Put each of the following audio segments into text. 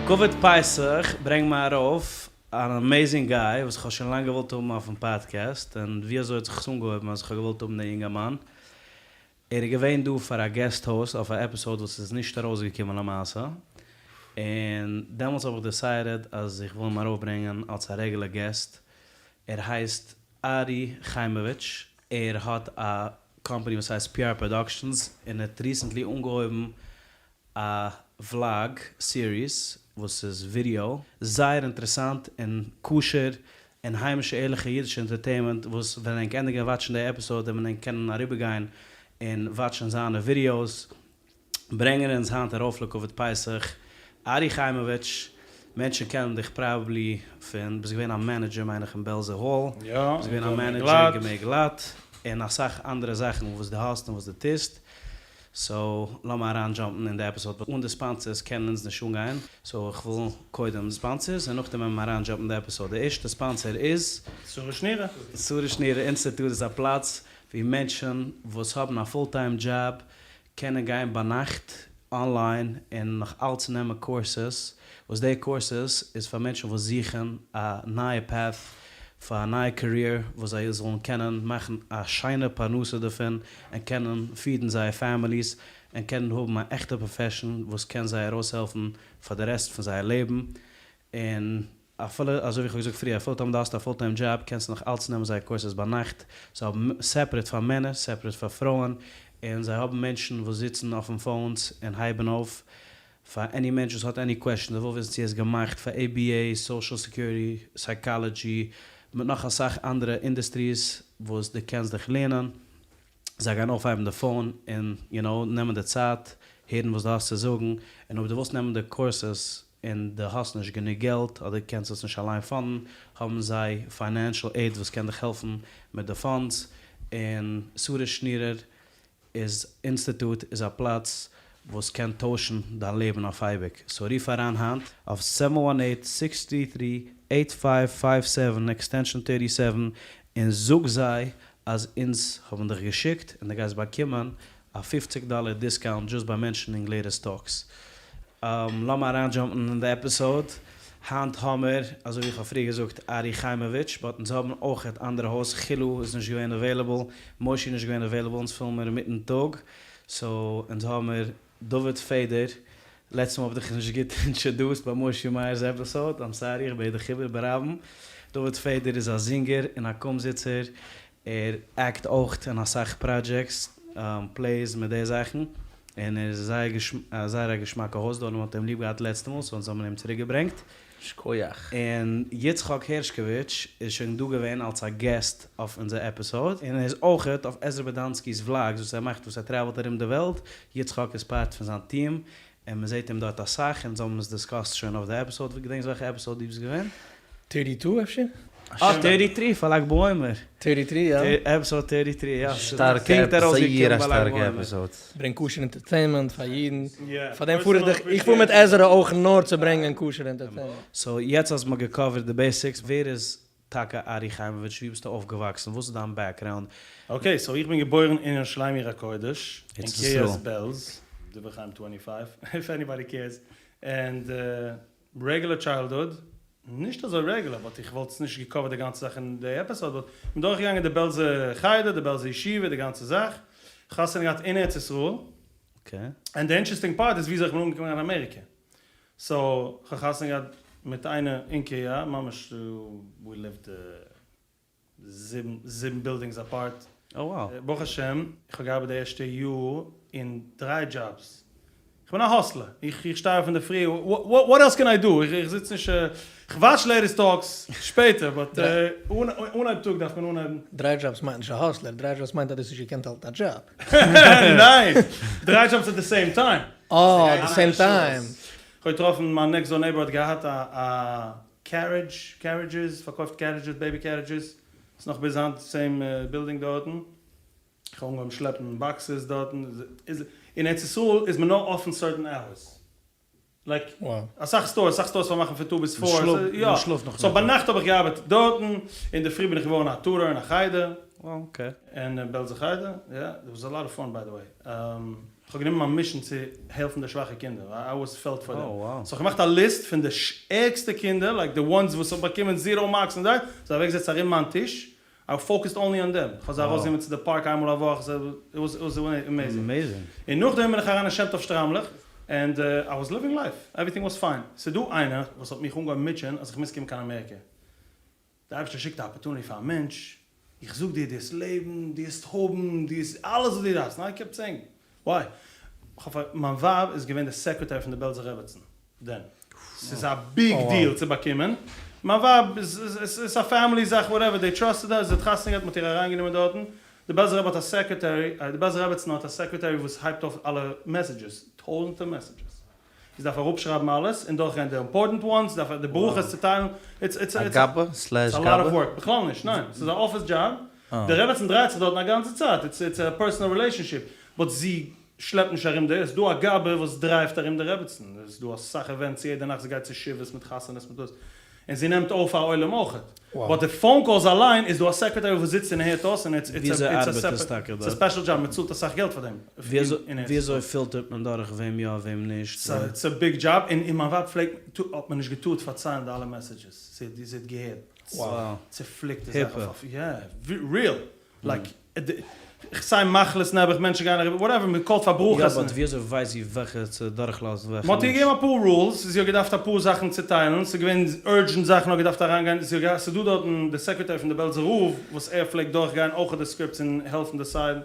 לכבוד פסח ברענג מיר ארויף אן amazing guy וואס איך האב שוין לאנג געוואלט האבן אויפן פאדקעסט, און ווי אזוי האט זיך עס אנגעהויבן אז איך האב געוואלט האבן דעם יונגערמאן, ער איז געווען דא פאר א guest host אויף א episode וואס איז נישט ארויסגעקומען למעשה, און דעמאלטס האב איך decided אז איך וויל אים ארויפברענגען אלס א regular guest, ער הייסט ארי חיימאוויטש, ער האט א קאמפאני וואס הייסט PR Productions און ער האט recently אנגעהויבן א vlog series וואס איז ווידיאו, זייער אינטערעסאנט און כשר און היימישע ערליכע אידישע entertainment וואס ווען ענק ענדיגען וואטשן די episode וועט מען ענק קענען אריבערגיין און וואטשן זיינע ווידיאוס. ברענגען אונז היינט ארויף לכבוד פסח ארי חיימאוויטש, מענטשן קענען דיך probably פון, ביסט געווען א manager מיין איך אין בעלזע hall, ביסט געווען א manager אין גמ' גלאט, און אסאך אנדערע זאכן וואס דו האסט און וואס דו טוסט, so לאמיר אריין jump ן אין די episode, אן די sponsors קענען אונז נישט אנגיין, so איך וויל קודם sponsors און נאכדעם וועלן מיר אריין jump ן אין די episode, די ערשטע sponsor איז. שרה שנירער. שרה שנירער אינסטיטוט איז א פלאץ ווי מענטשן וואס האבן א full time job קענען גיין ביינאכט online און נאך אלץ נעמען courses, וואס די courses איז פאר מענטשן וואס זוכן א נייע path פאר א נייע career וואס זיי זאלן קענען מאכן א שיינע פרנסה דערפון און קענען feed ן זייער families און קענען האבן א עכטע profession וואס קען זיי ארויסהעלפן פאר די רעסט פון זייער לעבן און אפילו אזוי ווי איך האב געזאגט פריער אפילו טאמער דו האסט א full time job קענסטו נאך אלץ נעמען זייער courses ביינאכט, זיי האבן separate פאר מענער separate פאר פרויען, און זיי האבן מענטשן וואס זיצן אויפן phones און הייבן אויף פאר any מענטש וואס האט any question, זיי וויל וויסן צו עס איז געמאכט פאר ABA, social security, psychology, מיט נאך אסאך אנדערע industries וואס דו קענסט דיך לערנען, זיי גייען אויפהייבן די phone און יו נאו נעמען די צייט הערן וואס דו האסט צו זאגן, און אויב דו ווילסט נעמען די courses און דו האסט נישט גענוג געלט אדער קענסט עס נישט אליין fund ן, האבן זיי financial aid וואס קען דיך העלפן מיט די funds, און שרה שנירער איז אינסטיטוט איז א פלאץ וואס קען טוישן דיין לעבן אויף אייביג, so רוף אריין היינט אויף seven one eight six three three eight five five seven extension thirty seven און זאג זיי אז אונז האבן דיך געשיקט און דו גייסט באקומען א פופציג דאלער discount just by mentioning Latest Talks. לאמיר אריינ jump ן אין די episode. היינט האמיר, אזוי ווי איך האב פריער געזאגט, ארי חיימאוויטש, but אונז האבן אויכעט אנדערע hosts, חילו איז נישט געווען available, מושי איז נישט געווען available, אונז פילן מיר אינמיטן טאג, so אונז האמיר דוד פעדער, לעצטע מאל האב איך דיך נישט גוט introduced ביי מושי מאיר'ס episode, I'm sorry, איך בעט דיך איבער ברבים. דוד פעדער איז א זינגער און א קומזיצער, ער act אויך אין אסאך projects, plays מיט די זאכן, און ער איז זייער א געשמאקע host דא, און מ'האט אים ליב געהאט לעצטע מאל, so אונז האבן אים צוריק געברענגט. שכוח. און יצחק הערשקאוויטש איז שוין דא געווען אלס א guest אויף אונזער episode, און ער איז אויכעט אויף עזרא באדאנסקי'ס vlogs וואס ער מאכט וואס ער travel ט ארום די וועלט, יצחק איז part פון זיין טיעם, און מען זעט אים דארט אסאך, אונז האבן עס discussed שוין אויף די episode, געדענקסט וועלכע episode דו ביסט געווען? thirty two אפשר? אה, thirty three פאר לג בעומר. thirty three יא. episode thirty three יא. שטארקע episode, זייער א שטארקע episode. ברענג כשר entertainment פאר אידן, פאר דעם פאר איך דיך, איך פאר מיט עזרא אויך נאר צו ברענגען כשר entertainment. so יעצט אז מ'האט גע cover ט די basics, ווער איז טאקע ארי חיימאוויטש? ווי ביסטו אויפגעוואקסן? וואס איז דיין background? okay, so איך בין געבוירן אין ירושלים עיר הקודש, אין קרית בעלז, דברי חיים twenty five, if anybody cares, and regular childhood, נישט אזוי regular, but איך וואלט עס נישט גע cover ט די גאנצע זאך אין די episode, but כ'בין דורכגעגאנגען די בעלזע חדר, די בעלזע ישיבה, די גאנצע זאך, חתונה געהאט אין ארץ ישראל, and די interesting part איז וויאזוי איך בין אנגעקומען קיין אמעריקע, so כ'האב חתונה געהאט מיט איינער אין קריה, ממש we lived זיבן זיבן buildings apart, ברוך השם איך האב געארבעט די ערשטע יאר אין דריי דזשאבס, איך בין א hustler, איך שטיי אויף אינדערפרי, what else can I do, איך זיץ נישט, איך watch Latest Talks שפעטער, but אנהייב טאג דארף מען אנהייבן. דריי דזשאבס מיינט נישט א hustler, דריי דזשאבס מיינט אז דו האסט נישט געקענט האלטן א דזשאב. ניין! דריי דזשאבס at the same time. אה, at the same time. כ'האב געטראפן מיין next door neighbor האט געהאט א א carriage, carriages, פארקויפט carriages, baby carriages, ס'איז נאך ביז היינט same building דארטן, כ'האב אנגעהויבן שלעפן boxes דארטן, אין ארץ ישראל איז מען נאר אפן certain hours, like אסאך stores, אסאך stores פארמאכן פון two ביז four, יא, so ביינאכט האב איך געארבעט דארטן, אינדערפרי בין איך געווארן א tutor אין א חדר, אין בעלזע חדר, יא, it was a lot of fun by the way. כ'האב גענומען מיין mission צו העלפן די שוואכע קינדער, איי אלוועיס פעלט פאר דעם, סאו כ'האב געמאכט א ליסט פון די ערגסטע קינדער, like די ones וואס האבן באקומען zero marks און זיי, זיי אוועקגעזעצט ארום מיין טיש, I focused only on them, כ'האב זיי ארויסגענומען צו די פארק איינמאל א וואך, it was amazing. און נאכדעם בין איך אריין אין שם טוב שטריימלעך, and I was living life, everything was fine, ס'דא איינער וואס האט מיך אנגעהויבן מוטשען אז איך מוז קומען קיין אמעריקע, דער אייבערשטער שיקט א opportunity פאר א מענטש, איך זאג דיר, דו וועסט לעבן, דו וועסט האבן, דו וועסט אלעס וואס דו דארפסט, and I kept saying, why? כ'האב פאר, מיין ווייב איז געווען די secretary פון די בעלזער רעבעצן, דען, ס'איז א big deal צו באקומען, מיין ווייב איז, ס'איז א family זאך whatever, they trusted her, זי האט חתונה געהאט, מ'האט איר אריינגענומען דארטן, די בעלזער רבי האט א secretary, די בעלזער רעבעצן האט א secretary וואס הייבט אויף אלע messages, טויזענטער messages. זי דארף אראפשרייבן אלעס און דורכגיין די important ones, דארף די ברכות צוטיילן, it's it's א גבאי slash a lot of work, בכלל נישט, ניין, ס'איז א אפיס דזשאב, די רעבעצן דרייט זיך דארטן א גאנצע צייט, it's it's א personal relationship, but זי שלעפט נישט ארום די, ס'איז דא א גבאי וואס דרייווט ארום די רעבעצן, ס'איז דא אסאך events יעדע נאכט, זי גייט צו שבעות מיט חתונות מיט דאס, און זי נעמט אויף א עולם אויכעט. But די phone calls אליין איז דא א secretary וואס זיצט און הערט אויס און it's it's a special job מען צאלט אסאך געלט פאר דעם. וויאזוי פילטערט מען דורך וועם יא וועם נישט? ס'איז א big job און מיין ווייב פלעגט האט מען נישט געטארט פארציילן די אלע messages זי האט געהערט צופליקטע זאכן אויף יא real like סיי מחלות נעבעך מענטשן גייען אריבער whatever מען קאלט פאר ברכות. יא but וויאזוי ווייסט זי וועלכע צו דורכלאזן וועלכע נישט? מען האט איר געגעבן אפאר rules, זי האט געדארפט אפאר זאכן צוטיילן, ס'איז געווען urgent זאכן האט געדארפט אריינגיין, זי האט געהאט, ס'איז דא דארטן די secretary פון די בעלזער רב וואס ער פלעגט דורכגיין אויך די scripts און העלפן decide ן,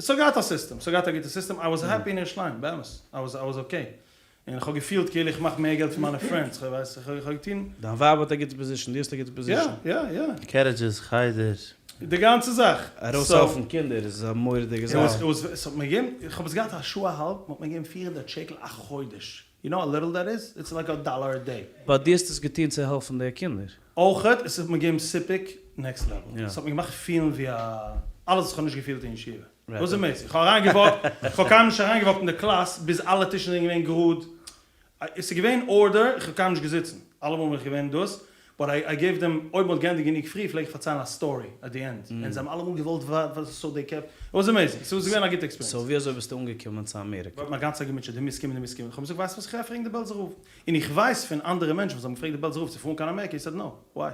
ס'האט געהאט א סיסטעם, ס'האט געהאט א גוטע סיסטעם, I was happy אין ירושלים, באמת, I was I was okay. און איך האב געפילט כאילו איך מאך מער געלט פון מיינע friends, כ'ווייס, איך האב געטון. דיין ווייב האט א גוטע position, דו האסט א גוטע position. יא, יא, יא. Carriages, חדר. די גאנצע זאך. ארויסהעלפן קינדער איז א מורא'דיגע זאך. עס האט מיר געגעבן, איך האב עס געהאט א שעה א האלב, מען האט מיר געגעבן 400 שקל א חודש, you know how little that is? It's like a dollar a day. But דו האסט עס געטון צו העלפן די קינדער. אויכעט, עס האט מיר געגעבן סיפוק next level. עס האט מיר געמאכט פילן ווי א, אלעס וואס איך האב נישט געפילט אין ישיבה. וואס איז מעסיג? כ'האב אריינגעוואקט, כ'האב קיינמאל נישט אריינגעוואקט אין די קלאס ביז אלע טישן זענען געווען גראד, עס איז געווען order, איך האב קיינמאל נישט געזיצן, אלעמאל בין איך געווען דאס, but I gave them, אויב מ'האט געענדיגט גענוג פרי פלעג איך פארציילן א story at the end, און זיי האבן אלעמאל געוואלט וואס so they kept, it was amazing, ס'איז געווען א גוטע experience. So ווי אזוי ביסטו אנגעקומען צו אמעריקע? מ'האט מיך גאנץ צייט געמוטשעט, דו מוזט קומען, דו מוזט קומען, כ'האב געזאגט ווייסט וואס, כ'גיי פרעגן די בעלזער רב, און איך ווייס פון אנדערע מענטשן וואס האבן געפרעגט די בעלזער רב צו פארן קיין אמעריקע, he said no, why?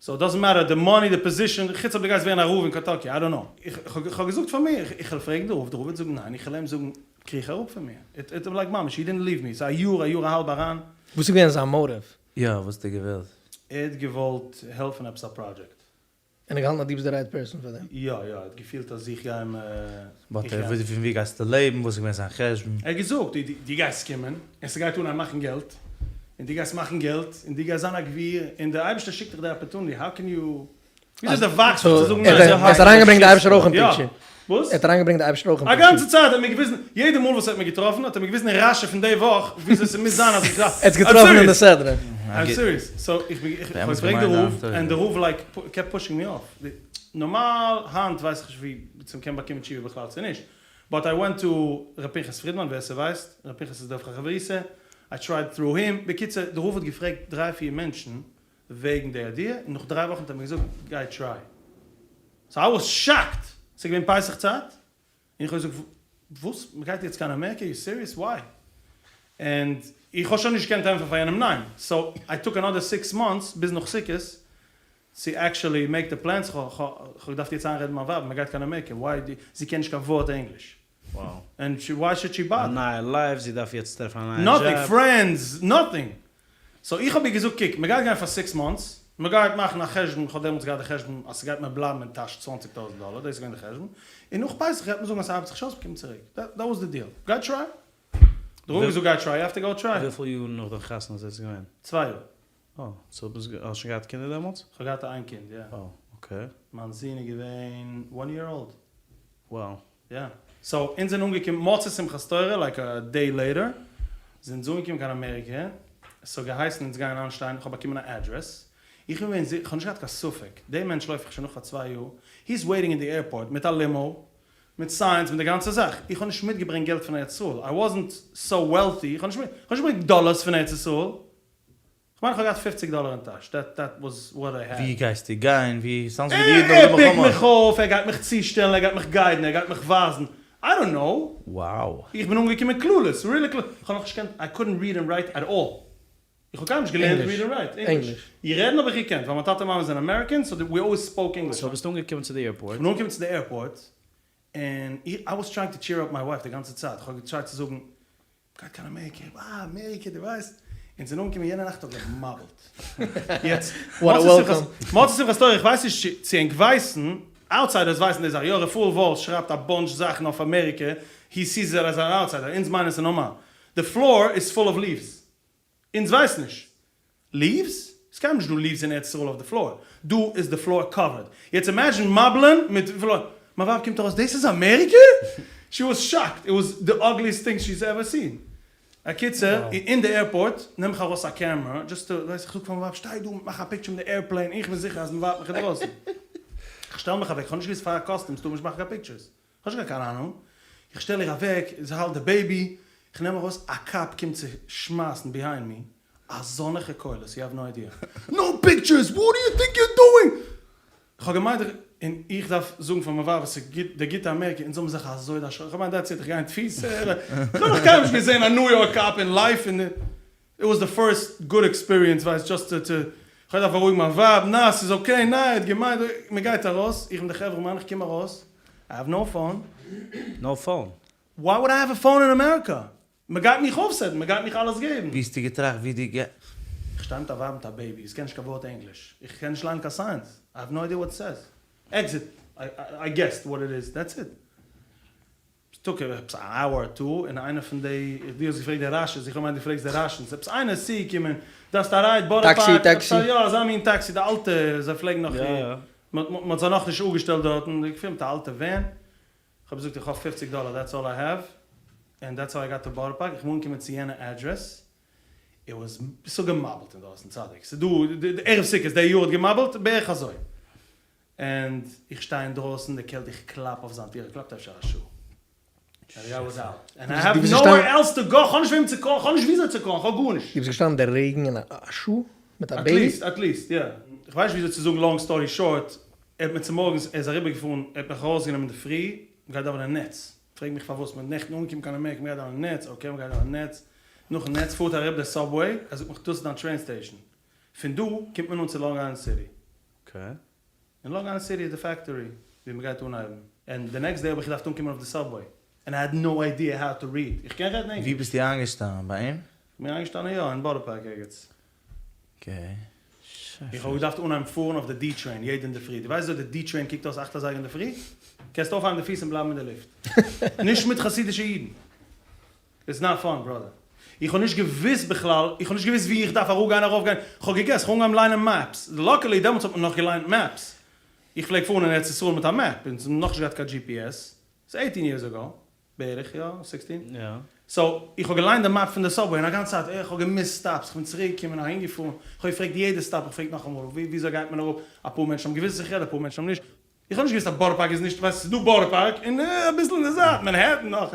So it doesn't matter די money די position, חוץ אויב דו גייסט ווערן א רב אין קענטאקי, I don't know. איך האב געזאגט פאר מיר, איך וועל פרעגן די רב, די רב וועט זאגן ניין, איך וועל אים זאגן קריך אראפ פון מיר. It it like ממש, he didn't leave me, ס'איז א יאר, א יאר א האלב אריין. וואס איז געווען זיין motive? יא, וואס האט ער געוואלט? ער האט געוואלט העלפן עפעס א project. און ער האט געהאלטן אז דו ביסט די right person פאר דעם? יא יא, ער האט געפילט אז איך גיי אים. But פון ווי גייסטו לעבן? וואס איז געווען זיין חשבון? ער האט געזאגט, דו גייסט קומען, און ס'גייט אנהייבן מאכן געלט, און דו גייסט מאכן געלט, און דו גייסט זיין א גביר, און דער אייבערשטער שיקט דיך די opportunity, how can you, וויאזוי דו וואגסט זיך צו זאגן ניין? ער האט אריינגעברענגט די אייבערשטער אויך אין picture. וואס? ער האט אריינגעברענגט די אייבערשטער אויך אין א picture. גאנצע צייט האט מיר געוויזן, יעדע מאל וואס ער האט מיר געטראפן האט ער מיר געוויזן אין רשי פון די וואך וויאזוי ס'מוז זיין אז איך ער האט געטראפן אין די סדרה. I'm serious. So איך בין איך האב געפרעגט די רב און די רב like kept pushing me off. נארמאל היינט ווייס איך נישט ווי צו מ'קען באקומען תשובה בכלל צו נישט. But I went to ר' פנחס פרידמאן ווער ס'ווייסט, ר' פנחס איז דער חברותא, I tried through him, בקיצור די רב האט געפרעגט דריי פיר מענטשן וועגן די idea און נאך דריי וואכן האט ער מיר געזאגט גיי try. So I was shocked! ס'איז געווען פסח צייט און איך האב געזאגט וואס? מ'גייט יעצט קיין אמעריקע? You serious? Why? און איך האב שוין נישט געקענט ענטפערן פאר יענעם ניין, so I took another six months ביז נאך סוכות צו actually make the plans, כ'האב געדארפט יעצט איינרעדן מיין ווייב מ'גייט קיין אמעריקע, why די, זי קען נישט קיין ווארט ענגליש, און why should she bother? א נייע life, זי דארף יעצט טרעפן א נייע דזשאב. Nothing, friends, nothing. So איך האב איר געזאגט קוק, מ'גייט גיין פאר six months, מ'גייט מאכן א חשבון, כ'האב דעמאלטס געהאט די חשבון אז ס'גייט מיר בלייבן אין טאש צוואנציג טויזנט דאלער, דאס איז געווען די חשבון, און נאך פסח גייט מען זאגן אז ס'ארבעט זיך נישט אויס, מ'קומט צוריק, that was the deal, גיי try. די רב האט געזאגט גיי try, you have to go try. וויפיל יאר נאך די חתונה איז דאס געווען? צוויי יאר. אה, so ביסט האסט שוין געהאט קינדער דעמאלטס? כ'האב געהאט איין קינד, יא. אה, okay. מיין זון איז געווען one year old. Wow. יא. So אונז זענען אנגעקומען מוצאי שמחת תורה like a day later זענען אונז אנגעקומען קיין אמעריקע, ס'האט געהייסן אונז גייען איינשטיין, כ'האב באקומען א אדרעס, איך בין געווען זיכער, כ'האב נישט געהאט קיין ספק, דעם מענטש לויף איך שוין נאך פאר צוויי יאר, he is waiting אין די airport מיט א limo, מיט signs, מיט די גאנצע זאך, איך האב נישט מיטגעברענגט געלט פון ארץ ישראל, I wasn't so wealthy, איך האב נישט געברענגט דאלארס פון ארץ ישראל, כ'מיין כ'האב געהאט פופציג דאלער אין טאש, that that was what I had. ווי גייסטו גיין? ווי? סאונדס ווי די אידן האבן ער די פיקט מלחמה. מיך אויף, ער גייט מיך צושטעלן, ער גייט מיך guide ן, ער גייט מיך ווייזן. איי דאנט נאו. Wow. איך בין אנגעקומען clueless, really clueless, איך האב נאכנישט געקענט, איי קאדנט ריעד ענד רייט עט אלל. איך האב קיינמאל נישט געלערנט ריעד ענד רייט, ענגליש. איך רעדן האב איך געקענט, ווייל מיין טאטע און מאמע זענען אמעריקען, סאו ווי אלוועיס ספאוק ענגליש. סאו ביסטו אנגעקומען צו די עירפארט. איך בין אנגעקומען צו די עירפארט, און איי וואס טרייאינג טו טשיר אפ מיי ווייף די גאנצע צייט, איך האב געטרייט צו זאגן, מ'גייט קיין אמעריקע, וואו אמעריקע, דו ווייסט, אונז זענען אנגעקומען יענע נאכט האט געמבולט. יעצט, מוצאי שמחת תורה, איך ווייס נישט צו ענק ווייסן, אוטסיידערס ווייסן די זאך, יא רפאל וואלש שרייבט א באנטש זאכן אויף אמעריקע, הי סיז איט עז אן אוטסיידער, אונז מיינען ס'איז נארמאל. די פלאר איז פול אוו ליווס. אונז ווייסן נישט. ליווס? ס'איז קיינמאל נישט דא ליווס אין ארץ ישראל אויף די פלאר. דא איז די פלאר קאווערד. יעצט אימעדזשין מבל'ן מיט פלאר. מיין ווייב קומט ארויס דאס איז אמעריקע? שי וואס שאקט. איט וואס די אגליעסט טינג שי'ס עווער סין. הקיצור, אין די עירפארט נעם איך ארויס א קעמרע דזשאסט טו, ווייסט איך זאג פאר מיין ווייב שטיי דא מאך א פיקטשער מיט די עירפלעין איך בין זיכער אז מ'ווארט מיך אינדרויסן. איך שטעל מיך אוועק, כ'האב נישט געוואוסט פאר קאסטומס טאר מען נישט מאכן קיין פיקטשערס. כ'האב נישט געהאט קיין אהנונג, איך שטעל איר אוועק, זי האלט די בעיבי, איך נעם ארויס, א קאפ קומט צו שמייסן ביהיינד מי, אזאנעכע קולות, יו העוו נאו איידיע, נאו פיקטשערס, וואט דו יו טינק יור דואינג? כ'האב געמיינט איך, און איך דארף זאגן פאר מיין ווייב אז ס'איז גוט, די גוטע אמעריקע, אונז האבן זיך אזוי דערשראקן, כ'האב געמיינט דעטס איט, איך גיי אין תפיסה, כ'האב נאך קיינמאל נישט געזען א ניו יארק קאפ אין לייף, און איט וואס די פירסט גוד עקספיריענס ווייסט דזשאסט טו טו כ'האב געדארפט בארואיגן מיין ווייב נא ס'איז אקעי נא ער האט געמיינט מ'גייט ארויס איך מיט די חברה מאן איך קום ארויס איי האוו נאו פאון. נאו פאון? וויי וואלד איי האוו א פאון אין אמעריקא? מ'גייט מיך אויפסעטן מ'גייט מיך אלעס געבן. ווי האסטו געטראכט ווי דו גיי. איך שטיי מיט א ווייב מיט א בעיבי איך קען נישט קיין ווארט ענגליש איך קען נישט ליינען קיין סיינס איי האוו נאו איידיע וואט איט סעיז עקזיט איי געסד וואט איט איז דעטס איט. ס'טוק עפעס א אווער אר טו, און איינער פון די, דו האסט געפרעגט די ראשענס, איך האב געמיינט דו פרעגסט די ראשענס, עפעס איינער איז צוגעקומען, דארפסט א רייד, בארא פארק, עפעס א, יא אזא מין טעקסי, די אלטע, זיי פלעגן נאך, מ'האט זיי נאכנישט אפגעשטעלט דארטן, געפארן מיט א אלטע ווען, איך האב געזאגט איך האב פופציג דאלער דעטס אלל איי העוו, ענד דעטס האו איי גאט טו בארא פארק, איך בין אנגעקומען צו יענע אדרעס, איט וואס ס'האט געמבולט אינדרויסן, צדיק, ס'דא, ערב סוכות די יאר האט געמבולט בערך אזוי. און איך שטיי אינדרויסן די קעלט איך קלאפ אויף זיין טיר איך קלאפט אפשר א שעה ענד די גיי וואס אוט ענד איי העוו נאו ווער עלס טו גאו כ'האב נישט וועם צו קאלן כ'האב נישט וויאזוי צו קאלן כ'האב גארנישט. דו ביסט געשטאנען אין די רעגן אין א שעה מיט א בעיבי? עטליסט עטליסט יא. כ'ווייס נישט וויאזוי צו זאגן לאנג סטארי שארט ער האט מיר צומארגנס ער איז אריבערגעפארן ער האט מיך ארויסגענומען אינדערפרי מ'גייט דאווענען נץ פרעג מיך פארוואס מ'איז נעכטן אנגעקומען קיין אמעריקע מ'גייט דאווענען נץ אקעי מ'גייט דאווענען נץ נאכן נץ פארט ער אריבער די סאבוועי ער זאגט מיך דאס איז דיין טרעין סטעישן פון דא קומט מען אן צו לאנג איילענד סיטי. אקעי. אין לאנג איילענד סיטי איז די פעקטארי ווי מ'גייט אנהייבן, און די נעקסט דעי האב איך געדארפט אנקומען אויף די סאבוועי, און איי העד נאו איידיע האו טו ריעד, איך קען רעדן ענגליש. ווי ביסטו איינגעשטאנען? ביי אים? כ'בין איינגעשטאנען יא, אין בארא פארק ערגעץ. אקעי. איך האב געדארפט אנהייבן פארן אויף די די טרעין יעדע אינדערפרי, דו ווייסט וויאזוי די די טרעין קוקט אויס אכט אזייגער אינדערפרי? קענסט אויפהייבן די פיס און בלייבן אין די לופט. נישט מיט חסידישע אידן. איטס נאט פאן בראדער. איך האב נישט געוואוסט בכלל, איך האב נישט געוואוסט ווי איך דארף אראפגיין ארויפגיין, איך האב געגעסט, איך האב אנגעהויבן ליינען מעפס, לאקעלי דעמאלטס האט מען נאך געליינט מעפס, איך פלעג פארן אין ארץ ישראל מיט א מעפ, אונז האבן נאכנישט געהאט קיין GPS, ס'איז עיטין יערס אגאו, בערך יא, סיקסטין, סאו איך האב געליינט די מעפ פון די סאבוועי און א גאנצע צייט, איך האב געמיסט סטאפס, איך בין צוריק געקומען אהין געפארן, איך האב געפרעגט יעדע סטאפ, איך פרעג נאכאמאל וויאזוי גייט מען אראפ, אפאר מענטשן האבן געוואוסט וואס איך רעד, אפאר מענטשן האבן נישט. איך האב נישט געוואוסט אז בארא פארק איז נישט, ווייסט ס'איז דא בארא פארק און אביסל אין די זייט מענהעטן נאך,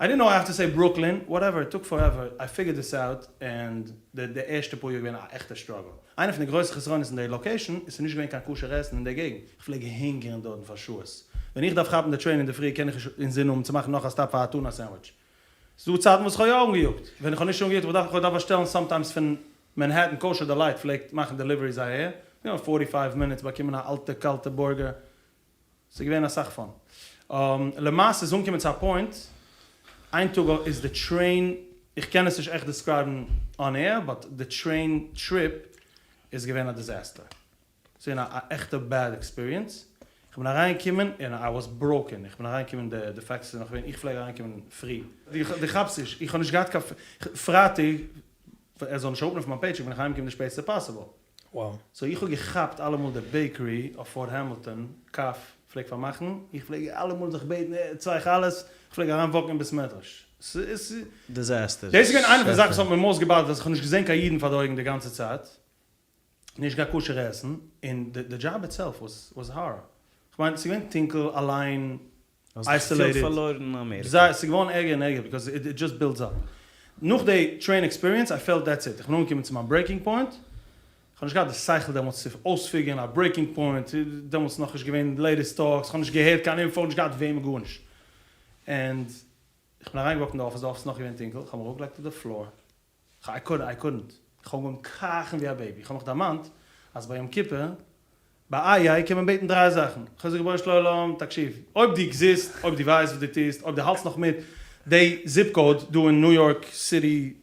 איי דידנט נאו איי האוו טו סעי ברוקלין, וואטעווער, איט טוק פארעווער, איי פיגערד דיס אוט, ענד די די ערשטע פאר יאר איז געווען א עכטע סטראגל, איינע פון די גרויסע חסרונות אין די לאקעישן איז ס'איז נישט געווען קיין כשר עסן אין די געגנט, איך פלעג הונגערן דארטן פאר שעות, ווען איך דארף כאפן די טרעין אינדערפרי קען איך נישט אינזין האבן צו מאכן נאך א סטאפ פאר א טונא סענדוויטש, ס'איז דא צייטן וואס איך האב יא אנגעיאגט, ווען איך האב נישט אנגעיאגט, איך האב געדארפט באשטעלן סאמטיימס פון מענהעטן קאושער דעלייט פלעגט מאכן דעליוועריס אהער, יא פארטי פייוו מינוטס באקומען א אלטע קאלטע בורגער, ס'איז געווען אסאך פאן. למעשה איז אנגעקומען צו א פוינט, איין טאג איז די טרעין, איך קען עס נישט עכט דעסקרייבן אן עיר, באט די טרעין טריפ איז געווען א דיזעסטער. ס'איז געווען א עכטע בעד עקספיריענס, איך בין אריינגעקומען און איי וואס בראוקען, איך בין אריינגעקומען די די פעקטס איז נאך געווען, איך פלעג אריינקומען פרי, דו כאפסט נישט, איך האב נישט געהאט קיין פרייטאג ער זאל נישט אראפנעמען פון מיין פעיטשעק בין איך אהיימגעקומען די שפעטסטע פאסיבל, סאו איך האב געכאפט אלעמאל די בעיקערי אויף פארט העמילטאן קאף פלעגט פארמאכן, איך פלעג אלעמאל זיך בעטן צוויי חלות, איך פלעג אריין וואקן אין בית מדרש, ס'איז. דיזעסטער. דאס איז געווען איינע פון די זאכן וואס האט מיר מאוסט געבאדערט אז איך האב נישט געזען קיין אידן פאר די אויגן די גאנצע צייט. נישט קיין כשר עסן, און די דזשאב איטסעלף וואס הארער. כ'מיין ס'איז געווען טונקל, אליין, אייסאלעיטעד. פארלוירן אין אמעריקע. זייער, ס'איז געווארן ערגער און ערגער ביקאוז איט דזשאסט בילדס אפ. נאך די טרעין עקספיריענס איי פעלט דעטס איט, איך בין אנגעקומען צו מיין ברעיקינג פוינט, כ'האב נישט געהאט די שכל דעמאלטס צו אויספיגערן א ברעיקינג פוינט, דעמאלטס נאכנישט געווען לעיטעסט טאלקס, כ'האב נישט געהערט קיין אינפאו, נישט געהאט וועמען גארנישט. And איך בין אריינגעוואקט אין די אפיס, די אפיס איז נאך געווען טונקל, איך האב מיך אראפגעלייגט אויף די floor, I couldn't, I couldn't, איך האב אנגעהויבן קראכן ווי א baby, איך האב מיך דערמאנט אז ביי יום כיפור, ביי איה קען מען בעטן דריי זאכן, איך האב געזאגט רבונו של עולם, תקשיב, אויב דו עקזיסט, אויב דו ווייסט וואס דו טוסט, אויב דו האלטסט נאך מיט די zip code דא אין ניו יארק סיטי,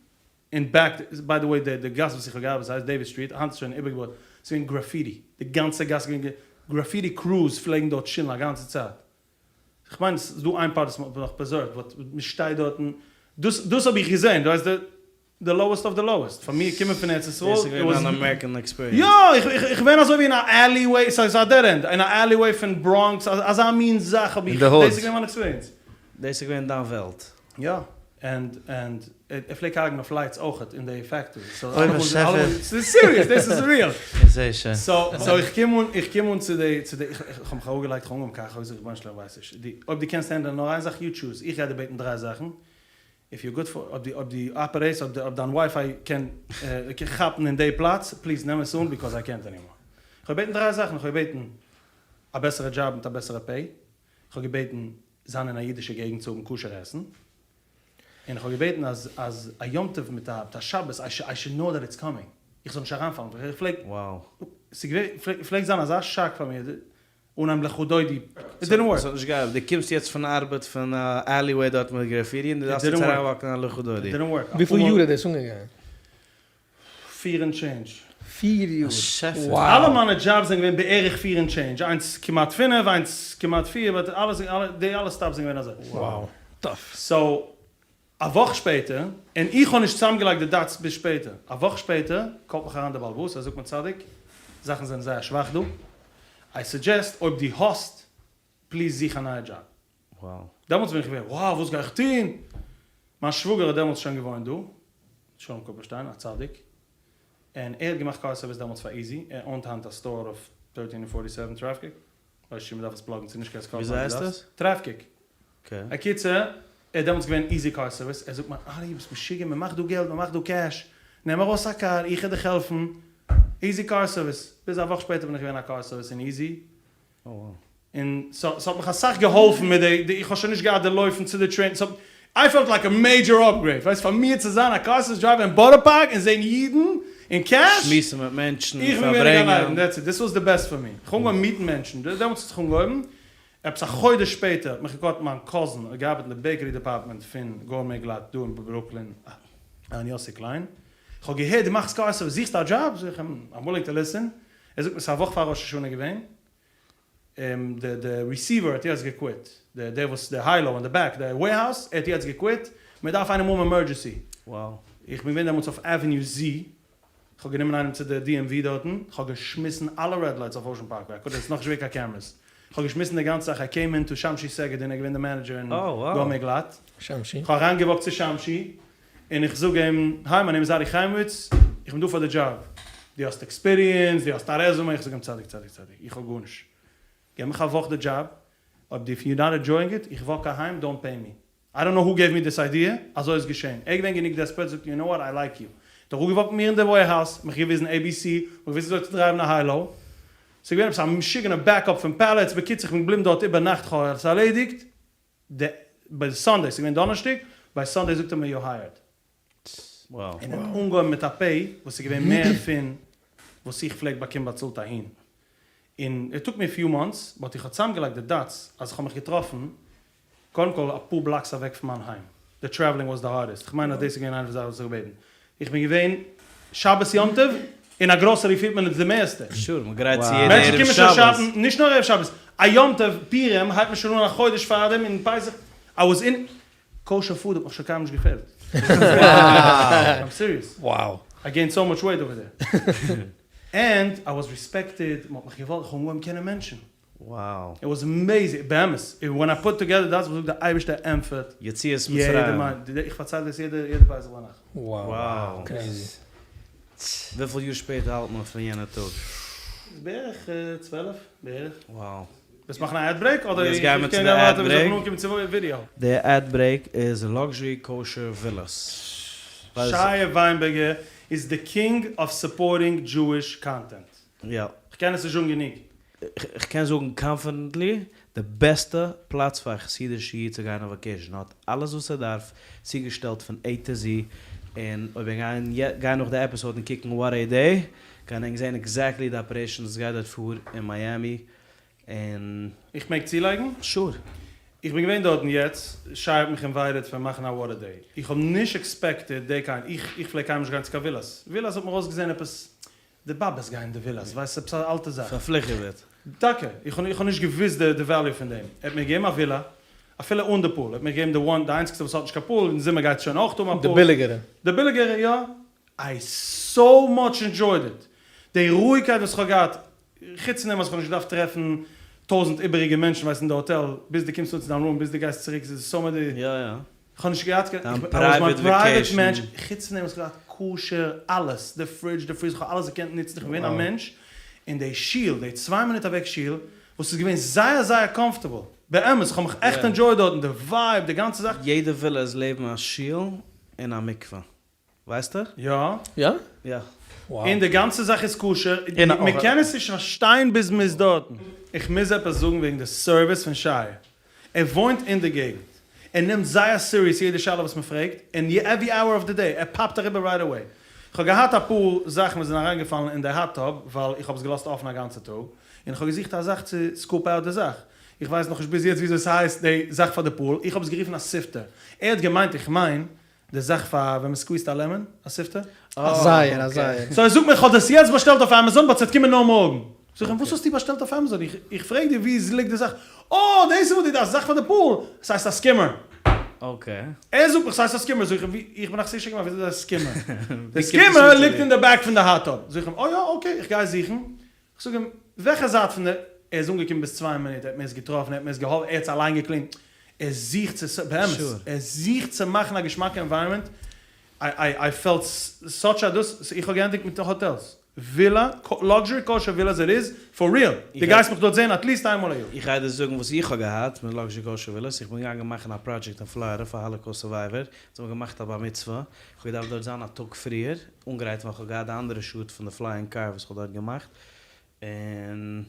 אין back, by the way די גאס וואס איך האב געארבעט ס'הייסט דעיוויס סטריט, היינט איז שוין איבערגעבויט, ס'איז געווען גראפיטי, די גאנצע גאס איז געווען graffiti crews פלעגן דארט chillן א גאנצע צייט, כ'מיין ס'איז דא איין part וואס מ'האט נאך preserved but מ'שטייט דארטן, דאס דאס האב איך געזען, דו ווייסט די די lowest of the lowest, פאר מיר קומען פון ארץ ישראל, דאס איז געווען אן American experience. יא, איך איך איך בין אזוי ווי אין א alleyway, ס'איז א dead end, אין א alleyway פון בראנקס, אזא מין זאך האב איך, דאס איז געווען מיין experience. דאס איז געווען דיין וועלט. יא, and and ער פלעגט הרג'נען אויף lights אויכעט אין די factory, so אוי באשעפער. ס'איז serious, דאס איז real. איך זעה שוין. so so איך קום אן, איך קום אן צו די צו די, איך האב מיך אראפגעלייגט, איך האב אנגעהויבן קאכן, איך זאג רבונו של עולם ווייס נישט, די אויב דו קענסט handle'ן נאר איין זאך you choose, איך גיי דיר בעטן דריי זאכן, if you good for, אויב די אויב די operate סט, אויב אויב דיין WiFi קען כאפן אין די פלאץ, please נעם עס אן because איי קענט ענימאר. איך האב געבעטן דריי זאכן, איך האב געבעטן א בעסערע דזשאב מיט א בעסערע pay, איך האב געבעטן זיין אין א אידישע געגנט צו האבן כשר עסן, און איך האב געבעטן אז אז א יום טוב מיט א מיט א שבת I should know that it's coming, איך זאל נישט אריינפאלן, איך פלעג, ס'איז געווען, פלעגט זיין אזא שאק פאר מיר, אנהייבן לכה דודי, it didn't work. ס'האט נישט געארבעט, דו קומסט יעצט פון ארבעט פון א alleyway דארט מיט גרעפיטי און דו דארפסט יעצט אריינוואקן אין א לכה דודי. It didn't work. וויפיל יאר איז דאס אנגעגאנגען? פיר און change. פיר יאר? באשעפער. אלע מיינע דזשאבס זענען געווען בערך פיר און change, איינס כמעט פינף, איינס כמעט פיר, but אלעס, די אלע stops זענען געווען אזוי. Wow. Tough. So, א וואך שפעטער, און איך האב נישט צוזאמגעלייגט די dots ביז שפעטער, א וואך שפעטער callט מיך אריין דער בעל הבית, ער זאגט מיר צדיק, זאכן זענען זייער שוואך דא, I suggest אויב דו האסט, please זוך א נייע דזשאב. דעמאלטס בין איך געווען, wow וואס גיי איך טון? מיין שוואגער האט דעמאלטס שוין געוואוינט דא, שלום קופערשטיין, א צדיק, און ער האט געמאכט קאר סערוויס דעמאלטס פאר איזי, ער ownט היינט א store אויף thirteen און forty seven טרעפקיק, ווייס נישט צו מ'דארף עס plugן צו נישט קענסט קאלן וויאזוי הייסט עס? טרעפקיק. הקיצור, ער איז דעמאלטס געווען איזי קאר סערוויס, ער זאגט מיר, ארי ביסט משוגע, מ'מאכט דא געלט, מ'מאכט דא cash, נעם ארויס א קאר, איך וועל דיך העלפן, איזי קאר סערוויס, ביז א וואך שפעטער בין איך געווען א קאר סערוויס אין איזי, און ס'האט מיך אסאך געהאלפן מיט די, איך האב שוין נישט געהאט די לויפן צו די train, ס'האט, I felt like a major upgrade, ווייסט פאר מיר צו זיין א קאר סערוויס driver אין בארא פארק און זען אידן און cash, שמועסן מיט מענטשן, איך בין געווען אין גן פארברענגען. עדן, that's it, this was the best פאר מיר, איך האב אנגעהויבן meetן מענטשן, דעמאלטס האט זיך אנגעהויבן, עפעס א חודש שפעטער האט מיך געcallט מיין cousin, ער האט געארבעט אין די bakery department פון גאורמעי גלאט דא אין ברוקלין, אהרן יוסי קליין, איך האב געהערט דו מאכסט קאר סערוויס, זוכסט א דזשאב? זאג איך אים, I'm willing to listen, ער זאגט מיר ס'איז א וואך פאר ראש השנה געווען, די די receiver האט יעצט געquit, די דער וואס די high-low אין די back, די warehouse, ער האט יעצט געquit, מען דארף איינעם האבן emergency. איך בין געווען דעמאלטס אויף Avenue Z, איך האב גענומען איינעם צו די DMV דארטן, איך האב געשמיסן אלע red lights אויף אושען פארקוועי, I couldn't, ס'איז נאכנישט געווען קיין cameras, איך האב געשמיסן די גאנצע זאך, I came in to שמשי סעגעדין, ער איז געווען די manager אין גארמעי גלאט, איך האב אריינגעוואקט צו שמשי, און איך זאג אים, hi, מיין נאמען איז ארי חיימאוויץ, איך בין דא פאר די דזשאב, דו האסט experience, דו האסט א resume, איך זאג אים צדיק צדיק צדיק, איך האב גארנישט, געב מיך א וואך די דזשאב, אויב דו if you not enjoying it, איך walk אהיים, don't pay me. I don't know who gave me this idea, אזוי איז געשען, ער איז געווען גענוג desperate, זאגט you know what, I like you, האט ער אראפגעוואקט מיט מיר אין די warehouse, מיך געוויזן ABC, מיך געוויזן וויאזוי צו דרייוון א high-low, ס'איז געווען עפעס א משוגענע backup פון pallets, בקיצור איך בין געבליבן דארט איבער נאכט, כ'האב עס ערלעדיגט, די ביי Sunday, ס'איז געווען דאנערשטאג, ביי Sunday זאגט ער מיר you hired. און ער האט אנגעהויבן מיט א pay וואס איז געווען מער פון וואס איך פלעג באקומען באצאלט אהין. און it took me few months, but איך האב צוזאמגעלייגט די dots אז איך האב מיך געטראפן קודם כל אפאר blocks אוועק פון מיין היים. די traveling was the hardest. איך מיין אז דאס איז געווען איינע פון די זאכן וואס איך האב געבעטן. איך בין געווען שבת יום טוב אין א גראסערי פירט מען עס די מערסטע. Sure, מען גרייט צו יעדע מענטשן ערב קומען שוין שבת. שאפן, נישט נאר ערב שבת, א יום טוב, פורים הייבט מען שוין אן א חודש פארדעם און פסח, I was in, kosher food האט מיך שוין קיינמאל נישט געפעלט. I'm serious. I gained so much weight over there. And I was respected, מען האט מיך געוואלט, איך האב אנגעהויבן קענען מענטשן. Wow. It was amazing, באמת, when I put together דאס וואס זאגט דער אייבערשטער ענטפערט יציאת יעדע מצרים. מיין, איך פארצייל דאס יעדע יעדע פסח ביינאכט. Wow. Crazy. וויפיל יאר שפעטער האלט מען פון יענע טאג? איז בערך 12, בערך. Wow. ווילסט מאכן א ad break אדער יעצט גייען מיר איך צו קען די גיין ad ווייטער ביז איך break. בין אנגעקומען צו ווידיאו? די ad break איז luxury kosher villas. שייע וויינבערגער איז די king of supporting Jewish content. יא. כ'קען עס נישט זאגן גענוג. איך קען זאגן confidently. די בעסטע פלאץ פאר א חסידישע איד צו גיין אויף וואקעישן, האט אלעס וואס ער דארף, צוגעשטעלט פון עי טו זי, און אויב ענק גייען גיין נאך די עפיסאוד און קוקן וואט עי דעי, גייען ענק זעהן עקזעקטלי די אפערעישאן וואס גייט דארט פאר אין מיאמי, און. איך מעג צולייגן? שור. איך בין געווען דארטן יעצט, שי האט מיך אינווייטעד פאר מאכן א וואט א דעי, איך האב נישט עקספעקטעד די קיינד, איך איך פלעג קיינמאל נישט גיין צו קיין ווילאס, ווילאס האט מיר אויסגעזען עפעס, די באבעס גייען אין די ווילאס, ווייסט עפעס א אלטע זאך. פארפליכעוועט. טאקע, איך האב איך האב נישט געוואוסט די די וועליו פון דעם, ער האט מיר געגעבן א ווילא, אפילו אן די פול, ער האט מיר געגעבן די וואן, די איינציגסטע וואס האט נישט קיין פול, אין זומער גייט עס שוין אויך האבן א די פול. ביליגערע. די ביליגערע יא, איי סאו מאטש ענדזשויד איט, די רואיגקייט וואס איך האב געהאט, חוץ פון דעם אז איך האב נישט געדארפט טרעפן טויזענט איבעריגע מענטשן ווייסט אין די האטעל, ביז דו קומסט אן צו דיין רום, ביז דו גייסט צוריק, ס'איז סאו מעני. יא יא. איך האב נישט געהאט קיין, דיין איך בין, איי וואס מיין פרייוועט פרייוועט וועקעישן. מענטש, חוץ פון דעם וואס איך האב געהאט כשר אלעס, די פרידזש, די פריזער, איך האב אלעס געקענט נוצן, איך בין געווען א מענטש, און די שול, די צוויי מינוט אוועק שול, וואס איז געווען זייער זייער קאמפארטעבל, באמת, איך האב מיך עכט ענדזשויד דארטן, די ווייב, די גאנצע זאך. יעדע ווילע איז לעבן א שול און א מקווה. ווייסטו? יא. יא? יא. און די גאנצע זאך איז כשר, מען קען עס נישט פארשטיין ביז מען איז דארטן. איך מוז עפעס זאגן וועגן די סערוויס פון שי, ער וואוינט אין די געגנט, ער נעמט זייער סיריעס יעדע שאלה וואס מען פרעגט, און עווערי אווער אוו די דעי, ער פאפט אריבער רייט אוועי. איך האב געהאט אפאר זאכן וואס זענען אריינגעפאלן אין די האט טאב ווייל איך האב עס געלאזט אפן א גאנצע טאג, און איך האב געזוכט א זאך צו סקופ אוט די זאך. איך ווייס נאכנישט ביז יעצט וויאזוי ס'הייסט די זאך פאר די פול, איך האב עס גערופן א סיפטער, ער האט געמיינט איך מיין די זאך פאר ווען מ'סקוויזט א לעמאן, א סיפטער? א זייער, א זייער. סאו ער זאגט מיר כ'האב דאס יעצט באשטעלט אויף עמעזאן באט ס'וועט קומען נאר מארגן. זאג איך אים וואס האסטו באשטעלט אויף עמעזאן? איך פרעג דיר וואו ליגט די זאך? אה דאס איז וואס דו דארפסט, די זאך פאר די פול, ס'הייסט א סקימער. אקעי. ער זאגט מיך ס'הייסט א סקימער, זאג איך אים ווי, איך בין א חסידישע אינגערמאן ווי אזוי איז א סקימער? די סקימער ליגט אין די בעק פון די האט טאב. זאג איך אים אה יא אקעי איך גיי זוכן. כ'זאג אים, וועלכע זייט פון די, ער איז אנגעקומען ביז צוויי מינוט, ער האט מיר עס געטראפן, ער האט מיר עס געהאלפן, ער האט עס אליין געקלינט, ער זוכט צו, באמת, ער זוכט צו מאכן א געשמאקע ענווייראמענט, איי איי פעלט סאטש א דאס, איך האב געענדיגט מיט האטעלס, ווילא, לאקזשערי קאושער ווילאס איט איז, פאר ריעל, דו גייסט מיך דארט זען אטליסט איינמאל א יאר. איך גיי דיר זאגן וואס איך האב געהאט מיט לאקזשערי קאושער ווילאס, איך בין געגאנגען מאכן א פראדזשעקט אין פלארידע פאר האלאקאוסט סורווייווער, זיי האבן געמאכט א בר מצוה, איך האב געדארפט דארט זיין א טאג פריער, אנגרייטן ווייל כ'האב געהאט די אנדערע שאט פון די פלייאינג קאר וואס כ'האב דארט געמאכט, און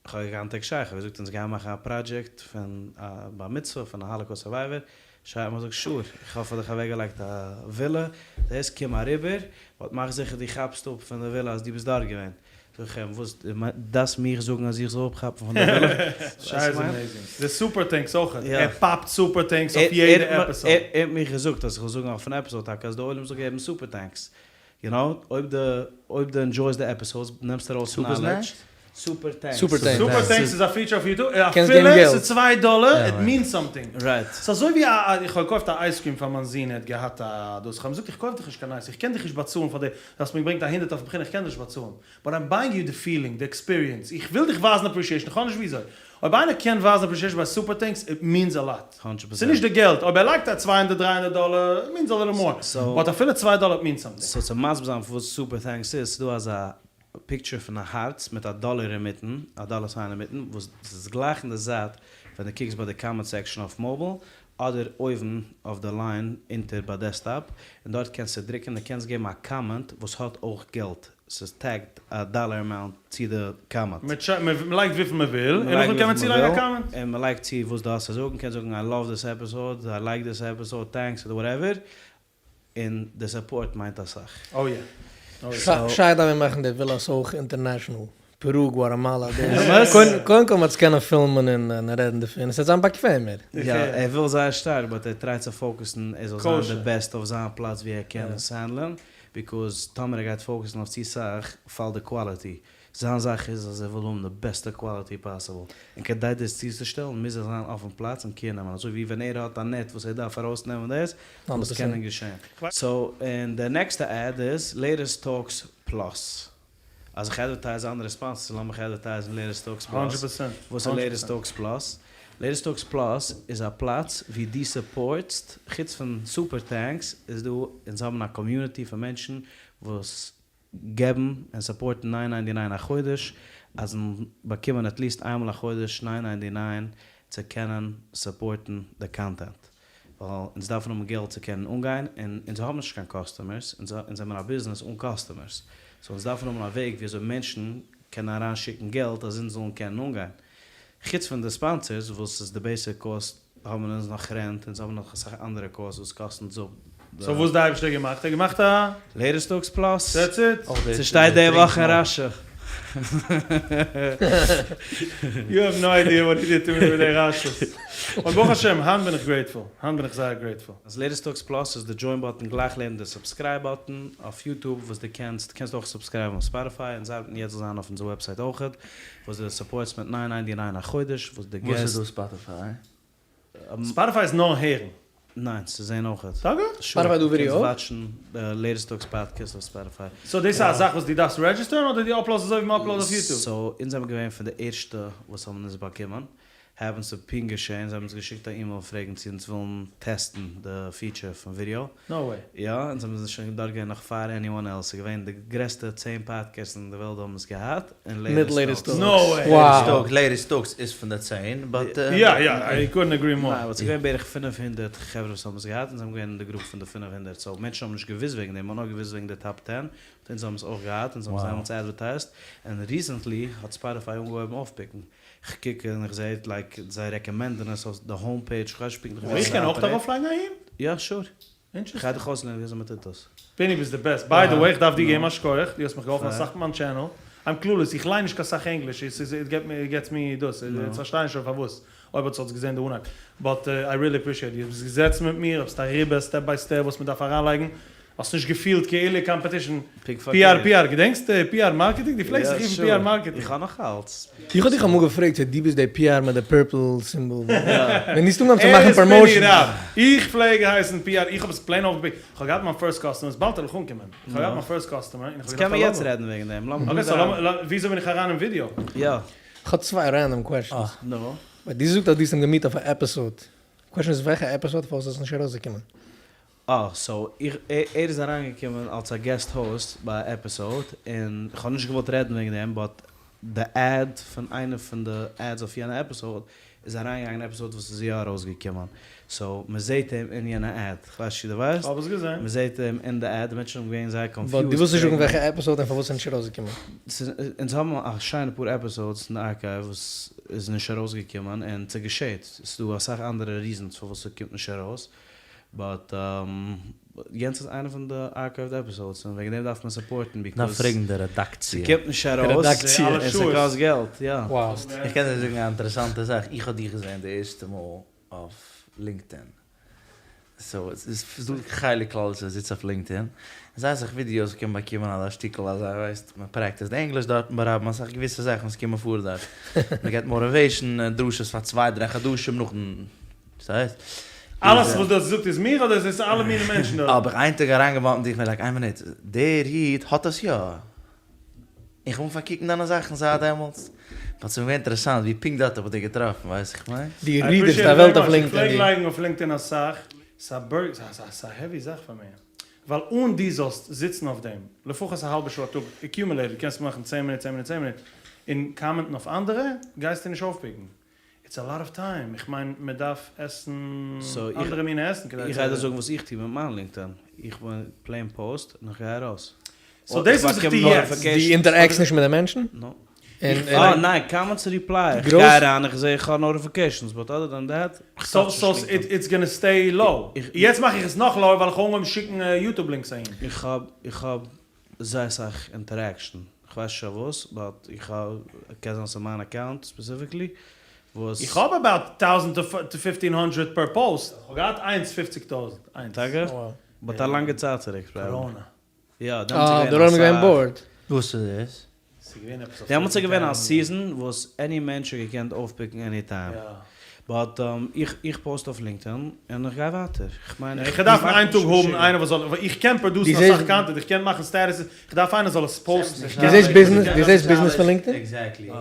כ'האב געקאנטעקט שי, כ'האב געזאגט אונז גייען מאכן א פראדזשעקט פון א בר מצוה פון א האלאקאוסט סורווייווער, שי האט מיר געזאגט שור, איך האב פאר דיך אוועקגעלייגט א ווילע, דאס קום אריבער, באט מאך זיכער דו כאפסט אפ פון די ווילע אז דו ביסט דארט געווען. זאג איך אים, וואס, דארפסט מיך זאגן אז איך זאל אפכאפן פון די ווילע? שי איז עמעזינג. די סופער טענקס אויכעט. ער פאפט סופער טענקס אויף יעדע עפיסאד. ער האט מיך געזאגט אז איך זאל זאגן אויפן עפיסאד טאקע אז די עולם זאל געבן סופער טענקס. יו נאו, אויב די אויב די ענדזשויסט די עפיסאדס, נעמסט ארויס נאלעדזש. סופער טענקס. סופער טענקס איז א פיטשער אויף יוטוב, אפילו ס'איז צוויי דאלער, איט מינס סאמטינג. רייט. ס'איז אזוי ווי א, איך האב געקויפט א אייזקרים פאר מיין זון, ער האט געהאט א דאס, איך האב אים געזאגט איך קויף דיך נישט קיין אייז, איך קען דיך נישט באצאלן פאר די, דו האסט מיר געברענגט א הונדערט אויפן בחינה, איך קען דיר נישט באצאלן, באט איים בייאינג יו די פילינג, די עקספיריענס, איך וויל דיך ווייזן אפרישיעישן, איך האב נישט וויאזוי. אויב איינער קען ווייזן אפרישיעישן ביי סופער טענקס, איט מינס א לאט. ס'איז נישט די געלט, אויב ער לייגט א צוויי הונדערט דריי הונדערט דאלער, איט מינס א ליטל מאר, באט אפילו צוויי דאלער איט מינס סאמטינג. סאו צו מסביר זיין וואס סופער טענקס איז, ס'איז דא אזא פיקטשער פון א הארץ מיט א דאלער אינמיטן, א דאלער סיין אינמיטן, וואס ס'איז גלייך אין די זייט ווען דו קוקסט ביי די קאמענט סעקשאן אויף מאביל, אדער אויבן אויף די ליין אונטער ביי דעסקטאפ, און דארט קענסטו דרוקן און קענסט געבן א קאמענט וואס האט אויך געלט, ס'איז טעגד א דאלער אמאונט צו די קאמענט. מ'לייגט וויפיל מ'וויל, און נאכדעם קען מען צולייגן א קאמענט. און מ'לייגט צו וואס דו האסט צו זאגן, קענסט זאגן איי לאוו דיס עפיסאד, איי לייק דיס עפיסאד, טענקס, אדער וואטעווער, און די סופארט מיינט אסאך. אוי יא. שי דארף מען מאכן די ווילאס אויך אינטערנעשאנעל, פערו, גואטעמאלא, דאס, קודם כל מ'וועט עס קענען פילמען און רעדן דערפון, עס וועט זיין באקוועמער. יא, ער וויל זייער שטארק באט ער טרייט צו פאוקעסן ער זאל זיין די בעסט אויף זיין פלאץ ווי ער קען עס הענדלען, ביקאוז טאמער ער גייט פאוקעסן אויף צו סאך פאלט די קוואליטי, זיין זאך איז אז ער וויל האבן די בעסטע קוואליטי פאסיבל, און כדי דאס צוצושטעלן מוז ער זיין אויפן פלאץ און קעיר נעמען, אזוי ווי ווען ער האט א נעט וואס ער דארף ארויסנעמען דאס, זאל עס קענען געשען. סאו, און די נעקסטע עד איז לעיטעסט טאלקס פלאס. אז איך אדווערטייז אנדערע ספאנסערס לאמיך אדווערטייזן לעיטעסט טאלקס פלאס. וואס איז לעיטעסט טאלקס פלאס? לעיטעסט טאלקס פלאס איז א פלאץ ווי דו סופארטסט, חוץ פון סופער טענקס איז דא, אונז האבן א קאמיוניטי פון מענטשן וואס געבן און סופארטן ניין ניינטי ניין א חודש אז אונז באקומען עטליסט איינמאל א חודש ניין ניינטי ניין צו קענען סופארטן די קאנטענט ווייל אונז דארפן האבן געלט צו קענען אנגיין און אונז האבן נישט קיין קאסטומערס אונז זעמער א ביזנעס אן קאסטומערס סאו אונז דארפן האבן א וועג ווי אזוי מענטשן קענען אריין שיקן געלט אז אונז זאלן קענען אנגיין. חוץ פון די sponsors וואס איז די basic cost האבן אונז נאך rent אונז האבן נאך אסאך אנדערע costs וואס קאסטן אונז אפ די. So וואס די אייבערשטער געמאכט? ער האט געמאכט א. Latest Talks Plus. That's it. ס'שטייט די וואך אין רשי. You have no idea what he did to me מיט די רשי'ס. און ברוך השם היינט בין איך grateful. היינט בין איך זייער grateful. אז Latest Talks Plus איז די join button גלייך לעבן די subscribe button אויף YouTube וואס דו קענסט קענסט אויך subscribe ן אויף Spotify אונז ארבעטן יעצט זאל זיין אויף אונזער website אויכעט וואס דו support סט מיט nine ninety nine א חודש וואס דו וואס איז דאס Spotify? Spotify איז נאר הערן? ניין ס'איז זעהן אויכעט. טאקע? Spotify דא ווידעא אויך? קענסט watch ן די Latest Talks podcast אויף Spotify. So דאס איז א זאך וואס דו דארפסט register ן אדער דו upload סט אזוי ווי מען upload אויף YouTube? So אונז זעמיר געווען פון די ערשטע וואס האבן עס באקומען. האבן ס'איז פונקט געשען, זיי האבן אונז געשיקט א אימעיל פרעגן צו אונז ווילן test ן די feature פון ווידעא. No way. יא, אונז האבן שוין דארט געווען נאך פאר anyone else, ס'איז געווען די גרעסטע צען podcasts אין די וועלט האבן עס געהאט, און Latest Talks. No way. Latest Talks איז פון די צען, but. יא יא, I couldn't agree more. ניין, but ס'איז געווען בערך 500 חברה וואס האבן עס געהאט, אונז זענען געווען אין די group פון די 500, so מענטשן האבן נישט געוואוסט וועגן דעם, מ'האט נאר געוואוסט וועגן די top ten, but אונז האבן עס אויך געהאט, אונז האבן עס דעמאלטס advertised, און recently האט Spotify אנגעהויבן אויפ pick ן. כ'קוק און איך זעה like זיי recommend ן עס אויף די home page, כ'ווייס נישט פונקטליך ווי איך קען אויך ארויף לייגן אהין? יא sure. Interesting. כ'גיי דיך אויסלערנען וויאזוי מ'טוט דאס. פיני ביסט די best. By the way איך דארף דיר געבן א שכוח, דו האסט מיך געהאלפן אסאך מיט מיין channel. I'm clueless, איך ליין נישט קיין סאך ענגליש, עס איז it gets me דאס, יעצט פארשטיי איך שוין פארוואס, אויב האט עטס געזען די אנהייב. But I really appreciate דו ביסט געזעצן מיט מיר, האסט אריבער step by step וואס מ'דארף אריינלייגן, האסט נישט געפילט כאילו competition, PR PR, געדענקסט PR marketing? דו פלעגסט זיך רופן PR marketing. איך האב נאך אלץ. איך האב דיך אמאל געפרעגט צו דו ביסט דער PR מיט די purple symbol. ווען דו האסט אנגעהויבן צו מאכן promotion. איך פלעג הייסן PR, איך האב עס plain אויפגע pick ט, איך האב געהאט מיין first customer, באלד וועל איך אנקומען, איך האב געהאט מיין first customer, און איך האב געדארפט א קען מען יעצט רעדן וועגן דעם, Okay so וויאזוי בין איך אריין אין ווידיאו? יא. איך האב צוויי random questions. נו. ווייל דו זאגסט אז דו האסט אים גע meet אויף א episode. Question איז וועלכע episode פארוואס איז עס נישט ארויסגעקומען? אה, so איך, ער איז אריינגעקומען אלס א guest host ביי א episode, און איך האב נישט געוואלט רעדן וועגן דעם, but די ad פון איינע פון די ads אויף יענע episode איז אריינגעגאנגען אין episode וואס איז יא ארויסגעקומען, so מען זעהט אים אין יענע ad, כ'ווייס נישט צו דו ווייסט, כ'האב עס געזעהן. מען זעהט אים אין די ad, די מענטשן האבן געווען זייער confused. But דו ווילסט נישט זאגן וועלכע episode און פארוואס ס'איז נישט ארויסגעקומען? אונז האבן א שיינע פאר episodes אין די archive וואס איז נישט ארויסגעקומען, און ס'געשעהט, ס'דא אסאך אנדערע reasons פארוואס ס'קומט נישט ארויס. But יענץ איז איינע פון די archived episodes און וועגן דעם דארף מען support ן because. דארף פרעגן די רעדאקציע. ס'קומט נישט ארויס און ס'קאסט געלט, יא. איך קען דיר זאגן א אינטערעסאנטע זאך, איך האב דיך געזען די ערשטע מאל אויף LinkedIn, so עס איז דא חלק כלל ישראל זיצט אויף LinkedIn, און זייער אסאך ווידיאוס קען באקומען אזא שטיקל אזא ווייסט מען practice ט ענגליש דארטן ברבים אסאך געוויסע זאכן וואס קומען פאר דארט, מען געט motivation דרשות פאר צוויי דריי חדשים נאכן ס'הייסט? אלעס וואס דו האסט געזאגט איז מיר אדער איז עס אלע מיני מענטשן דארט? האב איך איין טאג אריינגעוואנדן זיך מיר like איין מינוט, דער איד האט עס יא? איך האב אנגעפאנגען קוקן דיינע זאכן זייט דעמאלטס, but ס'איז געווען אינטערעסאנט ווי פונקט דארט האב איך דיר געטראפן, ווייסט איך מיין? דו רידערסט א וועלט אויף LinkedIn. איך פלעג לייגן אויף LinkedIn אסאך, ס'איז א heavy זאך פאר מיר, ווייל אן דו זאלסט זיצן אויף דעם לפחות א האלבע שעה א טאג, accumulated קענסטו מאכן צען מינוט צען מינוט צען מינוט, און comment ן אויף אנדערע גייסטו נישט אויפ pick ן. It's a lot of time, איך מיין מען דארף עסן אנדערע מינע עסן כדי צו. איך גיי דיר זאגן וואס איך טו מיט מיין LinkedIn, איך plain post און איך גיי ארויס. So דאס איז וואס איך טו יעצט. דו interact סט נישט מיט די מענטשן? No. אה ניין, comments reply איך, גיי אריין איך זעה איך האב notifications, but other than that, איך touch נישט LinkedIn. So it's gonna stay low. יעצט מאך איך עס נאך lower ווייל איך האב אנגעהויבן שיקן YouTube links אהין. איך האב איך האב זייער סאך interaction, כ'ווייס נישט אויף וואס, but איך האב, קען זיין ס'איז מיין account specifically, וואס. איך האב about טויזענט to fifteen hundred per post. כ'האב געהאט איינס פופציג טויזענט, איינס. טאקע? But א לאנגע צייט צוריק. קאראנע. יא, דעמאלטס איז געווען אסאך. וואס איז דאס? דעמאלטס איז געווען א season וואס any מענטש האט געקענט אויפ pick ן any time. But איך post אויף LinkedIn און איך גיי ווייטער. איך מיין איך דארף איין טאג האבן איינער וואס זאל, איך קען produce ן אסאך content, איך קען מאכן statuses, איך דארף איינער זאל עס post ן. דו זעסט ביזנעס, דו זעסט ביזנעס פון LinkedIn?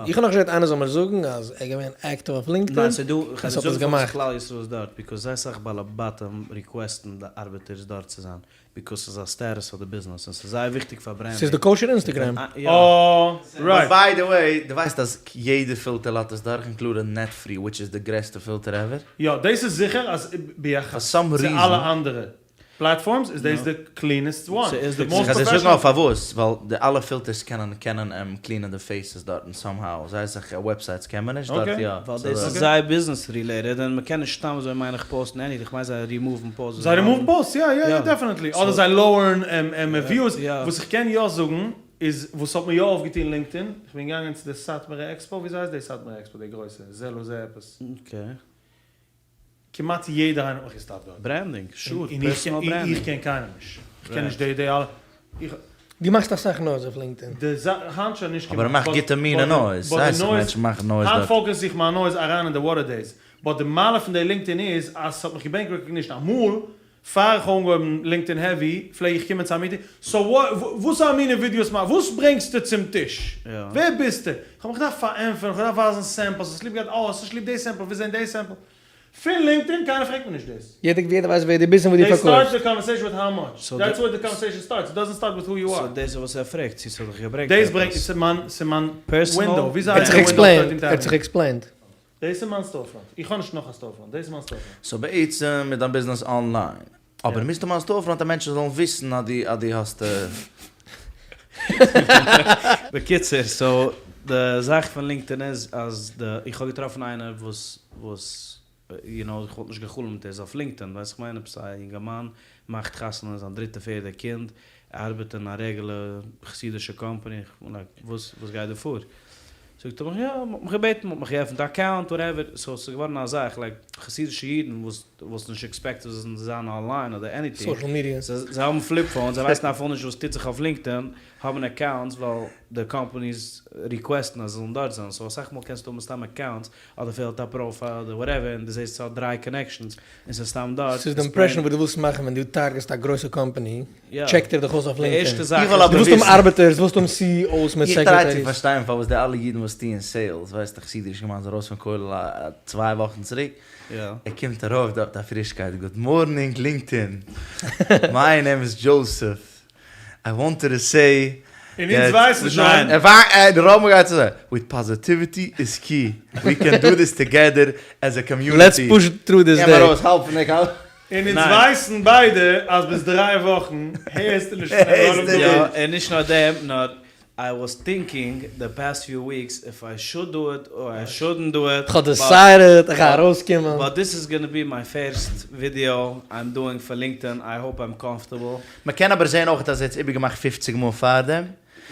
איך האב נאך נישט געהערט איינער זאל מיר זאגן אז ער איז געווען active אויף LinkedIn ניין ס'איז דא, און ס'האט עס געמאכט. כלל ישראל איז דארט, because זייער סאך בעלי בתים request ן די ארבעטערס דארט צו זיין. Because ס'איז א status פאר די ביזנעס און ס'איז זייער וויכטיג פאר branding. ס'איז די kosher Instagram. יא. Right. By the way, דו ווייסט אז יעדע פילטער לאזט עס דורך including Netfree which איז די גרעסטע פילטער ever? יא, דאס איז זיכער אז ביחס צו אלע אנדערע. platforms איז דאס די cleanest one, ס'איז די די most כ'גיי זאגן professional. אויף פארוואס, ווייל די אלע filters קענען קענען עם clean ען די faces דארטן somehow, זייער אסאך websites קען מען נישט דארט יא. ווייל דאס איז זייער business related און מ'קען נישט סתם אזוי מיין איך post ן anything, כ'מיין זיי רימאוון posts. זיי רימאוון פאוסטס, יא יא יא definitely, אדער זיי lower ן עם views, וואס איך קען יא זאגן איז וואס האט מיר יא אויפגעטון LinkedIn, כ'בין געגאנגען צו די סאטמארע expo, וויאזוי הייסט די סאטמארע expo די גרויסע, זה לזה עפעס. כמעט יעדער איינער האט מיך געסטאפט דארט. Branding, sure, personal branding. איך קען קיינעם נישט. איך קען נישט די די אלע. דו מאכסט אסאך noise אויף LinkedIn. די היינט שוין נישט אבער ער מאכט גוטע מינע noise. זייער אסאך מענטשן מאכן noise דארט. היינט focus איך מיין noise אריין אין די what it is. But די מעלה פון די LinkedIn איז אז ס'האט מיך געברענגט recognition. אמאל פאר איך האב אנגעהויבן LinkedIn heavy פלעג איך קומען צו א meeting, so וואס א מינע ווידיאוס מאכסט, וואס ברענגסטו צום טיש? ווער ביסטו? איך האב מיך געדארפט פארענטפערן, איך האב געדארפט ווייזן samples, האסט ליב געהאט, אה האסט נישט ליב די sample, ווילסט זען די sample? פון LinkedIn קיינער פרעגט מיר נישט דאס. יעדער ווייסט ווער דו ביסט און וואס דו פארקויפסט. They start the conversation with how much, that's where the conversation starts, it doesn't start with who you are. So דאס איז וואס ער פרעגט, צו ס'האט דיך געברענגט עפעס. דאס ברענגט, ס'איז מיין window, וויאזוי ער האט זיך explained, ער האט זיך explained. דאס איז מיין storefront. איך האב נישט נאך א storefront. דאס איז מיין storefront. So בעצם מיט דיין ביזנעס online. אבער מוזט האבן א storefront אז מענטשן זאלן וויסן אז דו אז דו האסט. בקיצור, so די זאך פון LinkedIn איז אז די, איך האב געטראפן איינער וואס וואס you know איך וואלט נישט גע'חלומ'ט ער איז אויף LinkedIn, ווייסט איך מיין עפעס א יונגערמאן מאכט חתונה זיין דריטע פערדע קינד, ער ארבעט אין א רעגולער חסידישע קאמפאני, איך בין like וואס וואס גייט דא פאר? זאגט ער מיך יא, מ'האט מיך געבעטן, מ'האט מיך געעפנט א account whatever, so ס'איז געווארן א זאך, like חסידישע אידן וואס דו וואלסט נישט expected זיי זאלן זיין online אדער anything, social media. זיי האבן flip phones, זיי ווייסן אפילו נישט וואס טוט זיך אויף LinkedIn, האבן accounts ווייל די companies request ן אז זיי זאלן דארט זיין, so אסאך מאל קענסטו האבן סתם accounts, אדער פעלט א profile אדער whatever און דו זעסט ס'האט דריי connections און ס'איז סתם דארט. ס'איז די impression וואס דו ווילסט מאכן ווען דו target סט א גרויסע קאמפאני, check ט ער דיך אויס אויף LinkedIn. דו ווילסט האבן ארבעטערס, דו ווילסט האבן CEOs מיט איך try צו secretaries. פארשטיין פארוואס די אלע אידן וואס טוען sales, ווייסט א חסידיש אינגערמאן איז ארויס פון כולל א צוויי וואכן צוריק, ער קומט ארויף דארט א פרישקייט, good morning LinkedIn, my name is Joseph, I wanted to say און אונז ווייסן שוין. רוב מ'גייט צו זיי, with positivity is key, we can do this together as a community. Let's push through this געב day. ארויס האלב פון די קאל. און אונז ווייסן ביידע אז ביז דריי וואכן הערסטו נישט פון דעם עולם דא. יא, און נישט נאר דעם, נאר I was thinking the past few weeks if I should do it or I shouldn't do it. כ'האב decided איך גיי ארויסקומען. But this is gonna be my first video I'm doing for LinkedIn, I hope I'm comfortable. מ'קען אבער זעהן אויך אז ער האט עס איבערגעמאכט פופציג מאל פארדעם,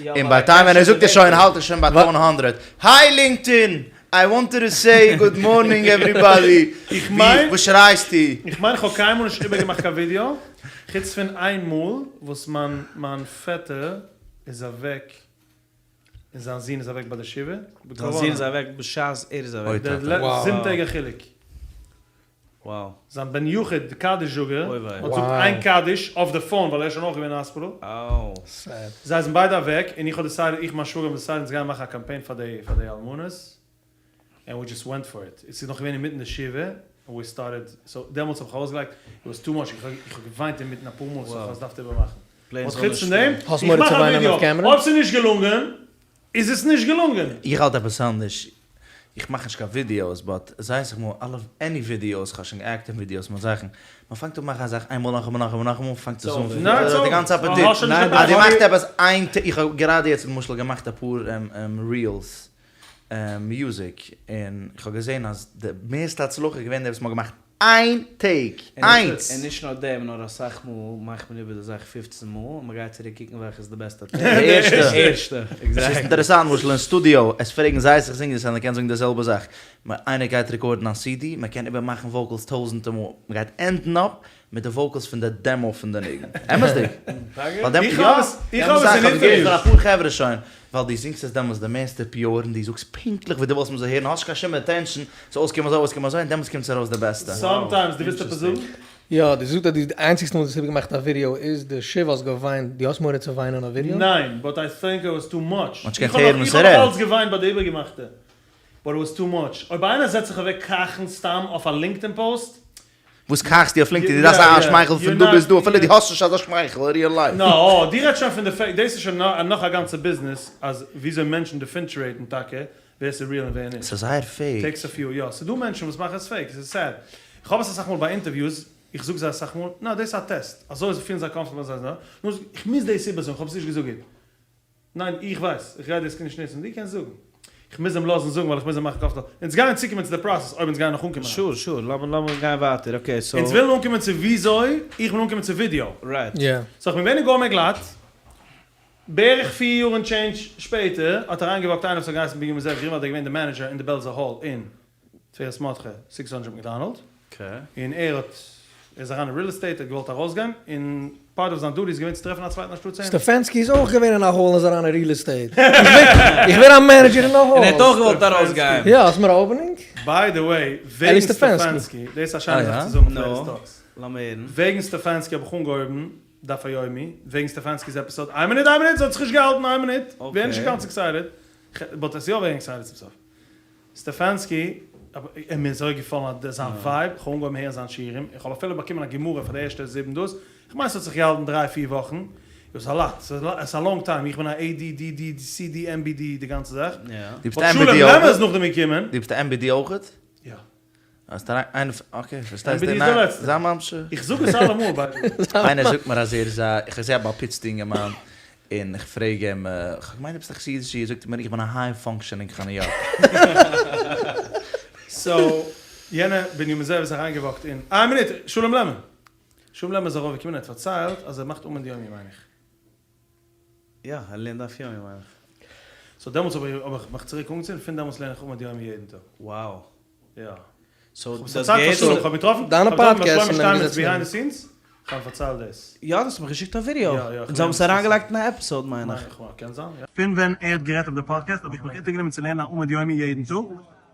און ביי time ווען ער זאגט עס שוין האלט ער שוין ביי 100. Hi LinkedIn! I wanted to say good morning everybody! איך מיין. וואס שרייסטו? איך מיין איך האב קיינמאל נישט איבערגעמאכט קיין ווידיאו, חוץ פון איין מאל וואס מיין מיין פעטער איז אוועק און זיין זון איז אוועק ביי די שבעה, זיין זון איז אוועק בשעת ער איז אוועק. זיבן טעג א חילוק. Wow. זיין בן יחיד די קדיש זאגער האט געזאגט איין קדיש אויף די phone ווייל ער איז שוין אויך געווען אין האספיטאל. זיי זענען ביידע אוועק און איך האב decided, איך מיין שוואגער האבן decided אונז גייען מאכן א קאמפיין פאר די פאר די אלמנות and we just went for it. עס איז נאך געווען אינמיטן די שבעה and we started, so דעמאלטס האב איך ארויסגעלייגט, it was too much, איך האב געוויינט אינמיטן אפאר מאל so איך האב עס געדארפט איבערמאכן. But חוץ פון דעם, איך מאך א ווידיאו, אויב ס'איז נישט געלונגען, איז עס נישט געלונגען. איך האלט עפעס אנדערש, איך מאך נישט קיין ווידיאוס but זייער אסאך מאל אלע any ווידיאוס, כ'האב שוין גע act אין ווידיאוס מיט זאכן, מען פאנגט אן מאכן א זאך איינמאל נאכאמאל נאכאמאל נאכאמאל פאנגט עס אן די גאנצע אפעטיט, אז דו מאכסט עפעס איין טעיק, איך האב גראדע יעצט למשל געמאכט אפאר reels music און איך האב געזען אז די מערסטע הצלחה איז געווען די וואס מען האט געמאכט איין take! איינס! און נישט נאר דעם, נאר אסאך מאל מאכט מען איבער די זאך פופצן מאל, און מ'גייט צוריק קוקן וועלכע איז די בעסטע take. די ערשטע. די ערשטע, exactly. ס'איז אינטערעסאנט, למשל אין סטודיאו, עס פרעגן זייער אסאך זינגערס אז מ'קען זאגן די זעלבע זאך. איינער גייט record ן א CD, מ'קען איבערמאכן vocals טויזענטע מאל, מ'גייט end ן up מיט די vocals פון די demo פון די ניגון. אמת'דיג. ווייל דעם, איך יא, האב עס, איך האב עס אין כ'האב געהערט interviews. פון אפאר חברה שוין, ווייל דו זינגסט עס דעמאלטס די מערסטע pure און דו זאגסט פונקטליך ווי דו ווילסט מ'זאל הערן, האסט נישט קיין שום attention, ס'זאל אויסקומען אזוי אויסקומען אזוי, און דעמאלטס קומט עס ארויס די בעסטע. Sometimes, דו ווילסט עפעס זאגן? יא, דו זאגסט אז די איינציגסטע מאל דו האסט איבערגעמאכט א ווידיאו איז די שבעה האסט געוויינט, דו האסט מורא צו וויינען אויף ווידיאו? ניין, but I think it was too much. מ'האט נישט געקענט הערן וואס ער איך האב רעדט. נאך אלץ געוויינט ביי די איבערגעמאכטע, but it was too much. אויב איינער זעצט זיך אוועק קראכן סתם אויף א LinkedIn post, וואס קאכסטו אויף LinkedIn? דו דארפסט א שמייכל פון דא ביז דא, אפילו דו האסט נישט אזא שמייכל אין real life. נאאא, דו רעדסט שוין פון די fake, דאס איז שוין נאך א גאנצע ביזנעס אז וויאזוי מענטשן differentiate ן טאקע ווער ס'איז real און ווער נישט. ס'איז זייער fake. Takes a few, יא, ס'דא מענטשן וואס מאכן עס fake, ס'איז sad. איך האב עס אסאך מאל ביי interviews. איך זאג זיי אסאך מאל, נא דאס איז א טעסט, אזוי פילן זיי קאמפארטעבל זיי זענען, נו איך מוז דאס איבערזאגן, איך האב עס נישט געזאגט גוט. ניין איך ווייס, איך גיי דאס נישט נוצן, דו קענסט זאגן. איך מוז אים לאזן זאגן ווייל איך מוז אים מאכן קאמפארטעבל. אונז גייען צוקומען צו די פראסעס אויב אונז גייען נאך אנקומען. שור שור, לאמיר לאמיר גיין ווייטער, אקעי סאו. אונז ווילן אנקומען צו וויאזוי, איך וויל אנקומען צו ווידיאו. רייט. יא. סאו איך בין געווען אין גארמעי גלאט, בערך פיר יאר און טשעינדזש שפעטער האט אריינגעוואקט איינער וואס האט געהייסן בנימין זאב גרינוואלד ער איז געווען די מענעדזשער אין די בעלזא האל אין תפארת מרדכי, סיקס הונדרעט מעקדאנעלד, און ער האט, ער איז אריין אין ריעל עסטעיט, ער האט געוואלט ארויסגיין, און פארט אוו זיין דוטי איז געווען צו טרעפן א צווייטן אנשטאטס אים. סטעפענסקי איז אויך געווען אין א האל און איז אריין אין ריעל עסטעיט. איך ווער א מענעדזשער אין א האל. און ער האט אויך געוואלט ארויסגיין. יא, האסט מיר א אופענינג? ביי די וועי, וועגן סטעפאנסקי, דאס איז א שיינע זאך צו זאגן אויף לעיטעסט טאלקס. לאמיר הערן. וועגן סטעפאנסקי האב איך אנגעהויבן דף היומי, וועגן סטעפאנסקי'ס עפיסאד, איין מינוט איין מינוט, ס'האט זיך נישט געהאלטן איין מינוט, ווער נישט גאנץ עקסייטעד, באט עס יא ווערן עקסייטעד צום סוף. סטעפאנסקי, איז מיר אזוי געפאלן זיין ווייב, איך האב אנגעהויבן הערן זיין שיעורים, איך האב אפילו באקומען א גמרא פאר די ערשטע זיבן דאס, איך מיין ס'האט זיך געהאלטן דריי פיר וואכן, איט וואס א לאט, ס'איז א לאנג טיים, איך בין א עי די די די סי די עם בי די די גאנצע זאך, דו ביסט באט א שלום MBD לעמער איז אויכעט? נאכדעם געקומען. דו ביסט א MBD אויכעט? יא. האסט אריין איינער פון אקעי פארשטייסט MBD איז די לעצטע. זיי ממשיך. איך זאג עס אלעמאל ביי די וועי. איינער זאגט מיר אז ער איז א, איך זעה א בעל פיצטע אינגערמאן, און איך פרעג אים, איך האב געמיינט דו ביסט א חסידישע איד, זאגט ער מיר איך בין א היי פאנקשענינג חניאק. סאו יענער בנימין זאב איז אריינגעוואקט אין, איין מינוט, שלום לעמער! שלום לעמער איז ארויפגעקומען ער האט פארציילט אז ער מאכט עמוד יומי מיין איך. יא, ער לערנט דף יומי מיין איך. סאו דעמאלטס האב איך מיך צוריק אנגעצינדן, פון דעמאלטס לערן איך עמוד יומי יעדן טאג. Wow. יא. סאו כ'האב דאס פארציילט פאר געהערט שלום, כ'האב געטראפן דיינע כ'האב געטראפן ביי פאדקעסט שלמה און שטיינמעץ געזעצן ביהיינד די סינס, כ'האב אים פארציילט דאס. יא, דו האסט מיך געשיקט א ווידעא. יא, יא, אונז האבן עס אריינגעלייגט אין א עפיסאוד מיין איך. קען זיין, יא. פון ווען ער האט גערעדט אויף די פאדקעסט האב איך מיך אונטערגענומען צו לערנען א עמוד יומי יעדן טאג,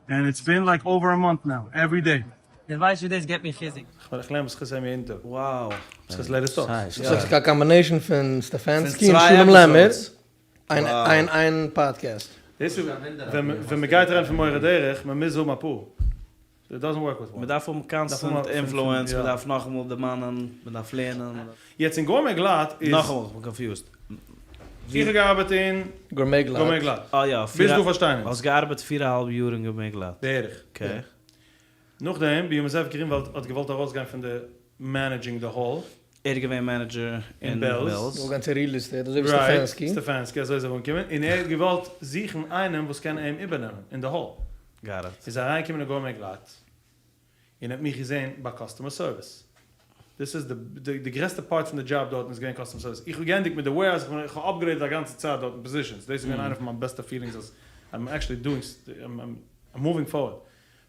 ענד איטס בין לייק אווער א מאנט נאו, עווערי דעי. דו ווייסט ווי דאס געבט מיר חיזוק. איך לערן בזכות אים יעדן טאג. Wow. בזכות לעיטעסט טאלקס. סאו ס'איז א קאמבינעישאן פון סטעפאנסקי און שלום לעמער אין איין פאדקעסט. דאס איז ווען מ'גייט רעדן פון מורה דרך, מ'מוז האבן אפאר. איט דאזענט ווארק וויט וואן. מ'דארף האבן קאנסטענט אינפלוענס, מ'דארף נאכאמאל דערמאנען, מ'דארף לערנען. יעצט אין גארמעי גלאט איז. נאכאמאל, כ'בין קאנפיוזד. איך האב געארבעט אין גארמעי גלאט. גארמעי גלאט. אה יא. ביז דא פארשטיין אונז. האסט געארבעט פיר א האלב יאר אין גארמעי גלאט. בערך. אקעי. נאכדעם בנימין זאב גרינוואלד האט געוואלט ארויסגיין פון די מענעדזשינג די האל. ער איז געווען מענעדזשער אין בעלז. גאר גאנצע ריעל עסטעיט אזוי ווי סטעפאנסקי. רייט, סטעפאנסקי אזוי איז ער אנגעקומען און ער האט געוואלט זוכן איינעם וואס קען אים איבערנעמען אין די האל. גאט איט. איז ער אריינגעקומען אין גארמעי גלאט און האט מיך געזען ביי קאסטומער סערוויס. דאס איז די די גרעסטע פארט פון די דזשאב דארטן איז געווען קאסטומער סערוויס. איך האב געענדיגט מיט די וועירהאוז, איך האב אפגרעידעד א גאנצע צייט דארטן פאזישאנס. דאס איז געווען איינע פון מיין בעסטע פילינגס אז איים עקשעלי דואינג איים מואווינג פארווארד.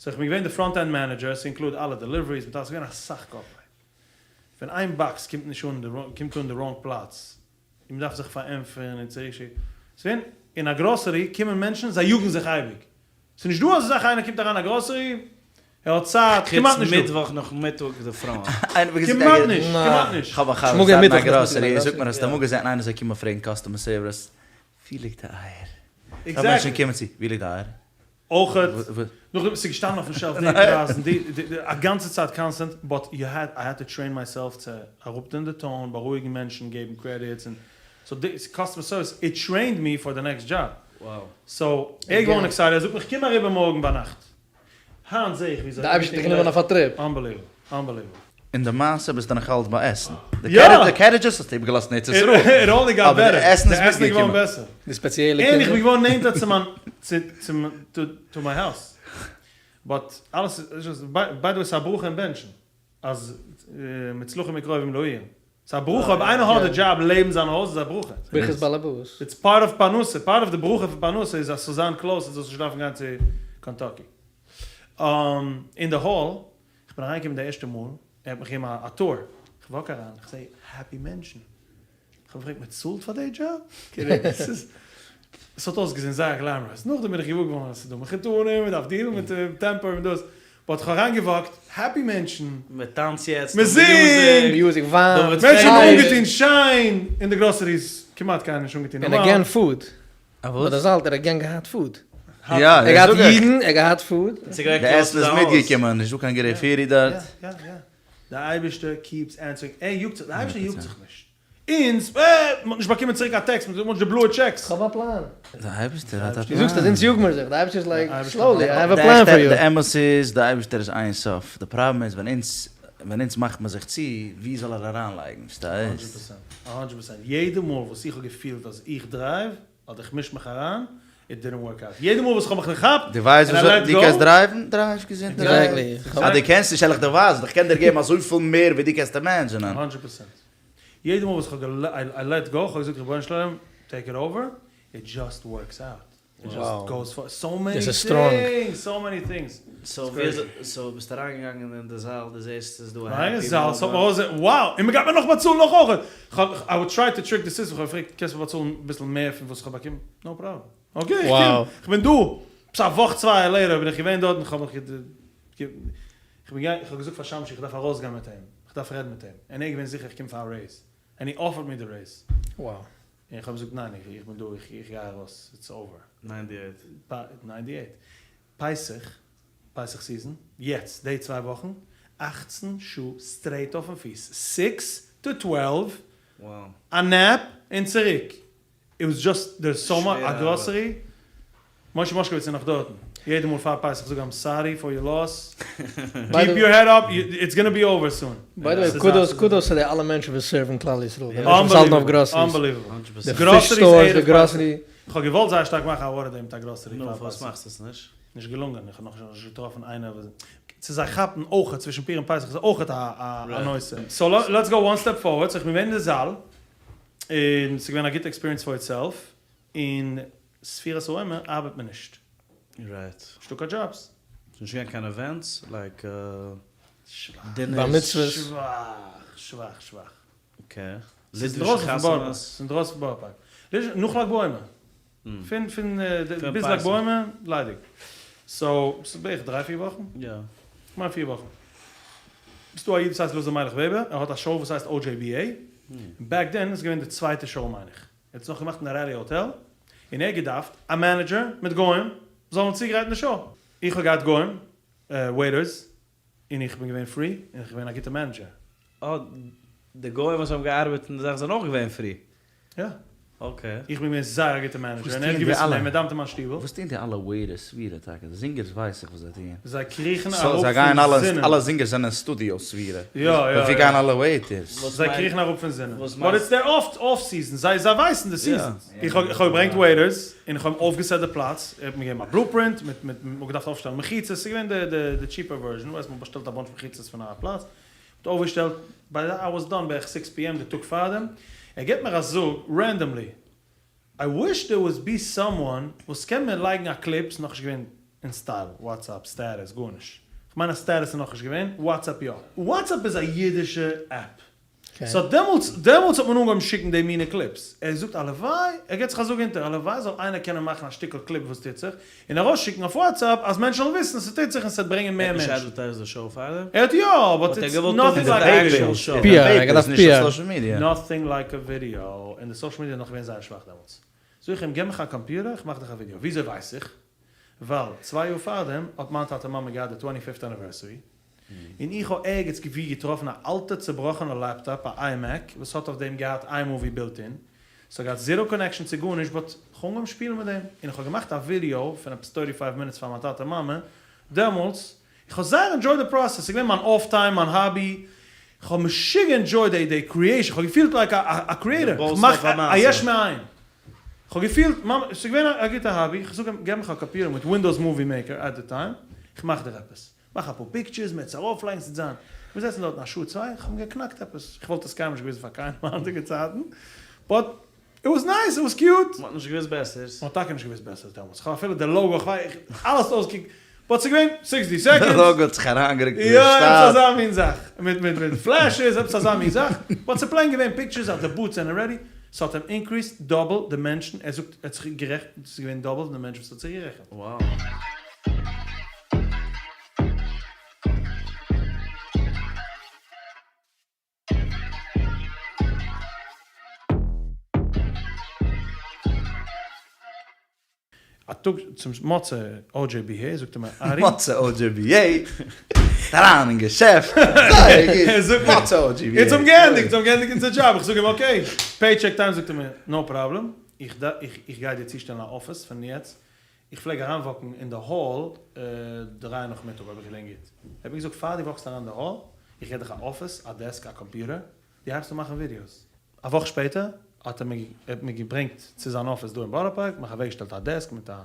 סאו איך בין געווען די פראנט ענד מענעדזשער, ס'אינקלוד אלע דעליוועריס מיט אלעס, ס'איז געווען אסאך קאפוויי. ווען איין באקס קומט נישט אן קומט אן די ראנג פלאץ, און מ'דארף זיך פארענטפערן און צוריקשיקן. ס'איז געווען אין א גראסערי קומען מענטשן זיי יאגן זיך אייביג. ס'איז נישט דא אזא זאך איינער קומט אריין א גראסערי ער האט צייט, כמעט חוץ נישט דא. מיטוואך נאכמיטאג די פרויען. כמעט נישט, כמעט נישט. כ'האב א חבר וואס ארבעט אין א גראסערי, ער זאגט מיר האסט אמאל געזען איינער זאל קומען פרעגן קאסטומער סערוויס ווי ליגט די אייער? רוב מענטשן קומען צו ווי ליגט די אייער? אויכעט, נאכדעם ס'איז געשטאנען אויפן שעלף די פרייזן, די די א גאנצע צייט קאנסטענט, באט יו העד, איי העד טו טרעין מיי סעלף צו אראפטון די טאון, בארואיגן מענטשן, געבן קרעדיטס, און סאו די קאסטומער סערוויס, איט טרעינד מי פאר די נעקסט דזשאב. סאו ער איז געווארן עקסייטעד, ער זאגט מיך קום אריבער מארגן ביינאכט. היינט זעה איך וויאזוי די אייבערשטער האט דיך גענומען אויף א טריפ. אנבעליוועבל, אנבעליוועבל. אין די מעשה ביסטו נאך אלץ ביי עסן. יא! די קערידזשעס האסטו איבערגעלאזט אין ארץ ישראל. איט אנלי גאט אבער די בעטער. עסן די איז עסן איז געווארן מיטגעקומען. בעסער. די ספעציעלע און איך קינדער. בין געווארן נענטער צו מיין צו צו טו מיי האוז. באט אלעס איז ביי די וועי ס'איז א ברכה אין בענטשן אז מוצלחים וקרובים לעיר. ס'איז א ברכה אויב איינער האט די דזשאב לעבן זיין הויז איז א ברכה. ברכת בעל הבית. איטס פארט אוו פרנסה, פארט אוו די ברכה פון פרנסה איז אז ס'זאל זיין קלאוס אז זאלסט נישט דארפן גיין צו קענטאקי. אין די האל, איך בין אריינגעקומען די ערשטע מאל, ער האט מיך געגעבן א טור, איך וואק אריין, איך זעה העפי מענטשן, איך האב געפרעגט מען צאלט פאר די דזשאב? עס האט אויסגעזען זייער גלעמערעס, נאכדעם בין איך געוואר געווארן אז עס איז דא מחותנים, מען דארף דילן מיט טעמפער און דאס, באט איך האב אריינגעוואקט, העפי מענטשן, מען טאנצט יעצט, מען זינגט, מיוזיק, וויין, מענטשן אנגעטון שיין, אין די גראסעריס כמעט קיינער נישט אנגעטון און נארמאל. אגעין פוד, א ביי וואס? די זאלט ער האט אגעין געהאט פוד. יא, ער דאס געהאט זאג איך. אידן, ער געהאט פוד. די עסן איז מיטגעקומען, נישטא קיין גרעפירי דארט. יא יא יא. די אייבערשטער קיעפס ענסערינג, ער יאגט זיך, די אייבערשטער יאגט זיך נישט. אונז, אה, מ'האט נישט באקומען צוריק א טעקסט, מ'האט נישט די בלויע טשעקס. כ'האב א פלאן. די אייבערשטער האט א דו זאגסט אז פלאן. אונז יאג מיר זיך, די אייבערשטער איז לייק, סלאולי, איי העוו א פלאן פאר יו. די אמת איז, די אייבערשטער איז אין סוף, די פראבלעם איז ווען אונז. ווען אונז מאכט מען זיך צו, ווי זאל ער אריינלייגן, הונדרעט פארשטייסט? פערסענט, א הונדרעט פערסענט, יעדע מאל וואס איך האב געפילט אז איך דרייוו, אדער איך מיש מיך אריין, איט דידנט ווארק אוט, יעדע מאל וואס איך האב מיך געכאפט, דו ווייסט און איי וויאזוי לעט דו גאו, קענסט דרייוון? דרייוו געזונטערהייט. עקזעקטלי. אז דו קענסט נישט, וועל איך דיר ווייזן, איך קען דיר געבן אזויפיל מער ווי דו קענסט אימעדזשינען. א הונדרעט פערסענט, יעדע מאל וואס איך האב איי לעט גאו, איך האב געזאגט רבונו של עולם, טעיק איט אווער, איט דזשאסט ווארקס אוט. איט דזשאסט גאוס פאר סאו מעני טינגס, סאו מעני טינגס. סאו ביסט אריינגעגאנגען אין די זאל דו זעסט ס'איז דא א העפי העפי זאל, ס'האט מיר אויסגעזען wow! און מ'גייט מיר נאך באצאלן נאך אויך! כ'האב, איי וואוד טריי טו טריק די סיסטעם, כ'האב געפרעגט קענסט מיר באצאלן אביסל מער פון וואס כ'האב באקומען? נאו פראבלעם. אקעי איך קום, כ'בין דא! עפעס א וואך צוויי לעיטער בין איך געווען דארט און כ'האב מיך כ'בין געגאנגען, כ'האב געזאגט פאר שמשי כ'דארף ארויסגיין מיט אים, כ'דארף רעדן מיט אים, און ער איז געווען זיכער איך קום פאר א רעיז, ענד הי אפערד מי די רעיז. און איך האב געזאגט ניין איך בין דא איך גיי ארויס איטס אווער. ניינטי עיט. ניינטי עיט. פסח, פסח סיזען, יעצט די צוויי וואכן, אכצן שעה סטרעיט אויפן פיס, סיקס טו טוועלוו, א נעפ און צוריק, איט וואס דזשאסט דערס סאו מאטש, א גראסערי, משה מאשקאוויץ איז נאך דארטן, יעדע מאל פאר פסח זאג איים סארי פאר יור לאס, קיפ יור העד אפ, איטס גאנא בי אווער סון. ביי די וועי, קודאס קודאס צו די אלע מענטשן וואס סערוון כלל ישראל, די מענטשן וואס האלטן אויף גראסעריס, די פיש סטארס, די גראסערי. כ'האב געוואלט זייער שטארק מאכן א וואטער דעי מיט א גראסערי נו פאר פארוואס פסח. מאכסטו עס נישט? נישט געלונגען, איך האב נאכנישט געטראפן איינער וואס, צו זיי כאפן אויכעט צווישן פורים פסח איז אויכעט א נושא. סאו לעטס גאו וואן סטעפ פארווארד, סאו איך בין געווען אין די זאל, און ס'איז געווען א גוטע עקספיריענס פאר איטסעלף, און ספירת העומר ארבעט מען נישט. רייט. נישטא קיין דזשאבס. ס'איז נישט געווען קיין עווענטס לייק שוואך. דינערס? בר מצוות? שוואך שוואך שוואך. אקעי. ס'איז ליטווישע אינדרויסן פון בארא פארק. חתונות? ס'איז אינדרויסן פון בארא פארק. נאך לג בעומר. פון פון ביז לג בעומר ליידיג. סאו ס'איז בערך דריי פיר וואכן. יא. כ'מיין פיר וואכן. ס'דא א איד וואס הייסט אלעזר מיילעך וועבער, ער האט א שאו וואס הייסט OJBA. בעק דען איז געווען די צווייטע שאו מיין איך. ער האט עס נאך געמאכט אין די ראלי האטעל, און ער האט געדארפט א מענעדזשער מיט גוים זאלן צוגרייטן די שאו. איך האב געהאט גוים, וועיטערס, און איך בין געווען פרי, און איך בין געווען א גוטע מענעדזשער. אה, די גוים וואס האבן געארבעט אין די זאך זענען אויך געווען פרי? יא. אקעי. איך בין געווען זייער א גוטע מענעדזשער, וואס און ער האט טוען די געוואוסט פון אלע? דעם, ער דאווענט אין מיין שטיבל. וואס טוען די אלע וועיטערס ספירה טאקע? די זינגערס ווייס איך וואס זיי טוען. זיי קריכן סא אראפ זיי גייען פון אלע, זינען. אלע זינגערס זענען אין סטודיאו ספירה. יא יא ווי יא. גייען אלע וועיטערס? זיי קריכן אראפ פון זינען. וואס באט מיינסט? איטס דעיר אףף אףף סיזען, זיי זיי ווייסן די סיזענס. איך האב איך האב געברענגט וועיטערס, און איך האב אויפגעסעט די פלאץ, ער האט מיר געגעבן א בלופרינט מיט מיט מ'האט געדארפט אויפשטעלן מחיצות, ס'איז געווען די די די טשיפער ווערזשען, ווייסט מ'האט באשטעלט א באנטש מחיצות פון א פלאץ, מ'האט אויפגעשטעלט, ביי די איי וואס דאן בערך סיקס פי עם די טאג פארדעם, ער געבט מיר א זאג רענדאמלי, איי וויש דער וואס בי סאמאן וואס קען מיר לייגן א קליפ, ס'איז נאכנישט געווען אין סטייל וואטסעפפ סטעטוס גארנישט, כ'מיין אז סטעטוס איז נאכנישט געווען, וואטסעפפ יא. וואטסעפפ איז א אידישע עפפ, סא דעמאלטס דעמאלטס האט מען אנגעהויבן שיקן די מינע קליפס, ער זאגט הלוואי, ער געט זיך א זאג אונטער, הלוואי זאל איינער קענען מאכן א שטיקל קליפ וואס טוט זיך, און ארויסשיקן אויף וואטסעפפ אז מענטשן זאלן וויסן ס'טוט זיך און ס'וועט ברענגען מער ער האט נישט מענטשן. אדווערטייזט די שאו פאר דעם? ער האט יא, באט האט ער איטס געוואלט נאטינג האבן לייק די א ווידיאו. עקשועל שאו. פי אר, ער האט געדארפט פי אר. נאטינג לייק א ווידיאו, און די סאושעל מידיע איז נאך געווען זייער שוואך דעמאלטס. זאג איך אים געב מיך א קאמפיוטער איך מאך דיך א ווידיאו. וויאזוי ווייס איך? ווייל צוויי יאר פארדעם האט מיין טאטע מאמע געהאט די טווענטי פיפט אניווערסערי, און איך האב ערגעץ וואו געטראפן א אלטע צובראכענע לעפטאפ א איימעק וואס האט אויף דעם געהאט איימאווי בילט אין, ס'האט געהאט זירא קאנעקשאן צו גארנישט באט כ'האב אנגעהויבן שפילן מיט דעם און איך האב געמאכט א ווידיאו פון עפעס טוירטי פייוו מינוטס פאר מיין טאטע מאמע דעמאלטס, איך האב זייער ענדזשויד די פראסעס, ס'איז געווען מיין אףף טיים, מיין האבי, כ'האב משוגע ענדזשויד די די קריעישאן, כ'האב געפילט לייק א קריעיטער, כ'מאך א יש מאין, כ'האב געפילט ממש, ס'איז געווען א גוטע האבי, כ'זאג אים געב מיך א קאמפיוטער מיט ווינדאוס מאווי מעיקער עט די טיים, כ'מאך דיר עפעס. מאך אפאר פיקטשערס, מ'עט עס ארויפלייגן, ס'וועט זיין. מיר זעצן דארטן א שעה צוויי, איך האב געקנאקט עפעס, איך וואלט עס קיינמאל נישט געוויזן פאר קיינעם היינטיגע צייטן, באט איט וואס נייס, איט וואס קיוט. מ'האט נישט געוואוסט בעסערס. מ'האט טאקע נישט געוואוסט בעסערס דעמאלטס, כ'האב אפילו די לאגא, כ'ווייס, אלעס האט אויסגעקוקט, באט ס'איז געווען סיקסטי סעקאנדס. די לאגא האט זיך אריינגערוקט אין די יא, עפעס שטאט. אזא מין זאך, מיט מיט מיט פלעשעס, עפעס אזא מין זאך, באט ס'איז פלעין געווען פיקטשערס אז די בוטס זענען רעדי, ס'האט אים אינקריסט דאבל די מענטשן, ער זאגט ער האט זיך גערעכנט, ס'איז געווען דאבל די מענטשן וואס האט זיך גערעכנט. Wow. א טאג צום מוצאי OJBA זאגט ער מיר ארי. מוצאי OJBA, אריין אין געשעפט, זייער גוט, מוצאי OJBA. אונז האבן געענדיגט, אונז האבן געענדיגט אונזער דזשאב, איך זאג אים אקעי, פעי טשעק טיים, זאגט ער מיר נאו פראבלעם, איך גיי דיר צושטעלן א אפיס פון יעצט, איך פלעג אריינוואקן אין די האל דריי נאכמיטאג אויב איך געדענק גוט, ער האט מיר געזאגט פאר דו וואקסט אריין אין די האל, איך געב דיך א אפיס, א דעסק, א קאמפיוטער, דו הייבסט אן מאכן ווידיאוס. א וואך שפעטער האט ער מיר ער האט מיר געברענגט צו זיין אפיס דא אין בארא פארק, מיך אוועקגעשטעלט א דעסק מיט א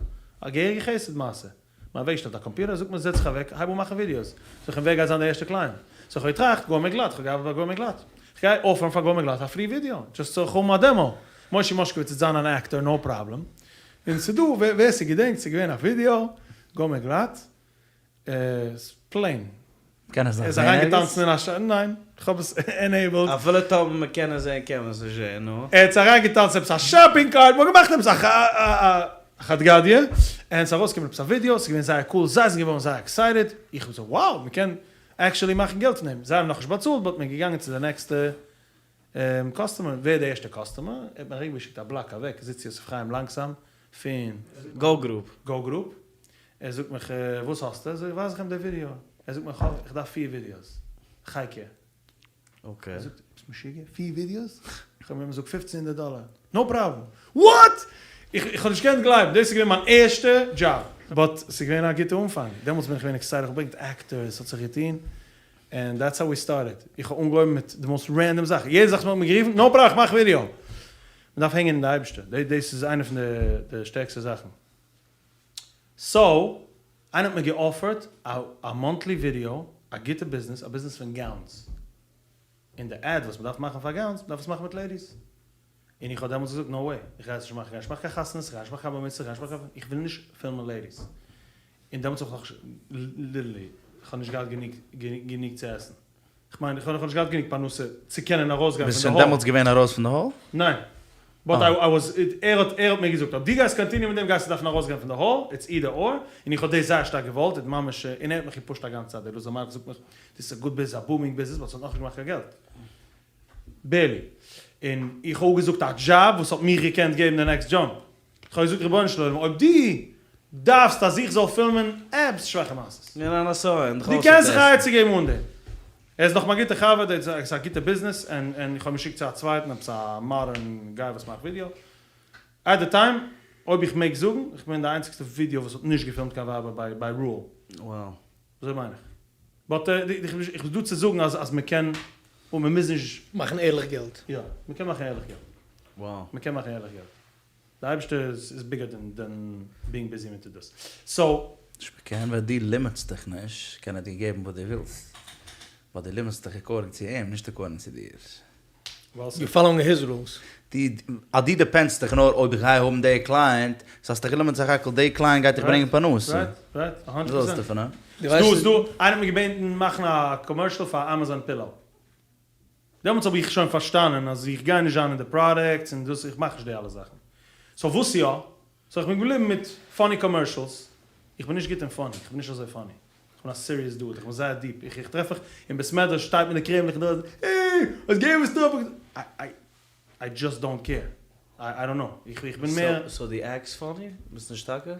א געהעריגע חסד מעשה, מיר אוועקגעשטעלט א קאמפיוטער, זאגט מיר זעץ זיך אוועק, הייב אן מאכן ווידיאוס. זאג איך אים ווער גייט זיין די ערשטע קלייענט? סאו איך האב געטראכט, גומי גלאט, איך האב געארבעט ביי גומי גלאט, איך גיי אפערן פאר גומי גלאט א פרי ווידיאו, דזשאסט סאו איך האב א דעמאו, מושי מאשקאוויץ וועט זיין אן עקטאר נאו פראבלעם, און ס'דא ווער ס'געדענקט ס'איז געווען א ווידיאו, גומי גלאט, פלעין. מ'קען עס ער נאך איז זעהן ערגעץ? אריינגעטאנצן אין א ש. ניין, כ'האב עס ענעיבלד. אפילו טאמער מ'קען עס זעהן קען מען עס נישט זעהן, נו. ער האט אריינגעטאנצן עפעס א שאפינג קארט, מ'האט געמאכט עפעס א חד גדיא, און ס'איז ארויסגעקומען עפעס א ווידיאו, ס'איז געווען זייער cool, זיי זענען געווארן זייער excited, איך האב געזאגט wow, מ'קען actually מאכן געלט פון דעם, זיי האבן נאכנישט באצאלט but מ'איז געגאנגען צו די נעקסטע קאסטומער, ווער איז די ערשטע קאסטומער? ער האט מיר אריבערגעשיקט א בלאק אוועק, זיצט יוסף חיים לאנגסאם פון גאו גרופ. גאו גרופ, ער זאגט מיך וואס האסטו? זאג איך ווייז איך אים די ווידיאו, ער זאגט מיך איך דארף פיר ווידיאוס, חייקה. okay. ער זאגט ביסט משוגע? פיר ווידיאוס? איך האב אים געזאגט פופצן הונדערט דאלער, no problem. What? איך האב נישט געקענט גלייבן, דאס איז געווען מיין ערשטע דזשאב. But ס'איז געווען א גוטע אנפאנג, דעמאלטס בין איך געווען excited, איך האב געברענגט actors, ס'האט זיך געטון, and that's how we started. איך האב אנגעהויבן מיט די most random זאך, יעדע זאך וואס מ'האט מיר גערופן, no problem, איך מאך ווידיאו. מ'דארף הענגען אין די אייבערשטער, דאס איז איינע פון די שטערקסטע זאכן. So, איינער האט מיר געאפערט א monthly ווידיאו, א גוטע ביזנעס, א ביזנעס פון gowns. און די ad וואס מ'דארף מאכן פאר gowns, מ'דארף עס מאכן מיט ladies. און איך האב דעמאלטס געזאגט no way, איך גיי עס נישט מאכן, איך גיי נישט מאכן קיין חתונות, איך גיי נישט מאכן קיין בר מצוה, איך גיי נישט מאכן קיין, איך וויל נישט פילמען ladies. און דעמאלטס האב איך נאך literally, איך האב נישט געהאט גענוג גענוג צו עסן. איך מיין, איך האב נאכנישט געהאט גענוג פרנסה צו קענען ארויסגיין ביסט פון שוין די hall. דעמאלטס געווען ארויס פון די hall? ניין. But I was, ער האט ער האט מיר געזאגט אויב דו גייסט continue מיט דעם גייסטו דארפן ארויסגיין פון די hall, it's either or, און איך האב דאס זייער שטארק געוואלט, און ממש, און ער האט מיך געפושט א גאנצע צייט, דער לוזער מארק זאגט מיך, דאס איז א גוט ביזנעס, א booming ביזנעס, but ס'האט נאכנישט געמאכט קיין געלט. Barely. און איך האב אפגעזאגט א דזשאב וואס האט מיך געקענט געבן די next jump. איך האב געזאגט רבונו של עולם אויב דו דארפסט אז איך זאל פילמען עפעס שוואכע מעשות. ניין ניין אזוי און דו קענסט זיך א עצה געבן אן דעם. ער איז נאך מיין גוטע חבר, דער איז א גוטע ביזנעס, און און איך האב אים געשיקט צו א צווייטן עפעס א modern guy וואס מאכט ווידיאו. At the time, אויב איך מעג זאגן, איך בין די איינציגסטע ווידיאו וואס האט נישט געפילמט קיין ווייבער ביי ביי rule. Wow. אזוי מיין איך. But איך בין דא צו זאגן אז אז מ'קען און מ'מוז נישט. מאכן ערליך געלט. יא, מ'קען מאכן ערליך געלט. Wow. מ'קען מאכן ערליך געלט. די אייבערשטער איז bigger than being busy מיט דאס. So. מ'קען ווען דו לימיטסט דיך נישט קען ער דיר געבן וואס דו ווילסט. ווייל דו לימיטסט דיך according צו אים נישט according צו דיר. You following his rules. דו אז דו דיפענדסט דיך נאר אויב איך גיי האבן די קלייענט, סאו האסט דיך געלימיט סך הכל די קלייענט גייט דיך ברענגען פרנסה. Right right a hundred וואס ווילסטו פערסענט. פון אים? דו ס'דא ווייסט ס'דא איינער האט מיר געבעטן מאכן א commercial פאר Amazon pillow. דעמאלטס האב איך שוין פארשטאנען אז איך גיי נישט זיין אין די products און דאס איך מאך נישט די אלע זאכן. So וואס יא? So איך בין געבליבן מיט funny commercials. איך בין נישט גוט אין funny, איך בין נישט אזוי funny. איך בין א serious dude, איך בין זייער deep. איך טרעף מיך אין בית מדרש שטייט מיט די קרעמלעך און דארט, העי, האסט געהערט וואס טראמפ האט געזאגט? I just don't care. I don't know. איך בין מער. So דו עקסט funny? ביסט נישט טאקע?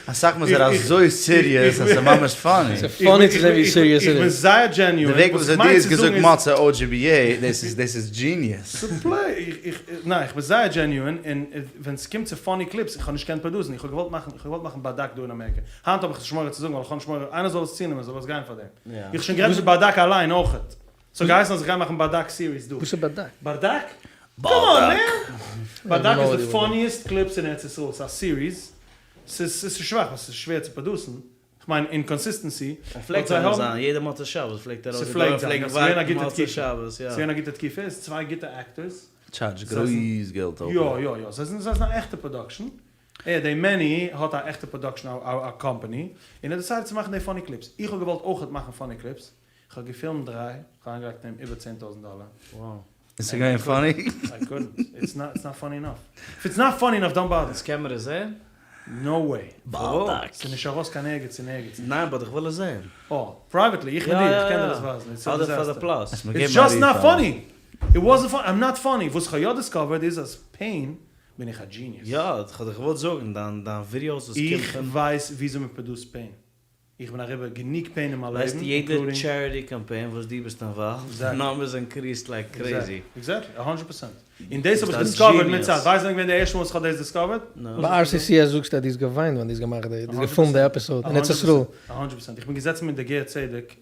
אסאך מאל איז ער אזוי serious אז ס'איז ממש funny. ס'איז funny צו זען ווי serious ער איך בין איז. זייער genuine. די וועג וויאזוי דו האסט געזאגט מצה OGBA, דאס איז דאס איז genius. ניין, איך בין זייער genuine, און ווען ס'קומט צו funny clips, איך האב נישט געקענט פראדוסן, איך האב געוואלט מאכן, איך האב געוואלט מאכן באדאק דא אין אמעריקע. היינט האב איך נישט מורא צו זאגן, ווייל איך האב נישט מורא, איינער זאל עס צונעמען, זאל עס גיין פאר דעם. איך האב שוין גערעדט מיט באדאק אליין אויכעט. ס'האט געהייסן אז איך גיי מאכן באדאק series דא. וואס איז באדאק? באדאק? Come on man! באדאק איז די funniest clips אין ארץ ישראל, ס'איז א series, ס'איז שוואך ווייל ס'איז שווער צו פראדוסן, כ'מיין אין consistency, ער פלעגט אמאל זיין, יעדע מוצאי שבת פלעגט ער ארויס ס'פלעגט זיין, יא, ס'איז געווען א גוטע תקופה, שבת, יא. ס'איז געווען א גוטע תקופה, איז צוויי גוטע actors. Charge גרויס געלט אויך. יא יא יא, זיי זענען א עכטע production, ער דעי מעני האט א עכטע production א קאמפאני, און ער decide ט צו מאכן די funny clips, איך האב געוואלט אויכעט מאכן funny clips, כ'האב געפילמט דריי, כ'האב אריינגעלייגט אין אים איבער 10,000 דאלער. Wow. און ס'איז געווען funny? I couldn't. It's not, it's not funny enough. If it's not funny enough, don't bother. דאס קען מען עס זעהן? No way. באלדאק. ס'איז נישט ארויס קיין ערגעץ אין ערגעץ. ניין, but איך וויל עס זעהן. אה, privately, איך מיט דיר, איך קען דיר עס ווייזן. It's a אדער פאר די disaster. פלאס. It's just not funny! It wasn't funny, I'm not funny. וואס כ'האב יא discovered איז אז pain בין איך א genius. יא, כ'האב דיך געוואלט זאגן, דיין דיין ווידיאוס וואס קומט איך פון. ווייס וויאזוי מ'פראדוסט pain. איך בין אריבער גענוג pain אין מיין ווייסט לעבן, יעדע including. charity קאמפיין וואס דו ביסט involved, די numbers increased like crazy. Exactly, a hundred percent. און דאס האב איך ביסט א discovered מיט genius. צייט. ווייסט ווען געווען די ערשטע מאל וואס איך האב דאס discovered? No. ביי RCCS זאגסטו אז דו האסט געוויינט ווען דו האסט געמאכט די, דו האסט געפילמט די episode אין ארץ ישראל. A hundred percent. איך בין געזעצן מיט די גר צדק,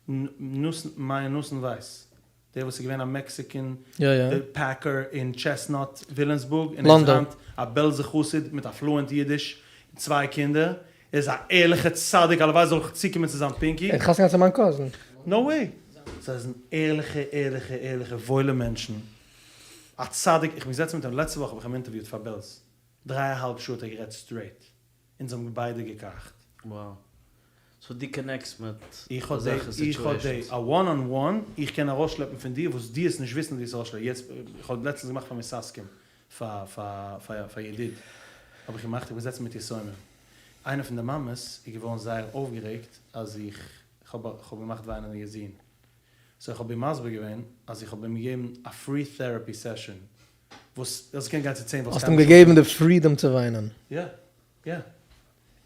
נתן, מאיר נתן ווייס. דער וואס איז געווען א Mexican packer אין Chestnut וויליאמסבורג און איז היינט א בעלזער חסיד מיט א fluent אידיש און צוויי קינדער, ער איז א ערליכע צדיק הלוואי זאל איך צוקומען צו זיין פינקי. ער האט חתונה געהאט צו מיין cousin. No way! זיי זענען ערליכע ערליכע ערליכע וואוילע מענטשן, א צדיק, איך בין געזעצן מיט אים לעצטע וואך האב איך אים אינטערוויוט פאר בעלז, דריי א האלב שעה האט ער גערעדט straight, אונז האבן ביידע געקאכט. Wow. So דו connect סט מיט איך האב אזעלכע די, איך האב די, situations. א one on one, איך קען ארויסשלעפן פון דיר וואס דו האסט נישט וויסן אז דו האסט ארויסשלעפן, יעצט, איך האב לעצטנס געמאכט פאר מססקים, פאר פאר פאר פאר ידיד, האב איך געמאכט, איך בין געזעצן מיט יתומים, איינע פון די מאמעס איז געווארן זייער אויפגערעגט אז איך האב איך האב געמאכט וויינען איר זון, so איך האב איר מסביר געווען אז איך האב אים געגעבן א free therapy session, וואס, דאס קען גיין צו צען וואס האסט אים געגעבן די freedom צו וויינען. יא, יא.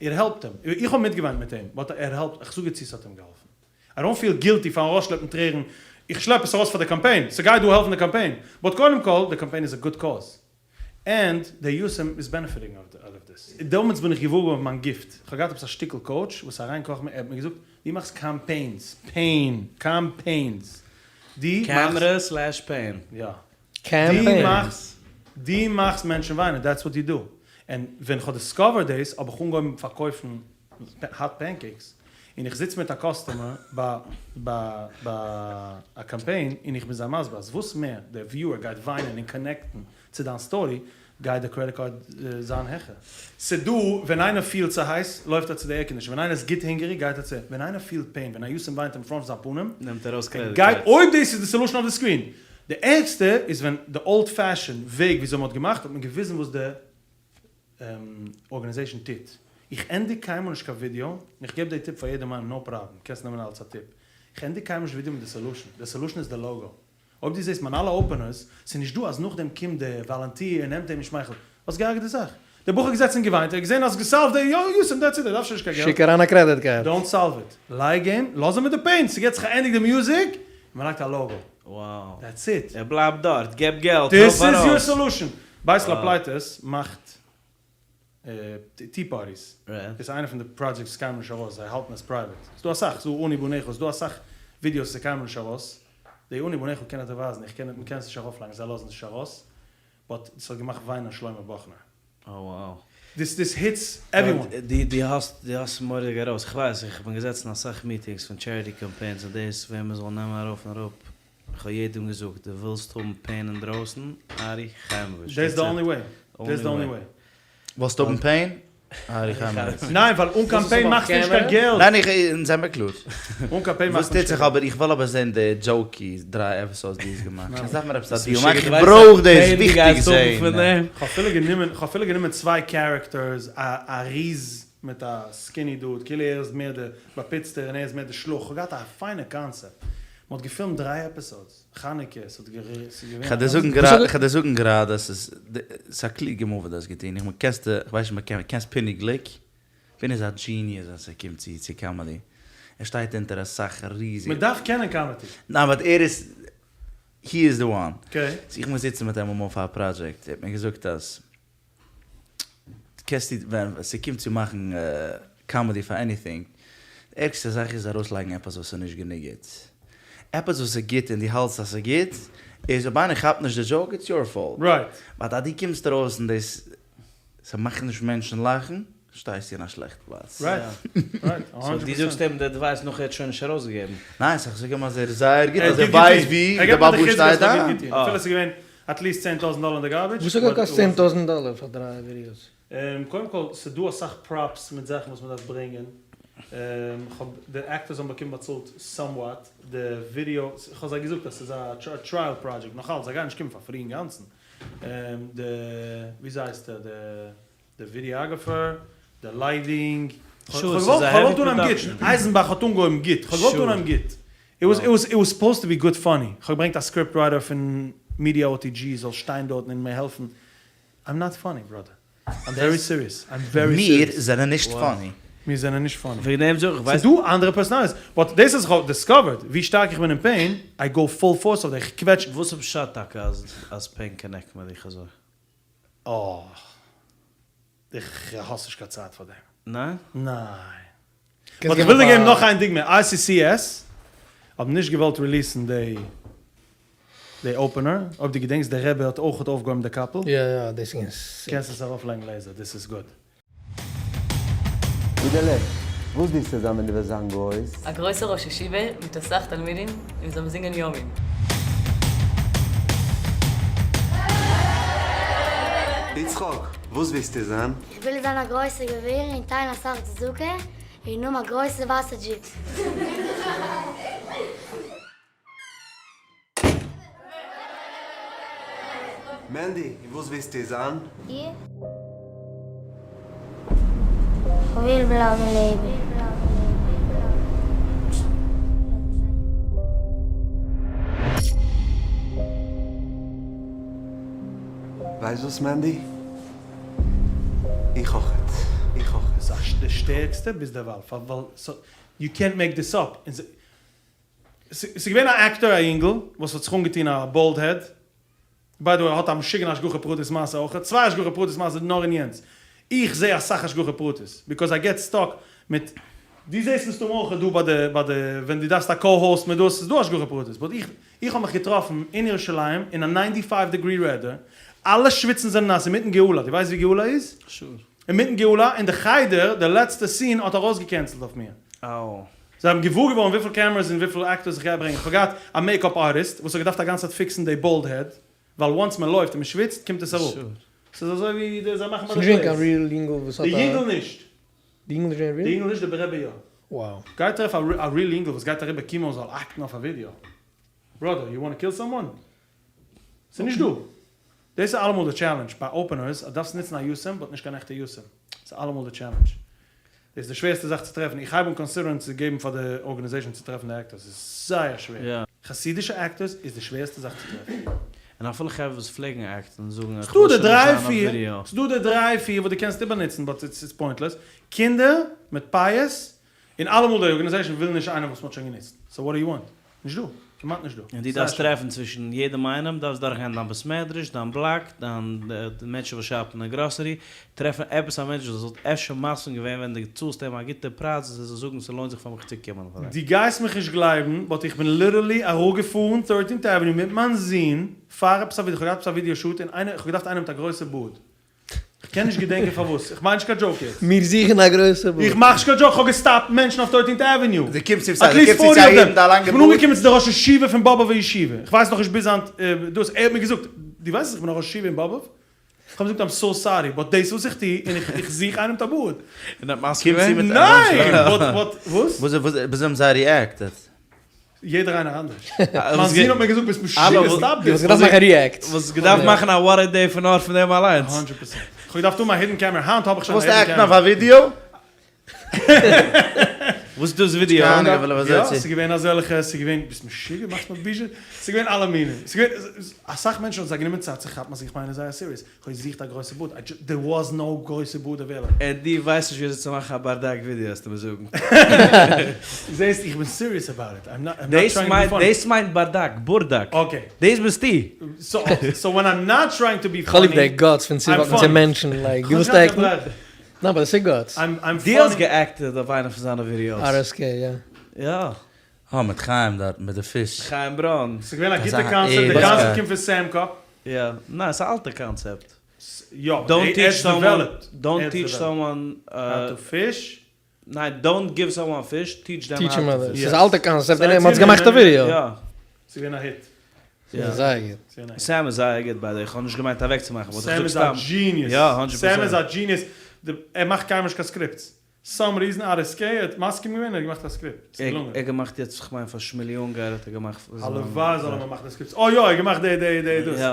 ער העלפט אים. איך האב מיטגעוויינט מיט אים, but ער העלפט, איך זאג דיר צו ס'האט אים געהאלפן. I don't feel guilty פארן ארויסשלעפן טרערן, איך שלעפ עס ארויס פאר די קאמפיין, ס'גייט דא העלפן די קאמפיין, but קודם כל, די קאמפיין איז א good cause, and די יתום איז benefiting out of this. דעמאלטס בין איך געוואר געווארן מיין gift, איך האב געהאט עפעס א שטיקל coach וואס איז אריינגעקראכן מיר, ער האט מיר געזאגט, דו מאכסט קאמפיינס, pain, קאמפיינס, דו מאכסט. Camera slash pain. יא. קאמפיינס. דו מאכסט, דו מאכסט מענטשן וויינען, that's what you do. און ווען כ'האב discovered דאס האב איך אנגעהויבן פארקויפן hot pancakes, און איך זיץ מיט א customer ביי ביי ביי א קאמפיין און איך בין זיי מסביר אז וואס מער דער viewer גייט וויינען און connect ן צו דיין story גייט די credit card זיין העכער. ס'דא ווען איינער פילט צו הייס לויפט ער צו די air-condition, ווען איינער איז גוט הונגעריג גייט ער צו, ווען איינער פילט pain, ווען א יתום וויינט אין front פון זיין פנים, נעמט ער ארויס credit גייט, cards. אויב דאס איז די solution אויף די screen. די ערגסטע איז ווען די old fashion וועג וויאזוי מ'האט געמאכט האט מען געוויזן וואס די organization טוט. איך ענדיג קיינמאל נישט קיין ווידיאו, און איך געב די tip פאר יעדעם איינעם no problem, קענסט נעמען אלץ א tip. איך ענדיג קיינמאל נישט ווידיאו מיט די solution, די solution איז די logo. אויב דו זעסט מיין אלע openers, ס'איז נישט דא אז נאכדעם קומט די volunteer און נעמט אים און שמייכלט. האסט געהארגעט די זאך. דער בחור איז געזעצן און געוויינט, ער האט געזען אז גע solve ט די יתום, that's it, ער דארף שוין נישט קיין געלט. שיק אריין א credit card. Don't solve it. לייג אים, לאז אים מיט די pain, ס'געט זיך א ענדיג די music, און מ'לייגט א logo. Wow. That's it. ער בלייבט דארט, געב געלט, This העלף is your ארויס. solution. בית לפליטות מאכט tea parties. דאס איז איינע פון די projects וואס קיינמאל נישט ארויס, זיי האלטן עס private. ס'דא אסאך, ס'דא אני בניך, ס'דא אסאך ווידיאוס וואס איז קיינמאל נישט ארויס. די אני בניך קען איך דיר ווייזן, איך קען, מ'קען עס נישט ארויפלייגן, זיי לאזן עס נישט ארויס. But ס'האט געמאכט וויינען שלמה באכנער. Oh wow. This this hits everyone. די די האסט די האסט מורא'דיג ארויס, איך ווייס איך בין געזעצן אסאך meetings פון charity קאמפיינס און דאס וועם מ'זאל נעמען ארויף און אראפ, איך האב יעדעם געזאגט די ווילסט האבן pain אינדרויסן, ארי חיימאוויטש, That's the only way. That's the only way. ווילסט האבן pain? ארי חיימאוויטש. ניין ווייל אן קאמפיין מאכסטו נישט קיין געלט. ניין איך אונז זעמער קלאר. אן קאמפיין וואס מאכט מען טוט זיך נישט קיין געלט. אבער איך וויל אבער זען די jokey דריי episodes די האסט געמאכט. עס דארף מיר עפעס א deal מאכן איך ברויך דאס וויכטיג זען. כ'האב אפילו גענומען כ'האב אפילו גענומען צוויי characters א א ריז מיט א skinny dude כאילו ער איז מער די באפיצטער און ער איז מער די שלאך כ'האב געהאט א פיינע concept מ'האט געפילמט דריי episodes חנוכה ס'האט ס'איז געווען כ'על דיר זאגן גראדע כ'על דיר זאגן גראדע ס'איז ס'איז א קלוגע move וואס דו האסט געטון איך מיין קענסט כ'ווייס נישט מ'קען קענסט פיני גליק? פיני איז א genius ווען ס'קומט צו צו comedy ער שטייט אונטער אסאך ריזיגע. מ'דארף קענען comedy. ניין but ער איז he is the one. Okay. So איך מוז זיצן מיט אים אמאל פאר א פראדזשעקט ער האט מיר געזאגט אז קענסטו ווען ס'קומט צו מאכן comedy פאר anything, די ערגסטע זאך איז ארויסלייגן עפעס וואס איז נישט גענוג גוט. עפעס וואס איז גוט און דו האלטסט אז ס'איז גוט, איז אויב איינער כאפט נישט די joke it's your fault. But אז דו קומסט ארויס און דאס ס'מאכט נישט מענטשן לאכן, שטייסטו אין א שלעכט פלאץ. So דו זאגסט אים די advice נאך ער האט שוין נישט ארויסגעגעבן? ניין, סא כ'זאג אים אז ער איז זייער גוט, אז ער ווייסט ווי די באבו שטייט איין. אפילו ס'איז געווען at least 10,000 דאלער אין די garbage. וואס האט געקאסט 10,000 דאלער פאר דריי ווידיאוס? קודם כל, ס'איז דא אסאך props מיט זאכן וואס מ'דארף ברענגען. כ'האב, די actors האבן באקומען באצאלט somewhat, די ווידיאו, כ'האב זיי געזאגט אז ס'איז א trial project, נאכאלץ, זיי גייען נישט קומען פאר free אינגאנצן. די, וויאזוי הייסט ער, די. די videographer, די lighting, כ'האב געוואלט אנהייבן גוט, אייזנבאך האט אנגעהויבן גוט, כ'האב געוואלט אנהייבן גוט, it was supposed to be good funny, כ'האב געברענגט א script writer פון Media OTG זאל שטיין דארטן און מיר העלפן, I'm not funny brother, I'm very serious, I'm very serious. מיר זענען נישט funny. מיר זענען נישט funny. וועגן דעם זאג איך, ס'איז דא אנדערע personalities, but דאס אז איך האב discovered ווי שטארק איך בין אין pain, I go full force אויף דעם, איך קוועטש. וואס איז פשט טאקע אז אז pain connect מיט דיך אזוי? אה. איך האסט נישט קיין צייט פאר דעם. ניין? ניין. But איך וויל דיר געבן נאך איין דוגמא, RCCS האבן נישט געוואלט release ן די די opener, אויב דו געדענקסט די רבי האט אויכעט אויפגעהויבן די קאפל. יא יא דאס איז sick. קענסט עס ארויפלייגן לעיזער, דאס איז גוט. אידעלע, וואס ווילסטו זיין ווען דו וועסט זיין גרויס? א גרויסער ראש ישיבה מיט אסאך תלמידים און זאלן זינגען ימים. יצחק, וואס ווילסטו זיין? איך וויל זיין א גרויסער גביר און טיילן אסאך צדקה און האבן א גרויסע ווייסע Jeep. מענדי, און וואס ווילסטו זיין? איך וויל בלייבן לעבן. ווייסט וואס מענדי? איך אויכעט. איך אויכעט. ס'איז די שטערקסטע ביזדערווייל, ווייל יו קענט מעיק דיס אפ. ס'איז געווען א actor א יונגל וואס האט זיך אנגעטון א bald head, by the way ער האט א משוגענע השגחה פרטית מעשה אויכעט, צוויי השגחה פרטית מעשה נאר אין יענץ, איך זעה אסאך השגחה פרטית, because I get stuck מיט, דו זעסט מסתמא אויכעט דא ביי די ביי די ווען דו דארפסט א co-host מיט דאס, ס'איז דא השגחה פרטית, but איך איך האב מיך געטראפן אין ירושלים אין א ninety five degree weather, אלע שוויצן זענען נאס אינמיטן גאולה, דו ווייסט ווי גאולה איז? אינמיטן גאולה, און די חדר, די לעצטע scene האט ארויסגעקענסלט אויף מיר. זיי האבן געוואר געווארן וויפיל cameras און וויפיל actors איך גיי ברענגען, איך האב געהאט א makeup artist וואס האט געדארפט א גאנצע צייט fix ן די bald head, ווייל once מען לויפט און מען שוויצט קומט עס אראפ. ס'איז אזוי ווי די זיי מאכן ביי די plays. די יונגל נישט. די יונגל נישט געווען real? די יונגל נישט, די רבי יא. Wow. גיי טרעף א real יונגל וואס גייט אריבער chemo זאל act ן אויף א ווידיאו. Brother, you wanna kill someone? ס'איז נישט דא. דאס איז אלעמאל די challenge ביי openers אז דארפסט נוצן א יתום but נישט קיין עכטע יתום. ס'איז אלעמאל די challenge. דאס איז די שווערסטע זאך צו טרעפן. איך הייב אן consider ן צו געבן פאר די organization צו טרעפן די actors. ס'איז זייער שווער. חסידישע actors איז די שווערסטע זאך צו טרעפן. און אפילו חברה וואס פלעגן act ן זאגן איך ס'דא וויל די שוין נישט דריי זיין אויף פיר, ווידיאו. ס'דא די דריי פיר וואס דו קענסט איבערנוצן but it's pointless. קינדער מיט פאות און אלעמאל די organization וויל נישט איינעם וואס מ'האט שוין גענוצט, so what do you want? נישט דא, כמעט נישט דא. און דו דארפסט טרעפן צווישן יעדעם איינעם, דארפסט דורכגיין דיין בית מדרש, דיין בלאק, דיין מענטשן וואס shop ן אין גראסערי, טרעפן עפעס א מענטש וואס וואלט אפשר מסכים געווען ווען דו צאלסט אים א גוטע פרייז אז ער זאל זאגן ס'לוינט זיך פאר מיך צו קומען פאר דעם. דו גייסט מיך נישט גלייבן, but איך בין literally אראפגעפארן Thirteenth Avenue מיט מיין זון פאר עפעס א ווידעא, כ'האב געהאט עפעס א video shoot און איינער, כ'האב געדארפט איינעם מיט א גרויסע בארד, כ'קען נישט געדענקען פארוואס, איך מיין נישט קיין joke יעצט. מיר זוכן א גרויסע בארד. איך מאך נישט קיין joke, כ'האב געסטאפט מענטשן אויף Thirteenth Avenue. דו קומסט צו at least צו forty א of איד מיט א דעם. לאנגע כ'בין בארד. אנגעקומען צו די ראש ישיבה פון באבוב'ע ישיבה, כ'ווייס נאכנישט ביז היינט דאס, ער האט מיר געזאגט, דו ווייסט אז איך בין א ראש ישיבה אין באבוב? כ'האב געזאגט I'm so sorry, but דאס וואס איך טו, און איך זוך איינעם מיט א בארד. און ער האט מסכים קומסט צו געווען? מיט א ניין! But but וואס? וואס וויאזוי האבן זיי reacted? יעדער איינער אנדערש. מיין זון האט מיר געזאגט ביסט משוגע stop דו דיס. וואלסט געדארפט מאכן react. וואלסט געדארפט מאכן א what a day פון נאר פון דעם אליינס. הונדרעט פראצענט. כ'האב געדארפט האבן א hidden camera, היינט האב איך שוין א hidden וואלסט camera. act ן אויף א ווידיאו? וואס איז דאס ווידיאו? יא, ס'איז געווען אזעלכע, ס'איז געווען, ביסט משוגע? מאכסט מיר בושות? ס'איז געווען אלע מינים. ס'איז געווען, אסאך מענטשן האט זיי גענומען צייט צו כאפן אז איך מיין עס זייער serious. כ'האב געזוכט א גרויסע בארד, I just, there was no גרויסע בארד available. און דו ווייסט נישט וויאזוי צו מאכן א ברדק ווידיאו וועסטו מיר זאגן. זעסט, איך בין serious about it, I'm not trying to be funny. דאס מיינט ברדק, בורדאק. Okay. דאס ביסטו. So when I'm not trying to be כ'האב ליב funny, די guts פון צו I'm walk ן צו funny. מענטשן, like, דו ווילסט act ן? ניין, but עס איז guts. דו האסט גע'עקטעד אויף איינע פון זיינע ווידיאוס. RSK, יא. יא. אה, מיט חיים דארט, מיט די פיש. חיים ברוין. ס'איז געווען א גוטע קאנצעפט, די קאנצעפט קומט פון סעם קאפ. יא, ניין, ס'איז א אלטע קאנצעפט. יא, don't teach someone, don't teach someone how to fish. ניין, don't give someone fish, teach them how to fish. ס'איז א אלטע קאנצעפט, און מ'האט עס געמאכט א ווידעא. יא. ס'איז געווען א hit. ס'איז זייער גוט. סעם איז זייער גוט by the way, איך האב נישט געמיינט אוועקצומאכן, but איך סעם זאג איז א סתם. genius. יא, הונדרעט סעם פראצענט. איז א genius. ער מאכט קיינמאל נישט קיין scripts. Some reason RSK האט מסכים געווען, ער האט געמאכט א script. ס'איז געלונגען. ער האט געמאכט יעצט, כ'מיין פאר שמילי אונגאר האט ער געמאכט. הלוואי זאל ער מיר מאכן די scripts. אוי יא, ער האט געמאכט די די די דאס. יא.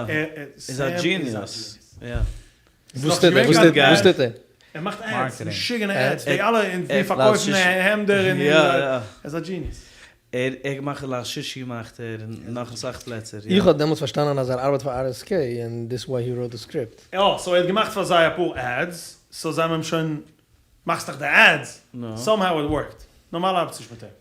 איז א genius. יא. וואס טוט ער? וואס טוט ער? ער מאכט ads, משוגענע ads, די אלע און די פארקויפן העמדער און ער איז א genius. ער האט געמאכט ליל שישי מאכט ער און נאך אסאך פלעצער. איך האב דעמאלטס פארשטאנען אז ער ארבעט פאר RSK און this why he wrote the script. יא, so ער האט געמאכט פאר זיי אפאר ads, so זיי האבן אים שוין. מאכסט דאך די עדס! סאמהאו איט ווארקט. נארמאל ארבעט נישט מיט אים.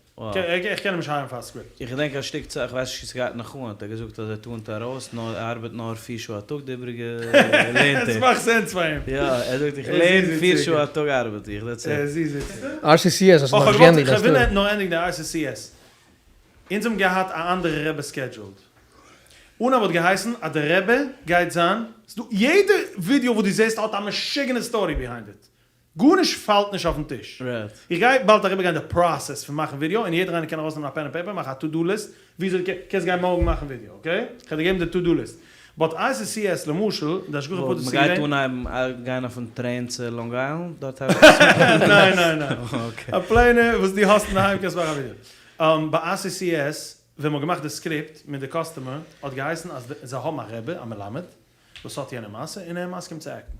איך קען אים נישט הייערן פאר א סקריפט. איך געדענק א שטיק צייט, איך ווייס נישט צו ס'גייט נאך אן, האט ער געזאגט אז ער טאנט ארויס, נאר ער ארבעט נאר פיר שעה א טאג, די איבריגע לערנט ער. ס'מאכט סענס פאר אים. יא, ער זאגט איך לערן פיר שעה א טאג ארבעט איך, דעטס איט. RCCS האסט נאכנישט געענדיגט דיין סטארי. כ'וויל נאר ענדיגן די RCCS. אונז האבן געהאט א אנדערע רבי סקעדזשולד. אנהייב האט געהייסן אז די רבי גייט זיין, ס'דא יעדע ווידיאו וואס דו זעסט האט א משוגענע סטארי ביהיינד איט. גארנישט פאלט נישט אויפן טיש. איך גיי באלד אריבערגיין די פראסעס פון מאכן ווידיאו און יעדער איינער קען ארויסנעמען א פען און פעיפער מאכן א טו דו ליסט וויאזוי דו קענסט גיין מארגן מאכן ווידיאו אקעי? כ'וועל דיר געבן די טו דו ליסט. באט RCCS למשל די השגחה פרטית איז מ'גייט געווען. אנהייבן גיין אויפן טרעין צו לאנג איילענד? דארט הייבט עס אן? ניין ניין ניין. א פלעינע וואס דו האסט אינדערהיים קענסט מאכן א ווידיאו. ביי RCCS ווען מ'האט געמאכט די סקריפט מיט די קאסטומער האט געהייסן אז זיי האבן א רבי א מלמד וואס האט יענע מעשה און ער איז מסכים צו עקטן.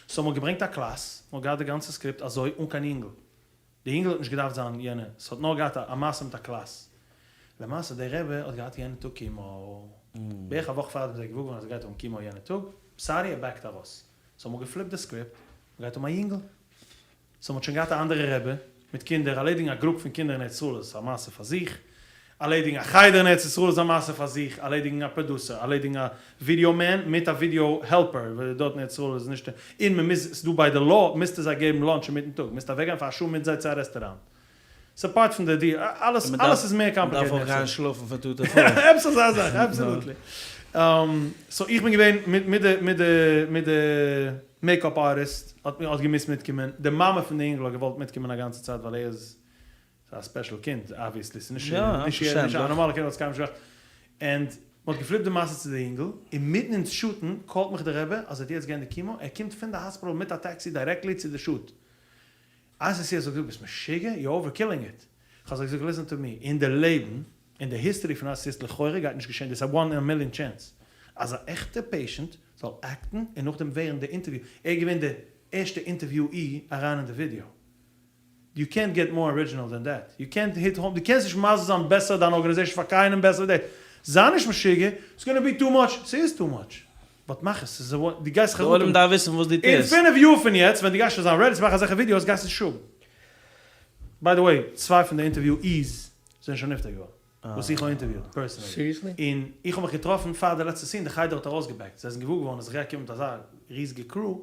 סאו מ'האט געברענגט א קלאס, מ'האט געהאט די גאנצע סקריפט אזוי אן קיין יונגל. די יונגל האט נישט געדארפט זיין יענע, ס'האט נאר געהאט א מעשה מיט א קלאס. למעשה דער רבי האט געהאט יענע טאג קימאו. בערך א וואך פארדעם איז ער געוואר געווארן אז ער גייט האבן קימאו יענע טאג, סארי ער בעקט ארויס. סאו מ'האט געפליפט די סקריפט, מ'גייט האבן א יונגל. סאו מ'האט שוין געהאט א אנדערע רבי מיט קינדער, ערלעדיגן א גרופ פון קינדער אין ארץ ישראל איז א מעשה פאר זיך, ערלעדיגן א חדר אין ארץ ישראל איז א מעשה פאר זיך, ערלעדיגן א פראדוסער, ערלעדיגן א ווידיאו מען מיט א ווידיאו העלפער, ווייל דארט אין ארץ ישראל איז נישט, און מ'מוז, ס'דא ביי די לאו מוזטו זיי געבן לאנטש אינמיטן טאג, מוזט אוועקגיין פאר א שעה מיט זיי צו א רעסטוראנט. ס'איז פארט פון די דיעל, אלעס אלעס איז מער קאמפליקעיטעד. מ'דארף אויך גיין שלאפן פון טו טו פאר. עפעס אזא זאך, אבסאלוטלי. סאו איך בין געווען מיט מיט די מיט די מיט די מעיקאפ ארטיסט האט האט געמוזט מיטקומען, די מאמע פון די אינגל האט געוואלט מיטקומען א גאנצע צייט ווייל ער איז א ספעשל קינד אבוויעסלי, ס'איז נישט נישט נישט א נארמאלע קינד וואלט עס קיינמאל נישט געמאכט, ענד מ'האט געפליפט די מעשה צו די אינגל, אינמיטן אונז שוטן קאלט מיך די רבי אז ער האט יעצט געענדיגט קימאו, ער קומט פון די האספיטאל מיט א טעקסי דירעקטלי צו די שוט. RCCS האט געזאגט ביסט משוגע? יו אווער קילינג איט. כ'האב זיי געזאגט ליסען טו מי, אין די לעבן, אין די היסטערי פון RCCS לכאורה גייט נישט געשען דאס א וואן אין א מיליאן טשענס אז א עכטע פעישענט זאל עקטן און נאכדעם ווערן די אינטערוויו, ער איז געווען די ערשטע אינטערוויואי אריין אין די ווידיאו. יו קענט געט מאר ארידזשינעל דען דעט. יו קענט היט האום, דו קענסט נישט מסביר זיין בעסער דיין ארגאניזעישן פאר קיינעם בעסער ווי דעס. זיי נישט משוגע, ס'איז גאנא בי טו מאטש, ס'איז טו מאטש. באט מאך עס, ס'איז א וואן, דו גייסט די עולם דארף וויסן וואס דו אין טוסט. פינף יאר פון יעצט ווען דו גייסט שוין זיין רעדי צו מאכן אזעלכע ווידיאוס גייסטו עס שוין. ביי די וועי, צוויי פון די אינטערוויואיס זענען שוין נפטר געווארן, וואס איך האב אינטערוויוט פערסענעלי. סיריעסלי? און איך האב מיך געטראפן פאר די לעצטע סין, די חדר האט ארויסגעבעקט, זיי זענען געוואר געווארן אז איך גיי קומען מיט אזא ריזיגע קרו,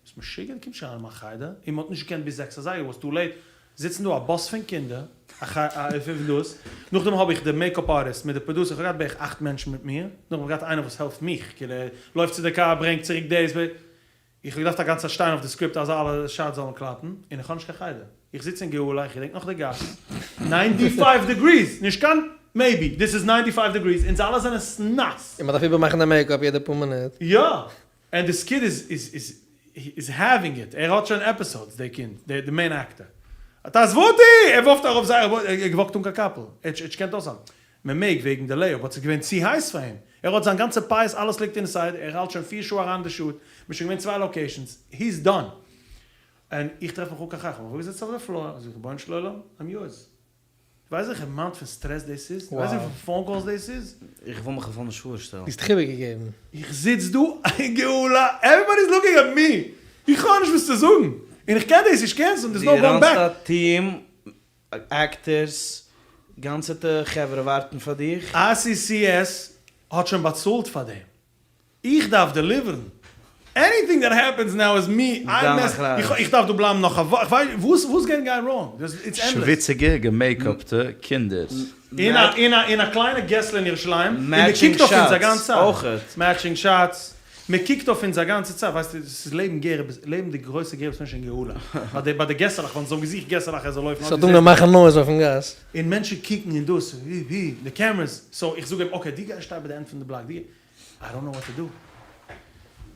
ביסט משוגע? דו קומסט נישט אריין אין מיין חדר, און מ'האט נישט געקענט ביז זעקס אזייגער, וואס טו לעיט, זיצן דא א באס פון קינדער, א ח א און דאס, נאכדעם האב איך די מעיקאפ ארטיסט מיט די פראדוסער, איך האב געהאט בערך אכט מענטשן מיט מיר, נאכדעם האב איך געהאט איינער וואס העלפט מיך, כאילו ער לויפט צו די קאר, ברענגט צוריק דאס, איך האב געדארפט א גאנצע צייט שטיין אויף די סקריפט אז אלע שאטס זאלן קלאפן, און איך האב נישט קיין חדר, איך זיץ אין גאולה, איך געדענק נאך די גאס, ניינטי פייוו דעגריס, נישט קיין מעיבי, דיס איז ניינטי פייוו דעגריס, אונז אלע זענען נאס. און מ'דארף איבערמאכן די מעיקאפ יעדע פאר מינוט. יא! ענד דיס קיד איז איז איז איז העווינג איט, ער האט שוין עפיסאדס דער קינד, דער די מעין עקטער. תעזבו אותי! ער ווארפט ארויף זייער ער האט געוואקט אן קיין קאפל, ער האט נישט געקענט אויסהאלטן. מען מעג וועגן די לעיאפ באט ס'איז געווען צו הייס פאר אים, ער האט זיין גאנצע פאות אלעס ליגט אינסייד, ער האלט שוין פיר שעה אריין די שוט, מ'איז שוין געווען צוויי לאקעישאנס, היז דאן. און איך טרעף מיך אן קיין חכמה, איך האב געזיצט אויף די פלאר, זאג איך רבונו של עולם, איים יורס. ווייסט וועלכע אמאונט פון סטרעס דאס איז? ווייסט וויפיל פאון קאלס דאס איז? איך וויל מיך אפילו נישט פארשטעלן. דו האסט דיך איבערגעגעבן. איך זיץ דא אין גאולה, עוועריבאדי איז לוקינג עט מי, איך האב נישט וואס צו זאגן, און איך קען דאס נישט קענסלן, דערס נאו גאוינג בעק. דו ראנסט א טיעם עקטערס, גאנצעטע חברה ווארטן פאר דיך. RCCS האט שוין באצאלט פאר דעם. איך דארף דעליווערן, עניטינג דעט העפענס נאו איז מי, איי מעס, איך דארף דא בלייבן נאך א וואך, איך ווייס וואס וואס גייט גיין ראנג, איטס ענדלעס. שוויציגע געמעיקאפטע קינדער. אין א אין א אין א קליינע געסל אין ירושלים, און מען קוקט אויף אונז א גאנצע צייט. אויכעט. מעטשינג שאטס, מען קוקט אויף אונז א גאנצע צייט, ווייסטו, ס'איז לעבן גער, לעבן די גרויסע גער בית מדרש אין גאולה, ביי די ביי די געסעלעך, ווען זיי האבן געזוכט געסעלעך ער זאל לויפן, ס'האט אנגעהויבן מאכן נויז אויפן גאס. און מענטשן קוקן און דאס, ווי ווי, די קעמערעס, סאו איך זאג אים, אקעי דו גיי שטיי ביי די ענד פון די בלאק, דו גיי. איי דאנט נאו וואט טו דו.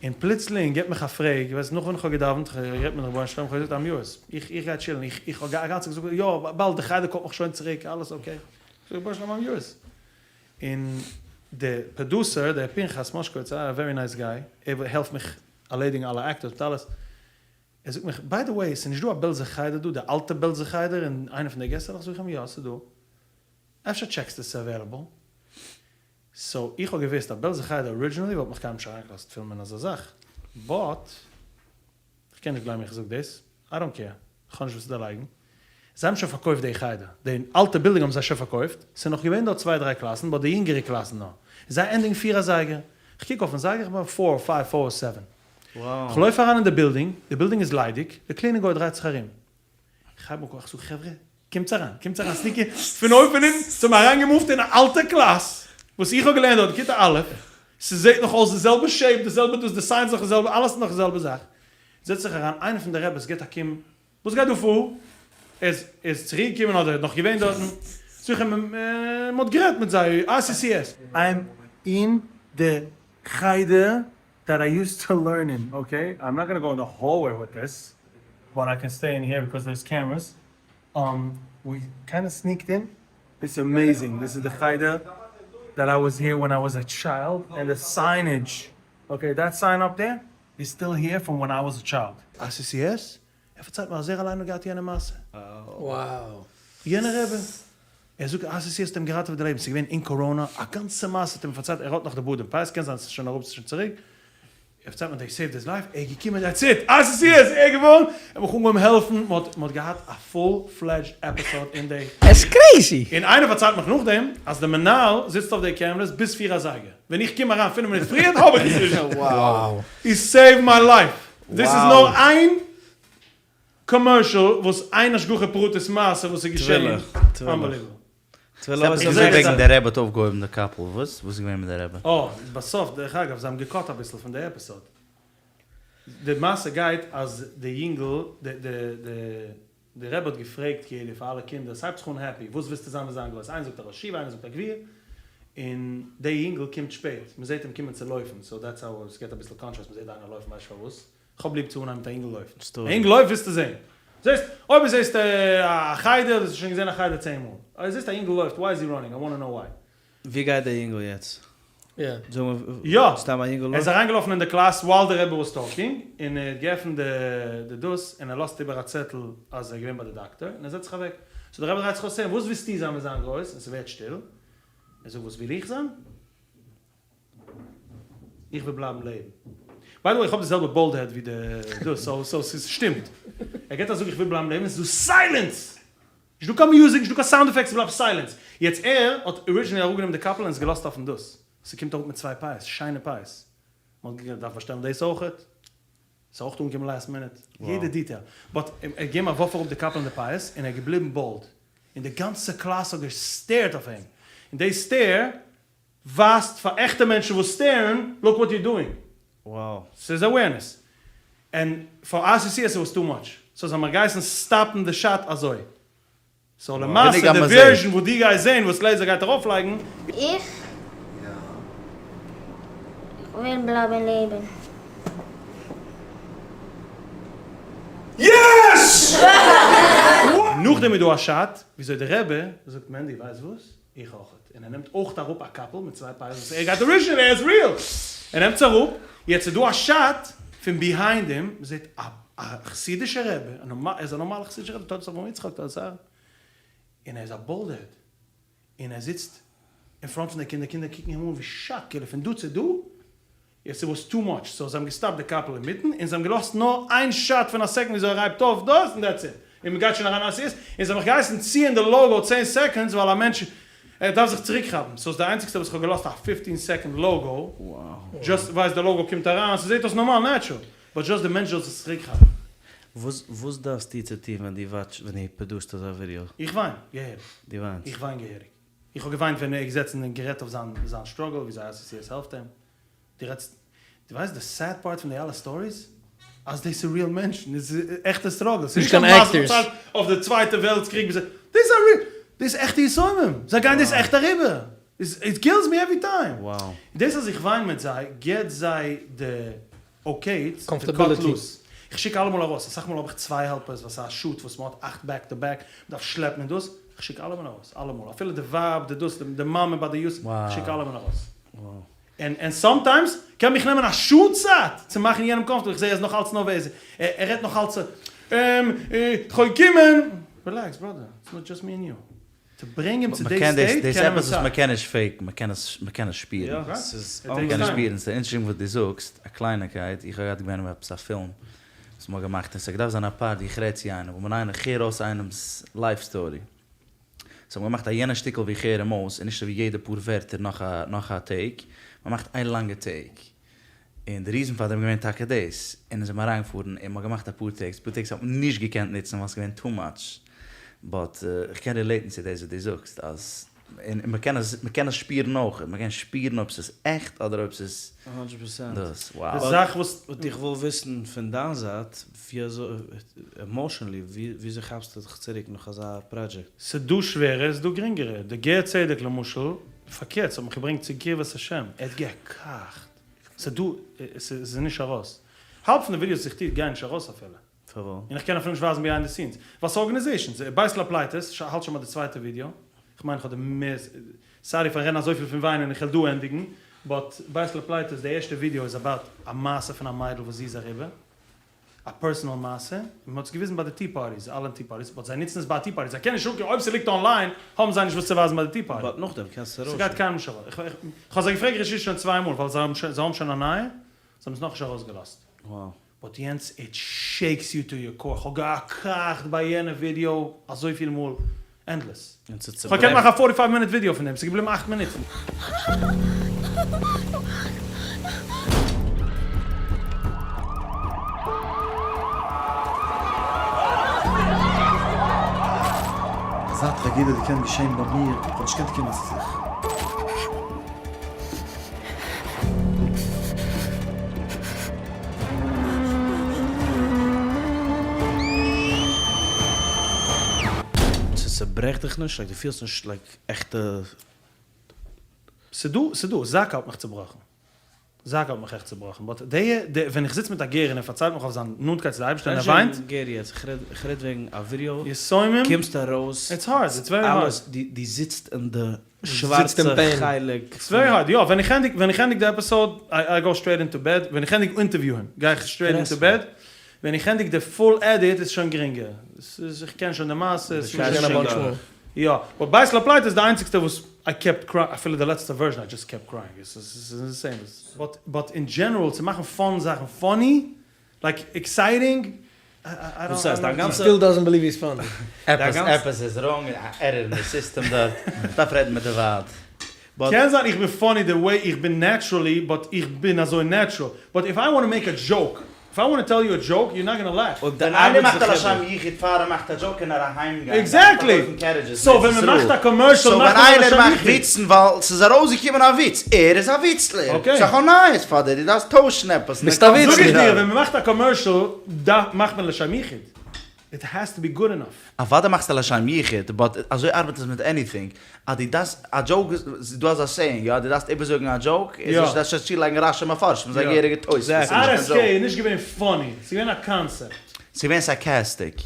און פלוצלינג גיבט מיך א פרעג, ווייסט נאך ווען איך האב געדאווענט, איך האב גערעדט מיטן רבונו של עולם, איך האב געזאגט איים יורס, איך איך גיי טשילן, איך איך האב א גאנצע צייט געזאגט יא, באלד די חדר קאלט מיך שוין צוריק, אלעס אקעי. איך זאג רבונו של עולם איים יורס. און די פראדוסער, דער פנחס מאשקאוויץ, א ווערי נייס גיי, ער העלפט מיך ערלעדיגן אלע עקטארס מיט אלעס, ער זאגט מיך, ביי די וועי, ס'איז נישט דא א בעלזער חדר דא, די אלטע בעלזער חדר אין איינע פון די געסעלעך? זאג איך אים, יא ס'איז דא. אפשר טשעקסטו ס'איז עוועילעבל? סאו איך האב געוויסט אז בעלזער חדר ארידזשינעלי וואלט מיך קיינמאל נישט אריינגעלאזט פילמען אזא זאך, באט, איך קען נישט גלייבן איך זאג דאס, איי דאנט קעיר. כ'האב נישט וואס צו דערלייגן. זיי האבן שוין פארקויפט די חדר, די אלטע בילדינג האבן זיי שוין פארקויפט, ס'איז נאך געווען דארט צוויי דריי קלאסן, but די יונגערע קלאסן נאר. זיי ענדיגן פיר אזייגער. כ'קוק אויפן זייגער, כ'בין four five four seven. כ'לויף אריין אין די בילדינג, די בילדינג איז ליידיג, די cleaning גוי דרייט זיך ארום. כ'הייב אן איך זאג חברה, קומטס אריין, קומטס אריין, sneak in, פון אויבן אונטן, זיי האבן אריינגעמופט אין א אלטע קלאס, וואס איך האב געלערנט דארט כיתה א', ס'זעט נאך אויס די זעלבע shape, די זעלבע דאס, די signs נאך די זעלבע, אלעס איז נאך די זעלבע זאך. זעצט זיך אריין, איינער פון די רעבעס גיבט א קום, וואס גייט דא פאר? ער איז איז צוריק געקומען אדער נאך געווען דארטן? זאג איך אים, מען האט גערעדט מיט זיי, ICCS. I'm in the חדר that I used to learn in, okay, I'm not gonna go in the hallway with this, but I can stay in here because there's cameras, um we kinda sneaked in, it's amazing, this is the חדר that I was here when I was a child, and the signage, okay that sign up there is still here from when I was a child. ICCS? ער פארציילט מיר אז ער אליין האט געהאט יענע מעשה. Wow. יענע רבי. ער זאגט אז עס האט אים געראטעוועט די לעבן, ס'איז געווען אין קאראנא, א גאנצע מעשה האט ער מיר פארציילט, ער האט נאך די בארד און פאות, קען זיין ס'איז שוין אראפ ס'איז שוין צוריק, ער פארציילט מיר they saved his life, ער איז געקומען that's it, אז עס איז ער געווארן, ער האט מיך אנגעהויבן העלפן, מ'האט מ'האט געהאט א full fledged episode אין די. עס איז crazy! און איינער פארציילט מיך נאכדעם אז די מנהל זיצט אויף די cameras ביז פיר אזייגער, ווען איך קום אריין פינף מינוט פריער האב איך עס נישט. Wow. He saved my life. דאס איז נאר איין commercial וואס איין השגחה פרטית מעשה וואס איז געשען. Unbelievable. עפעס געזאגט וועגן דער רבי האט אויפגעהויבן די קאפל, וואס? וואס איז געווען מיט דער רבי? אה, בסוף, דרך אגב, זיי האבן געקאט אביסל פון די episode. די מעשה גייט אז די יונגל, די די די די רבי האט געפרעגט כאילו פאר אלע קינדער, ס'הייבט זיך אן happy, וואס ווילסטו זיין ווען זיין גרויס? איינער זאגט א ראש ישיבה, איינער זאגט א גביר, און די יונגל קומט שפעט, מ'זעט אים קומען צו לויפן, so that's how ס'געט אביסל contrast, מ'זעט איינער לויפן ווייסט פארוואס, כ'האב ליב צו אנהייבן מיט א אינגל לויפט. א אינגל לויפט ווילסטו זעהן. זעסט, אויב דו זעסט א חדר, דו האסט שוין געזעהן א חדר צען מאל. אויב זעסט א אינגל לויפט, why is he running? I wanna know why. ווי גייט דער אינגל יעצט? זאג מיר, יא! סתם א אינגל ער לויפט? איז אריינגעלאפן אין די קלאס while די רבי was talking, און ער האט געעפנט די דאס, און ער לאזט איבער א צעטל אז ער איז געווען ביי די דאקטער, און ער זעצט זיך אוועק. so די רבי דרייט זיך אויס צו אים, וואס ווילסטו זיין ווען זיין גרויס? און ס'ווערט שטיל. ער זאגט, וואס וויל איך זיין? איך וויל בלייבן לעבן. by the way איך האב די זעלבע bald head ווי די דאס so so ס'שטימט. ער געט א זאג איך וויל בלייבן לעבן און ס'איז דא silence! נישט דא קיין music נישט דא קיין sound effects ס'בלייבט silence. יעצט ער האט originally אראפגענומען די קאפל און עס געלאזט אויפן דאס. ס'קומט אראפ מיט צוויי פאות, שיינע פאות. מ'האט געדארפט באשטעלן דאס אויכעט. ס'איז אויך אנגעקומען last minute. יעדע detail. But ער האט געגעבן א ווארף אראפ די קאפל און די פאות און ער איז געבליבן bald. און די גאנצע קלאס האט געסטערט אויף אים. און די stare ווייזט פאר עכטע מענטשן וואס סטערן, look what you're doing. ס'איז awareness. און פאר ICCS איט was too much. So זיי האבן מיך געהייסן סטאפן די shot אזוי. So למעשה די version וואס דו גייסט זעהן וואס לעיזער גייט ארויפלייגן. איך? איך וויל בלייבן לעבן. Yes! נאכדעם איז דא א shot וויאזוי די רבי זאגט מענדי ווייסט וואס? איך אויכעט. און ער נעמט אויכט אראפ א קאפל מיט צוויי פאות וואס ער גייט originally ער איז real! ער נעמט עס אראפ, יעצט איז דא א shot פון behind אים, מ'זעט א א חסידישע רבי, ער איז א נארמאלע חסידישע רבי, תולדות אברהם יצחק תולדות אהרן, און ער איז א bald head, און ער זיצט אין front פון די קינדער, קינדער קוקן אים אן ווי shock, כאילו פון דא צו דא, יעצט איט was too much, so זיי האבן געסטאפט די קאפל אינמיטן, און זיי האבן געלאזט נאר איין shot פון א second וויאזוי ער הייבט אויף דאס, און that's it, און מ'גייט שוין אריין אז ס'איז, און זיי האבן מיך געהייסן ציען די logo צען seconds ווייל א מענטש ער דארף זיך צוריק כאפן, so ס'איז די איינציגסטע וואס כ'האב געלאזט א fifteen second logo, just ווייסט די logo קומט אריין, ס'זעט אויס נארמאל natural, but just די מענטש זאל זיך צוריק כאפן. וואס וואס דארפסטו צו טון ווען דו וואטש ווען דו פראדוסט אזא ווידיאו? איך וויין געהעריג. דו וויינסט? איך וויין געהעריג. איך האב געוויינט ווען ער איז געזעצן און גערעדט אויף זיין זיין struggle וויאזוי ICCS העלפט אים. דו רעדסט דו ווייסט די sad part פון די אלע stories? אז דאס איז real מענטשן, דאס איז עכטע struggles, ס'איז נישט קיין מעשה פארציילט אויף די צווייטע וועלטס קריג, דאס איז א real, דאס איז עכטע יתומים, זיי גייען דאס עכט אריבער, it kills me every time. דאס אז איך וויין מיט זיי געט זיי די okay to cut loose. איך שיק אלעמאל ארויס, אסאך מאל האב איך צוויי helpers ווייל ס'איז א shoot וואס מ'האט אכט back to back, מ'דארף שלעפן און דאס, איך שיק אלעמען ארויס, אלעמאל, אפילו די ווייב, די דאס, די מאמע ביי די יוס, איך שיק אלעמען ארויס. און sometimes קען מיך נעמען א שעה צייט צו מאכן יענעם comfortable, איך זע ער איז נאך אלץ נערוועז, ער רעדט נאך אלץ, כ'וועל קומען, relax brother, it's not just me and you. To bring אים צו די state דאס קען נעמען עפעס וואס צייט. מ'קען נישט fake ן, מ'קען עס מ'קען עס שפירן. ס'איז מ'קען עס שפירן, ס'איז interesting וואס דו זאגסט, א קלייניקייט, איך האב געהאט געווען עפעס א פילם וואס. מ'האט געמאכט און ס'האט געדארפט זיין א פארט ווי איך רעד צו איינעם, וואו מען איך הער אויס איינעמ'ס לייף סטארי. סאו מ'האט געמאכט אז יענע שטיקל ווי איך הער אים אויס איז נישט אזוי ווי יעדע פאר ווערטער נאך א נאך א טעיק, מ'מאכט איין לאנגע טעיק. און די ריזען פאר דעם איז געווען טאקע דאס, און אונז זעמיר אריינגעפארן און מ'האט געמאכט אפאר טעיקס, אפאר טעיקס האט מען נישט געקענט נוצן ווייל ס'איז געווען טו מאטש, באט איך קען רילעיטן צו דאס וואס דו זאגסט אז, און מ'קען עס מ'קען עס שפירן אויך, מ'קען שפירן אויב ס'איז עכט אדער אויב ס'איז הונדרעט פערסענט. דאס, wow. די זאך וואס. באט איך וויל וויסן פון דיין זייט, ווי אזוי, עמאשענלי, וויאזוי כאפסטו דיך צוריק נאך אזא פראדזשעקט? ס'דא שווערע, ס'דא גרינגערע. די גר צדק למשל, פארקערט, ס'האט מיך געברענגט צו קרבת השם, ער האט געקאכט. ס'דא, ס'איז נישט ארויס. האלב פון די ווידיאוס וואס איך טוה גייען נישט ארויס אפילו. פארוואס? און איך קען אפילו נישט ווייזן ביהיינד די סינס. ווייל ס'איז ארגענעזעישאנס. בית לפליטות, האלט שוין ביי די צווייטע ווידיאו. כ'מיין כ'האב די מערסט, סארי פארן רעדן אזויפיל פון וויינען, איך וועל דא ענדיגן. באט בית לפליטות די ערשטע ווידיאו איז אבאוט א מעשה פון א מיידל וואס זי איז אריבער. א פערסענעל מעשה, און מ'האט עס געוויזן ביי די טי פארטיס, אלע טי פארטיס, באט זיי נוצן עס ביי א טי פארטי, זיי קענען נישט אנקומען, אויב ס'ליגט אנליין האבן זיי נישט וואס צו ווייזן ביי די טי פארטי. באט נאכדעם קענסטו ס'גייט ארויסשיקן. קיינמאל נישט ארויס. איך האב זיי געפרעגט רשות שוין צוויי מאל, ווייל זיי האבן שוין, זיי האבן שוין א נייע, זיי האבן עס נאכנישט ארויסגעלאזט. Wow. באט יענץ, איט שעיקס יו טו יור קאור, כ'האב געקראכט ביי יענע ווידיאו אזויפיל מאל, ענדלעס. און כ'האב געקענט מאכן א פארטי פייוו מינוט ווידיאו פון דעם, ס'איז געבליבן אכט מינוט. אזא טראגעדיע האט געקענט געשען ביי מיר, איך האב נישט געקענט קומען צו זיך. ס'צעברעכט דיך נישט? לייק דו פילסט נישט לייק עכטע. ס'דא, ס'דא, זק"א האט מיך צובראכן. זק"א האט מיך עכט צובראכן. באט די, די, ווען איך זיץ מיט א גר און ער פארציילט מיך אויף זיין נאנטקייט צו די אייבערשטער און ער וויינט. נישט וועגן גר יעצט, איך רעד, איך רעד וועגן א ווידיאו. יסומים. קומסט ארויס. איטס הארד, איטס ווערי הארד. אלעס, דו, דו זיצט אין די שווארצע חלק. איטס ווערי הארד, יא, ווען איך ענדיג, ווען איך ענדיג די עפיסאוד, איי, איי גאו סטרעיט אינטו בעד, ווען איך ענדיג אינטערוויוען, גיי איך סטרעיט אינטו בעד, ווען איך ענדיג די פול עדיט איז שוין גרינגער, ס'איז איך קען שוין די מעשה, ס'איז שוין א באנטש מאל. יא, באט בית לפליטות איז די איינציגסטע וואס איי קעפט קרייאינג, אפילו די לעצטע ווערזשן איי דזשאסט קעפט קרייאינג, ס'איז אינסעין, באט באט אין דזשענעראל צו מאכן פאן זאכן פאני, לייק עקסייטינג, איי וואס הייסט דיין גאנצע. סטיל דאזענט בעליוו היז פאני. עפעס עפעס איז ראנג, א ערער אין די סיסטעם דארט, כ'דארף רעדן מיט די ועד. קען זיין איך בין פאני די וועי איך בין נעטשרעלי באט איך בין אזוי נעטשרעל באט איף איי וואנט טו מעיק א דזשאוק איף איי וואנט טו טעל יו א דזשאוק יור נאט גאנא לאף. אויב די ווען איינער ארבעט מאכט א זיך לשם איבער. יחוד פאר ער מאכט א דזשאוק קען ער אהיים גיין עקזעקטלי! פארקויפן קערידזשעס סאו ווען מען מאכט א קאמערשעל סאו ווען מאכט מען א איינער לשם מאכט יחוד. וויצן ווייל ס'איז ארויסגעקומען א וויץ, ער איז א וויצלער, אקעי. סאו כ'האב נייעס פאר דיר, דו דארפסט טוישן עפעס. ביסט א וויצלער. זאג איך דיר ווען מען מאכט א קאמערשעל מאכט מען לשם יחוד. איט העז טו בי גוד ענאף. אוודאי מאכסטו לשם יחוד, באט אזוי ארבעט עס מיט עניטינג, אז דו דארפסט א דזשאוק, ס'איז דא אזא סעיאינג, יא, דו דארפסט איבערזאגן א דזשאוק, איז נישט דארפסט שוין צולייגן רש"י מפרשים, ס'איז א געהעריגע תוספות, ס'איז נישט קיין דזשאוק. RSK איז נישט געווען פאני, ס'איז געווען א קאנסעפט. ס'איז געווען סארקעסטיק.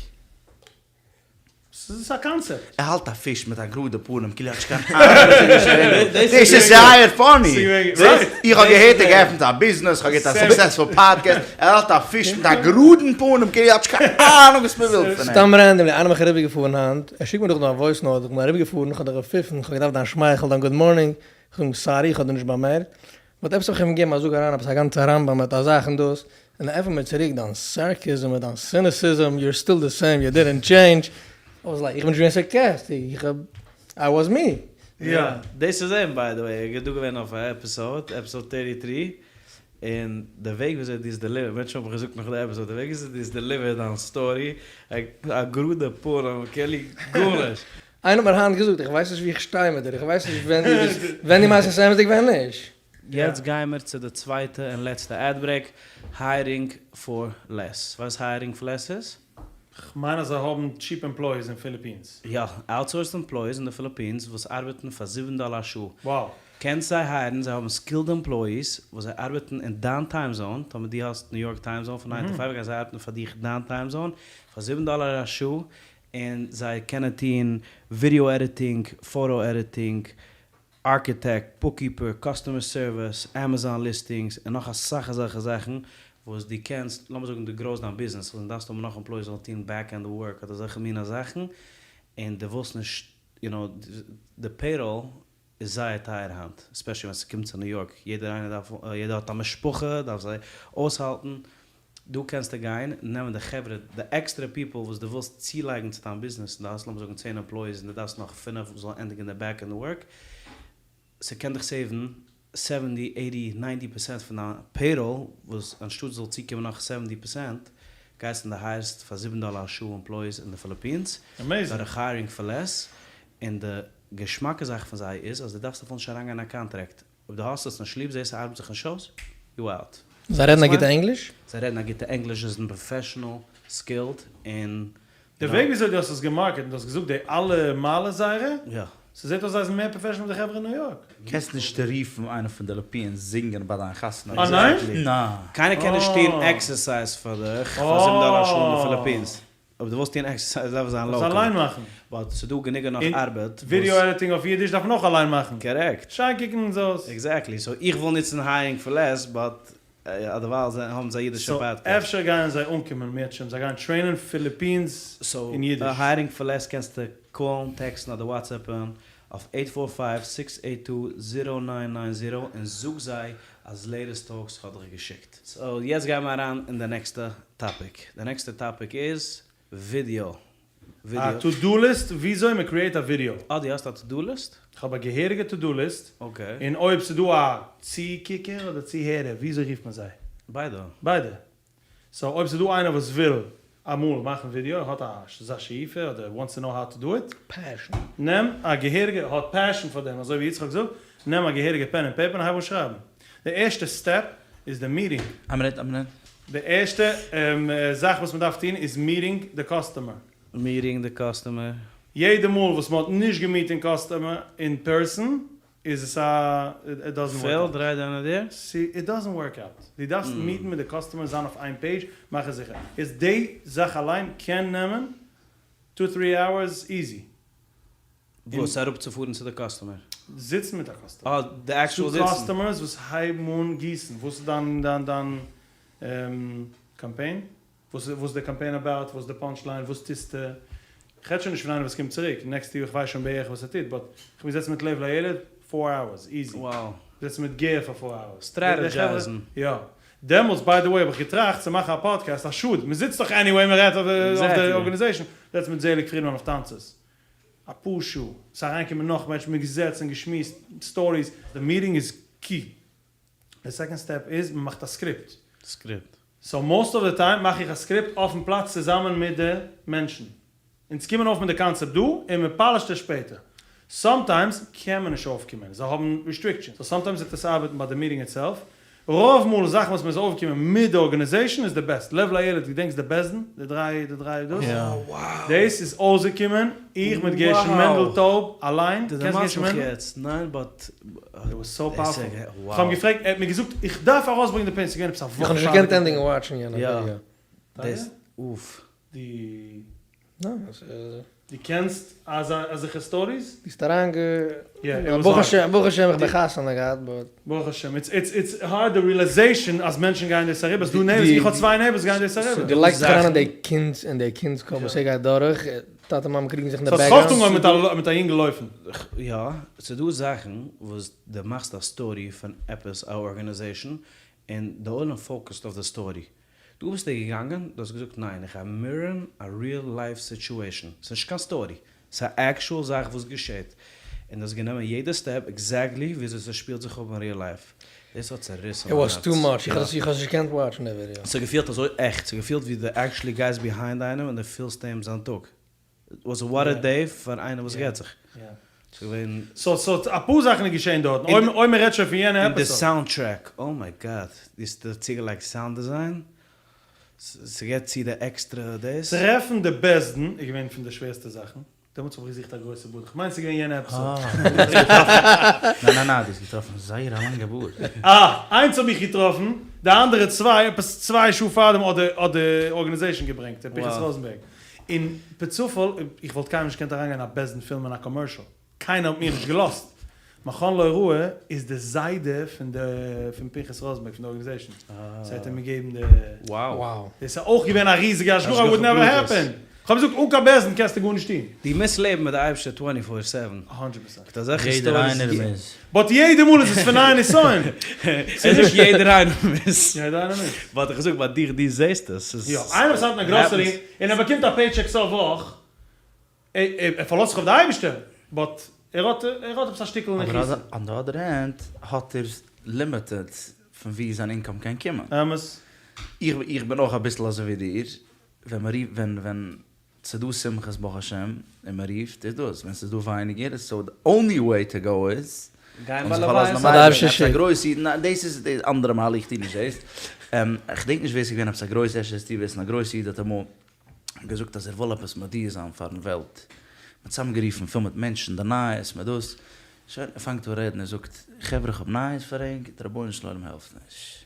ס'איז א קאנצעפט. ער האלט א פיש מיט א גראדע פנים כאילו ער האט נישט קיין אהנונג וואס איז געשען דא. דאס איז זייער פאני. איך האב געהערט ער געעפנט א ביזנעס, איך האב געהערט א סוקסעספול פאדקעסט, ער האלט א פיש מיט א גראדן פנים כאילו ער האט נישט קיין אהנונג וואס מען וויל פון אים. סתם רענדאמלי, איינער מיך אריבערגעפארן היינט, ער שיקט מיר דאך דא א וואויס נאוט, איך בין אריבערגעפארן, איך האב דיך געפיפן, איך האב געדארפט דיין שמייכל, דיין גוד מארנינג, איך זאג אים סארי איך האב דיר נישט באמערקט, באט עפעס האב איך אים געגעבן א זאג אריין עפעס א גאנצע רמב"ם מיט א זאך און דאס, און ער ענפערט מיר צוריק דיין סארקעזם מיט דיין סיניסיזם, יור סטיל די סעים, יו דידענט טשעינדזש, איי וואס לייק, איך בין נישט געווען סארקעסטיק, איך האב, איי וואס מי. יא, דאס איז אים ביי די וועי, ער איז דא געווען אויף א עפיסאוד, עפיסאוד טערטי טרי, און די וועג וויאזוי דו האסט דעליווערט, מענטשן האבן מיך געזאגט נאך די עפיסאוד, די וועג וויאזוי דו האסט דעליווערט דיין סטארי, א גראדע פנים, כאילו גארנישט. איינער האט מיר היינט געזאגט, איך ווייס נישט ווי איך שטיי מיט דיר, איך ווייס נישט ווען דו ביסט, ווען דו מיינסט עס אמת'דיג ווען נישט. יעצט גיימער צו די צווייטע און לעצטע עד ברעיק, היירינג פאר לעס. ווייסט היירינג פאר לעס איז? כ'מיין אז זיי האבן טשיפ עמפלויאיס אין פיליפינס. יא, אוטסאורסד עמפלויאיס אין די פיליפינס וואס ארבעטן פאר זיבן דאלער א שעה. Wow. קענסט זיי הייערן, זיי האבן סקילד עמפלויאיס וואס זיי ארבעטן אין דיין טיים זאון, טאמער דו האסט ניו יארק טיים זאון פון ניין טו פייוו גייען זיי ארבעטן פאר דיך דיין טיים זאון פאר זיבן דאלער א שעה, און זיי קענען טוהן ווידעא עדיטינג, פאטא עדיטינג, ארקיטעקט, בוקקיפער, קאסטומער סערוויס, עמעזאן ליסטינגס, און נאך אסאך אזעלכע זאכן וואס דו קענסט, לאמיר זאגן דו גראוסט דיין ביזנעס און דארפסט האבן נאך עמפלויאיס זאלן טוהן בעק ענד ווארק אדער אזעלכע מינע זאכן, און דו ווילסט נישט, יו נאו, די פעיראל איז זייער טייער היינט, ספעשעלי ווען ס'קומט צו ניו יארק, יעדער איינער דארף, יעדער האט א משפחה, דארף זיי אויסהאלטן. דא קענסטו גיין נעמען די חברה, די עקסטערע פיפל וואס דו ווילסט צולייגן צו דיין ביזנעס, און דו האסט לאמיר זאגן צען עמפלויאיס און דו דארפסט נאך פינף וואס זאלן ענדיגן די בעק ענד ווארק, ס'קען דיך סעיוון סעווענטי, עיטי, ניינטי פערסענט פון דיין פעיראל, וואס אנשטאט ס'זאל צוקומען נאך סעווענטי פערסענט, גייסטו און דו הייערסט פאר זיבן דאלער א שעה עמפלויאיס אין די פיליפינס, דורך היירינג פאר לעס, און די געשמאקע זאך פון זיי איז אז דו דארפסט אפילו נישט אריינגיין אין א קאנטרעקט, אויב דו האסט עס נישט ליב, זעסט ס'ארבעט זיך נישט אויס, יו אוט. זיי רעדן א גוטע ענגליש? זיי רעדן א גוטע ענגליש, זיי זענען פראפעשענעל, סקילד, און. די וועג וויאזוי דו האסט עס געמארקעט און דו האסט געזאגט די אלע מעלות זייערע, יא. ס'זעט אויס זיי זענען מער פראפעשענעל ווי די חברה אין ניו יארק. קענסט נישט רופן איינער פון די פיליפינס זינגען ביי דיין חתונה. אה ניין? ניין. קיינער קען נישט טון עקסערסייז פאר דיך פאר זיבן דאלער א שעה אין די פיליפינס. אויב דו ווילסט טון עקסערסייז דארף עס זיין לאקאל. אליין מאכן. באט ס'דא גענוג און נאך ארבעט. ווידיאו עדיטינג אויף אידיש דארף מען אויך אליין מאכן. קארעקט. שיין קוקן אונז אויס. עקזעקטלי. סאו איך וויל נוצן הייערינג פאר לעס באט אדערווייל האבן זיי אידישע פאדקעסט. סאו אפשר גייען זיי אנקומען מערטשעם זיי גייען טרעינען פיליפינס אין אידיש. סאו הייערינג פאר לעס קענסטו קאלן, טעקסטן אדער וואטסעפפן אויף עיט פאר פייוו סיקס עיט טו זירא ניין ניין זירא און זאג זיי אז לעיטעסט טאלקס האט דיך געשיקט. סאו יעצט גייען מיר אריין אין די נעקסטע טאפיק, די נעקסטע טאפיק איז ווידיאו. א טו דו ליסט וויאזוי מען קריעט א ווידיאו. אה דו האסט א טו דו ליסט? כ'האב א געהעריגע טו דו ליסט, אקעי. און אויב ס'דא א צוקוקער אדער צוהערער, וויאזוי רופט מען זיי? ביידע. ביידע. סאו אויב ס'דא איינער וואס וויל אמאל מאכן ווידיאו, האט אזא שאיפה אדער וואנטס טו נאו האו טו דו איט, פעשן. נעם א געהעריגע, האט פעשן פאר דעם, אזוי ווי יצחק זאגט, נעם א געהעריגע פען און פעיפער און הייב אן שרייבן. די ערשטע סטעפ איז די מיטינג. א מינוט, א מינוט. די ערשטע זאך וואס מ'דארף טון איז מיטינג די קאסטומער. מיטינג די קאסטומער. יעדע מאל וואס מ'האט נישט געמיט דעם קאסטומער אין פערסאן איז עס א איט דאזענט ווארק אוט. פעלד רייט דאון דער. איט דאזענט ווארק אוט. דו דארפסט מיטן מיט די קאסטומער זיין אויף איין פעידזש מאכן זיכער איז די זאך אליין קען נעמען טו טרי אווערס איזי. וואס? אראפצופארן צו די קאסטומער? זיצן מיט א קאסטומער. אה, די עקטשועל זיצן. ס'דא קאסטומערס וואס הייבן אן גיסן. וואס איז דיין דיין דיין קאמפיין? וואס איז די קאמפיין אבאוט? וואס איז די פאנטש ליין? וואס טוסטו? כ'רעד שוין נישט פון איינער וואס קומט צוריק נעקסט יאר, כ'ווייס שוין בערך וואס ער טוט, באט כ'בין געזעצן מיט לב לילד פאר אווערס, איזי. געזעצן מיט גער פאר פאר אווערס. סטרעטעדזשייזן. יא. דעמאלטס ביי די וועי האב איך געטראכט צו מאכן א פאדקעסט, א שאד, מ'זיצט דאך עניוועי מ'רעדט אויף די ארגאניזעישן, זעצן מיט זעליג פרידמאן אויף טאנצעס. אפאר שעה, ס'איז אריינגעקומען נאך מענטשן, מ'האט געזעצן און געשמועסט סטאריס, די מיטינג איז קי. די סעקאנד סטעפ איז מ'מאכט א סקריפט. סקריפט. סאו מאסט אוו די טיים מאך איך א סקריפט אויפן פלאץ צוזאמען מיט די מענטשן. אונז קומען אויף מיט די קאנצעפט דא און מ'פאלישט עס שפעטער. סאמטיימס קען מען נישט אויפקומען, זיי האבן ריסטריקשענס, סאו סאמטיימס וועט עס ארבעטן ביי די מיטינג איטסעלף. רוב מאל זאכן וואס מ'איז אויפגעקומען מיט די ארגאניזעישן איז די בעסט. לב לילד, געדענקסט די בית דין? די דריי די דריי דאס? דאס איז אויסגעקומען איך מיט גרשון מענדל טויב אליין, דו קענסט דערמאנסט גרשון מיך מענדל? יעצט, ניין באט. איט וואס סאו פאוערפול. איך האב אים געפרעגט, ער האט מיר געזאגט איך דארף ארויסברענגען די פעין, ס'איז געווען עפעס א וואך איך האב נישט פאר געקענט די ענדיגן וואטשן יענע יא. ווידעא. דאס אוף. די. ניין, עס איז. דו קענסט אזעלכע סטאריס? ביסט אריין גע. יא, איט וואס ברוך הארד. השם, ברוך השם איך בין חתונה געהאט באט. ברוך השם, איטס איטס איטס הארד די רילעזעישאן אז מענטשן גייען דאס אריבער, ס'דא נעיבערס, איך האב צוויי נעיבערס גייען דאס אריבער. דו לייגסט זיך אריין אין די קינד'ס אין די קינד'ס קאפ וואס ער גייט דורך, טאטע מאמע קריגן זיך אין די ס'האט בעקגראונד. זיך אויך אנגעהויבן מיט א יונגל לויפן. יא, ס'דא זאכן וואס דו מאכסט א סטארי פון עפעס א ארגענעזעישאן און די עולם פאוקעסט אויף די סטארי, דא ביסטו געגאנגען, דו האסט געזאגט ניין איך גיי מיררארן א ריעל לייף סיטועשאן, ס'איז נישט קיין סטארי, ס'איז א עקשועל זאך וואס געשעט, און דו האסט גענומען יעדע סטעפ עקזעקטלי וויאזוי ס'שפילט זיך אפ אין ריעל לייף, דאס האט צעריסן איט מיין וואס הארץ. טו מאטש, איך האב עס נישט געקענט וואטשן די ווידעא. ס'האט געפילט אזוי עכט, ס'האט געפילט ווי דו עקשועלי גייסט ביהיינד איינעם און דו פילסט אים זיין טאג. איט וואס וואט א דעי פאר איינער וואס גט זיך. ס'איז געווען. סאו סאו אפאר זאכן איז געשען דארטן, אויב אויב מ'רעדט שוין פון יענע און די עפיסאד. סאונד טרעק, oh my god, דו האסט צוגעלייגט סאונד דיזיין, ס'געט צו די עקסטרע דאס. טרעפן די בית דין איז געווען פון די שווערסטע זאכן, דעמאלטס האב איך געזוכט א גרויסע בארד, כ'מיין ס'איז געווען יענע עפיסאד. אה, דו האסט געטראפן, ניין ניין ניין, דו האסט געטראפן זייער א לאנגע בארד. אה, איינס האב איך געטראפן, די אנדערע צוויי עפעס צוויי שעה פארדעם האט די האט די ארגאניזעישן געברענגט, ר' פנחס ראזענבערג. און פערצופאל, איך וואלט קיינמאל נישט געקענט אריינגיין אין א בית דין פילמען א קאמערשעל, קיינער האט מיר נישט געלאזט. מכון להוראה איז די זיידע פון די פון פנחס ראזענבערג פון די ארגאניזעישן, סאו ער האט אים געגעבן די. וואו. דאס איז אויך געווען א ריזיגע השגחה, וואוד נעווער העפען. כ'האב געזאגט אן קיין בית דין קענסטו גארנישט טון. דו מוזט לעבן מיט די אייבערשטער טווענטי פאר סעווען. א הונדרעט פערסענט. מיט אזעלכע יעדער סטאריס. איינער מוז. באט יעדע מאל איז עס פון נייע נסיון. ס'איז נישט יעדער איינער מוז. יעדער איינער מוז. באט איך זאג ביי דיך דו זעסט עס. ס'איז. יא, איינער וואס האלט אין א גראסערי און ער באקומט א פעי טשעק סוף וואך, ער פארלאזט זיך אויף די אייבערשטער, באט ער האט ער האט עפעס א שטיקל אבער נחיצות. אן די אדער הענד האט ער לימיטעד פון ווי זיין אינקאם קען קומען. אמת. איך איך בין אויך אביסל אזוי ווי דיר, ווען מען רופט ווען ווען ס'דא שמחות ברוך השם און מען רופט איז דאס, ווען ס'איז דא ווייניגער סאו די אנלי וועי טו גאו איז גיין און ביי זיך פארלאזן לוויות. אויף פאר די אייבערשטן, אייבערשטער עפעס א שיקט. גרויס איד, ניין דאס איז די אנדערע מהלך איך טו נישט דאס, איך דענק נישט ווער ס'איז געווען עפעס א גרויס אפשר וועסטו וויסן א גרויס איד האט אמאל געזאגט אז ער וויל עפעס מודיע זיין פארן וועלט, מ'האט צוזאמגערופן פול מיט מענטשן די נייעס מיט דאס, שוין ער פאנגט אן רעדן ער זאגט חברה איך האב נייעס פאר ענק, די רבונו של עולם העלפט נישט.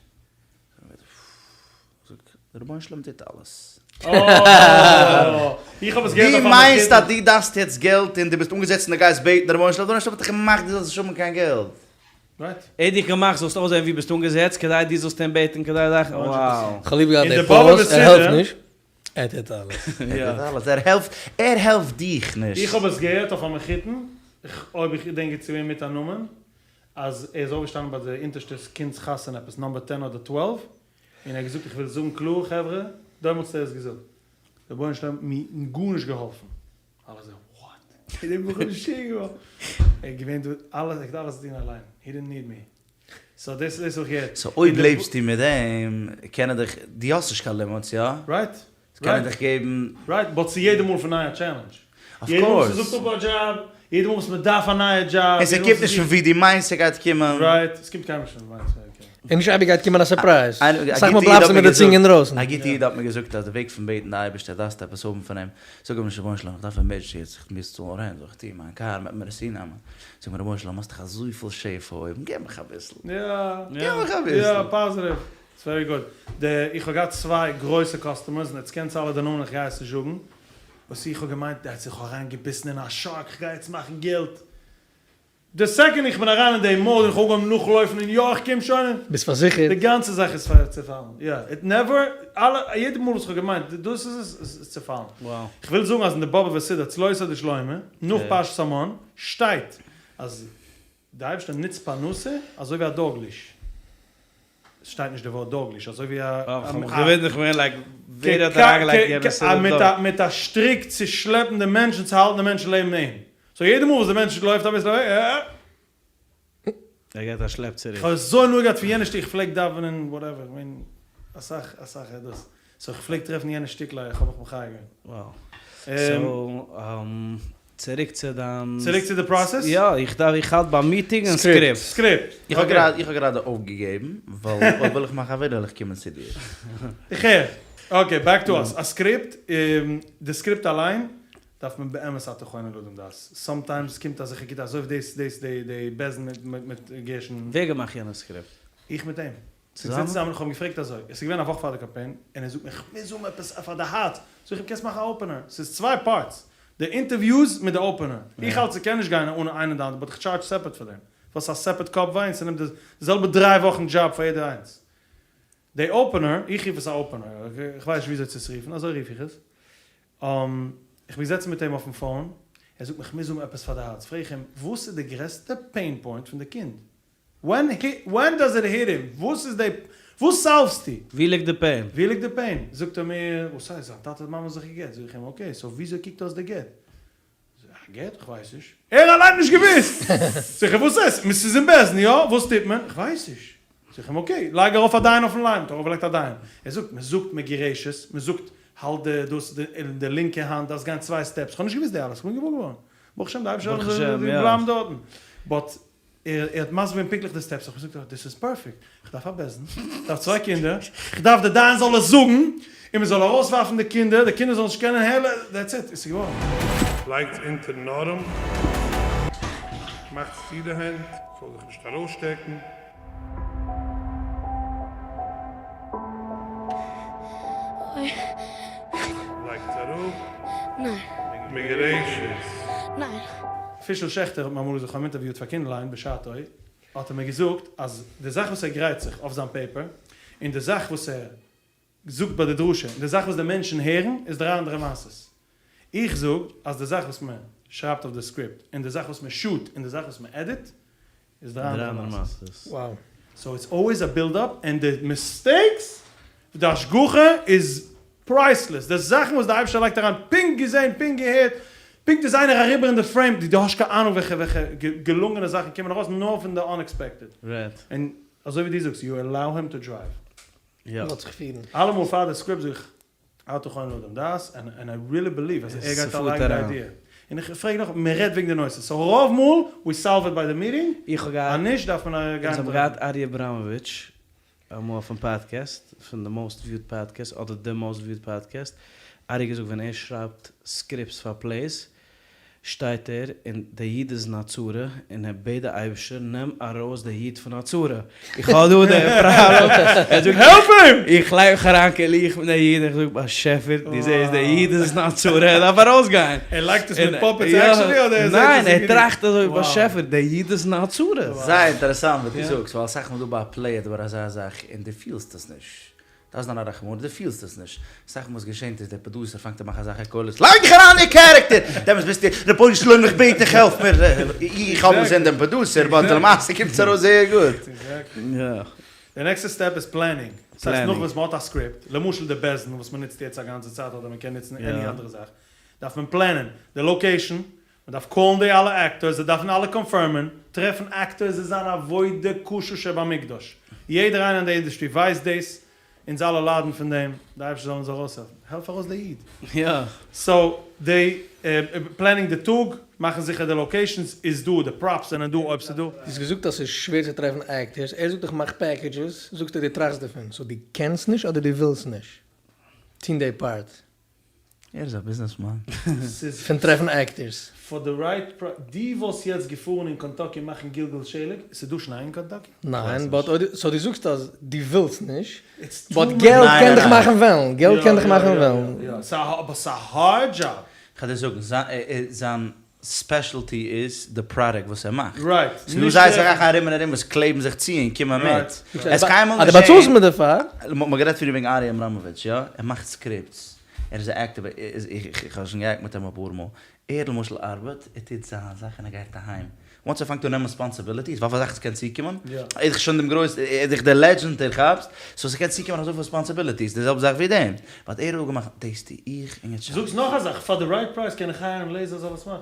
זאגט דער רבונו של עולם טוט אלעס. איך האב עס געהערט דו אויף א מיינסט אז דו דארפסט יעצט געלט און דו ביסט אנגעזעצט און דו גייסט בעטן דער רבונו של עולם, דער רבונו של עולם האט דיך געמאכט דו זאלסט נישט האבן קיין געלט. רייט. ער האט דיך געמאכט זאלסט אויסזען ווי ביסט אנגעזעצט כדי דו זאלסט אים בעטן כדי זאכן, wow. כ'האב ליב געהאט און די די באבע פאוז, ער העלפט בסדר. נישט, ער טוט אלעס. ער טוט אלעס, ער העלפט, ער העלפט דיך נישט. איך האב עס געהערט אויף א מחותן, אויב איך געדענק גוט ס'געווען מיט א נאמען, אז ער איז אויפגעשטאנען ביי די אונטערשטע קינד'ס חתונה עפעס נאמבער טען אדער טוועלוו, און ער האט געזאגט איך וויל זאגן קלאר חברה, דעמאלטס האט ער עס געזאגט, דער רבונו של עולם האט מיר גארנישט געהאלפן, אלע זענען וואט? דער בחור איז משוגע געווארן, ער האט געווען דא אלעס, ער האט אלעס געטון אליין, הי דידנט ניד מי, סאו דאס דאס האב איך געהערט. סאו אויב לעבסטו מיט דעם, קען ער דיך, דו האסט נישט קיין לימיטס, יא? רייט. קען ער דיך געבן. רייט, באט ס'איז יעדע מאל פון ניי א טשעלענדזש. אוו יעדע מאל קאורס. וואס מ'זאגט אפ א דזשאב, יעדע מאל וואס מ'דארף א נייע דזשאב. און ס'קומט נישט פון ווי דו מיינסט ס'גייט קומען. רייט, ס'קומט קיינמאל נישט פון ווי מ'מיינט ס'גייט קומען. און נישט אייביג גייט קומען א סורפרייז. א אסאך מאל בלייבסטו מיט די צונג אינדרויסן. א גוטע איד האט מיר געזאגט אז די וועג פון בעטן די אייבערשטער דארפסטו עפעס האבן פון אים, זאג אים נישט רבונו של עולם איך דארף עמערדזשענסי יעצט איך מוז צאלן רענט זאל איך טון מיין קאר מ'עט מיר עס צונעמען, זאג אים רבונו של עולם האסט דאך אזויפיל שפע אויבן געב מיך אביסל. יא. געב מיך אביסל. יא, פאזיטיוו. איטס ווערי גוד. די איך האב געהאט צוויי גרויסע קאסטומערס און עטס קענטס אלע די נאמען איך גיי עס נישט זאגן, וואס איך האב געמיינט דעטס איך האב אריין געביסן אין א שארק איך גיי יעצט מאכן געלט, די סעקאנד איך בין אריין אין די מאוד און איך האב אנגעהויבן נאכלויפן און יא איך קום שוין און ביסט פארזיכערט. די גאנצע זאך איז צעפאלן יא איט נעווער אלע יעדע מאל וואס איך האב געמיינט דאס איז עס איז עס צעפאלן. איך וויל זאגן אז אין די באבובער סידור צלותא דשלמה נאך פרשת המן שטייט אז די אייבערשטער נוצט פרנסה אזוי ווי א דאג ליש. עס שטייט נישט די ווארט דאג ליש, אזוי ווי א. כ'האב מיך געוואונדערט, איך בין לייק, ווער האט אריינגעלייגט יענע סידור דאג? מיט א שטריק צו שלעפן די מענטש און צו האלטן די מענטש לעבן אים. סאו יעדע מאל וואס די מענטש לויפט אביסל אוועק, אה. ער געט א שלעפ צוריק. כ'האב אזוי הנאה געהאט פון יענע שטיק, איך פלעג דאווענען וואטעווער, כ'מיין אסאך אסאך דאס. סאו איך פלעג טרעפן יענע שטיקל איך האב מיך מחיה געווען. וואו. סאו צוריק צו דיין. צוריק צו די פראסעס? יא, איך דארף, איך האלט ביים מיטינג און סקריפט. סקריפט. איך האב גראדע, איך האב גראדע אויפגעגעבן, ווייל אויב וויל איך מאכן א ווידעא וועל איך קומען צו דיר. איך הער. אקעי, בעק טו אס. א סקריפט, די סקריפט אליין דארף מען באמת אתה חונן לאדם דעת. סאמטיימס קומט אזעלכע גוטע אזוי ווי דאס דאס די די בית דין מיט מיט גרשון. ווער געמאכט יענע סקריפט? איך מיט אים. ס'איז געזעצן צוזאמען, איך האב אים געפרעגט אזוי, עס איז געווען א וואך פאר די קאמפיין, און ער זאגט מיר איך מוז האבן עפעס פאר די הארץ, זאג איך אים קענסט מאכן א אופענער, ס'איז צוויי פארטס, די אינטערוויוס מיט די אופענער, איך האלט ס'קען נישט גיין אן איינע אן די אנדערע, באט איך טשארדזש סעפערט פאר דעם, ווייל ס'איז א סעפערט קאפ וויי און ס'נעמט די זעלבע דריי וואכן דזשאב פאר יעדע איינס. די אופענער, איך רוף עס א אופענער, איך ווייס נישט וויאזוי צו עס רופן, אזוי רוף איך עס, איך בין געזעצן מיט אים אויפן פאון, ער זאגט מיר איך מוז האבן עפעס פאר די הארץ, פרעג איך אים וואס איז די גרעסטע פעין פוינט פון די קינד? ווען ווען דאז איט היט הים? וואס איז די וואס סאלווסטו? ווי ליגט די פעין? ווי ליגט די פעין? זאגט ער מיר, וואס הייסט? זיין טאטע און מאמע האבן זיך גע'גט. זאג איך אים, אקעי, סאו וויאזוי קוקט אויס די גט? זאגט ער, א גט? איך ווייס נישט. ער אליין האט נישט געוואוסט! זאג איך אים, וואס הייסט? ס'איז אין בית דין, יא? וואס טוט מען? איך ווייס נישט. זאג איך אים, אקעי, לייג ארויף א דיין אויפן ליין. האט ער ארויפגעלייגט א דיין. ער זאגט, מען זאגט מגורשת, מען זאגט, האלט די דאס די לינקע האנט, דארפסט גיין צוויי סטעפס. איך האב נישט געוואוסט די אלעס, איך בין געוואר געווארן. ברוך השם די אייבערשטער זאל בלייבן דארטן. באט ער האט מסביר געווען פונקטליך די סטעפס, איך האב געזאגט דאס איז פערפעקט, איך דארף א בית דין, איך דארף צוויי קינדער, איך דארף די דיין זאל עס זאגן, און מען זאל ארויסווארפן די קינדער, די קינדער זאלן נישט קענען העלא, דעטס איט, עס איז געווארן. לייגטס אונטערן ארעם, מאכטס צו די הענט, ס'זאל זיך נישט ארויסשטעקן. אוי. לייגטס אראפ. ניין. מגורשת. ניין. פישל שעכטער האט מיר אמאל געזאגט, כ'האב אים אינטערוויוט פאר קינדליין בשעתו, האט ער מיר געזאגט אז די זאך וואס ער גרייט זיך אויף זיין פעיפער, און די זאך וואס ער זאגט ביי די דרשה, און די זאך וואס די מענטשן הערן, איז דריי אנדערע מעשות. איך זאג אז די זאך וואס מען שרייבט אויף די סקריפט און די זאך וואס מען שוט און די זאך וואס מען עדיט איז דריי אנדערע מעשות. סאו איטס אלוועיס א בילד אפ און די מיסטעיקס, די השגחה איז פרייסלעס, די זאכן וואס די אייבערשטער לייגט אריין פונקט געזען פונקט געהערט פונקט איז איינער אריבער אין די פרעים, דו האסט קיין אהנונג וועלכע וועלכע געלונגענע זאכן קומען ארויס נאר פון די אנעקספעקטעד. און אזוי ווי דו זאגסט יו עלאו הים טו דרייוו. לאזט זיך פירן. אלעמאל פאר די סקריפט זאג איך אתה חונן לאדם דעת, ענד איי ריעלי בעליוו אז ער גייט אריינלייגן די איידיע. און איך פרעג נאך, מען רעדט וועגן די נושא, סאו רוב מאל ווי סאלוו איט ביי די מיטינג, אז נישט דארף מען גיין אונז האבן געהאט אריה אבראמאוויטש אמאל אויפן פאדקעסט, פון די מאוסט וויוד פאדקעסט, אדער די מאוסט וויוד פאדקעסט, אריה האט געזאגט ווען ער שרייבט סקריפטס פאר פלעיס, שטייט ער און דער איד איז אין א צרה און ער בעט די אייבערשטער נעם ארויס די איד פון א צרה, איך האב דא די פראבלעם, ער זאגט העלפ אים! איך לייג מיך אריין כאילו איך בין דער איד, איך זאג באשעפער דו זעסט דער איד איז אין א צרה ער דארף ארויסגיין, ער לייגט עס מיט פאפעטס עקשעלי אדער ער זעט עס ניין ער טראכט אזוי באשעפער דער איד איז אין א צרה. זייער אינטערעסאנט וואס דו זאגסט ווייל אסאך מאל דא ביי א פלעי אדער ביי אזא זאך און דו פילסט עס נישט דארפסט זיין א רחמנות, דו פילסט עס נישט. אסאך מאל וואס געשענט איז דער פראדוסער פאנגט אן מאכן אזעלכע קולות, לייג דיך אריין אין קערעקטער! דעמאלטס ביסטו, רבונו של עולם איך בעט דיך העלף מיר! איך האב געזען דעם פראדוסער, באט למעשה קומט עס ארויס זייער גוט. די נעקסטע סטעפ איז פלענינג. דאס הייסט נאך וואס מ'האט א סקריפט, למשל די בית דין וואס מ'נוצט יעצט א גאנצע צייט אדער מ'קען נוצן עני אנדערע זאך, דארף מען פלענען די לאקעישאן, מ'דארף קאלן די אלע עקטארס, זיי דארפן אלע קאנפירמען, טרעפן עקטארס איז אן עבודה קשה שבמקדש, יעדער איינער אין די אינדוסטרי ווייסט דאס, אונז אלע ליידן פון דעם, די אייבערשטער זאל אונז ארויסהעלפן, העלף ארויס די איד. סאו די פלענינג די טאג, מאכן זיכער די לאקעישאנס איז דא, די פראפס זענען דא אויב ס'איז דא. דו האסט געזאגט אז ס'איז שווער צו טרעפן עקטערס, ער זאגט איך מאך פעקעדזשעס, זאגסטו דו טראכסט דערפון, סאו דו קענסט נישט אדער דו ווילסט נישט טון די פארט? ער איז א ביזנעסמאן. פון טרעפן עקטערס. פאר די רייט פרייז. דו וואלסט יעצט געפארן אין קענטאקי מאכן גלגול שלג? ס'איז דא שניי אין קענטאקי? ניין, באט אויב, סאו דו זאגסט אז דו ווילסט נישט, באט געלט קען דיך מאכן וועלן, געלט קען דיך מאכן וועלן. יא יא יא, אבער ס'א הארד דזשאב. כ'על דיר זאגן, זיין ספעשעלטי איז די פראדוקט וואס ער מאכט. רייט. ס'איז דא זייער אסאך ארום און ארום וואס קלעבן זיך צו און קומען מיט. עס איז קיינמאל אז נישט דו באצאלסט מיר דערפאר. מ'האט גערעדט פריער וועגן אריה אבראמאוויטש, יא? ער מאכט סקריפטס. ער איז א עקטער, איך האב שוין גע'עקט מיט אים אפאר מאל. ער למשל ארבעט, ער טוט זיין זאך און ער גייט אהיים. וואנס ער פאנגט אן נעמען רעספאנסיביליטיס, ווייל פאר זאכן ס'קען צוקומען, ער איז דאך שוין דעם גרויס, ער איז דאך דער לעדזשענד, דו כאפסט? סאו ס'קען צוקומען אזויפיל רעספאנסיביליטיס, די זעלבע זאך ווי דעם. באט ער האט אפגעמאכט, דאס טו איך און יעצט שבת. זאגסט נאך א זאך, פאר די רייט פרייז קען איך הייערן לעיזער זאל עס מאכן.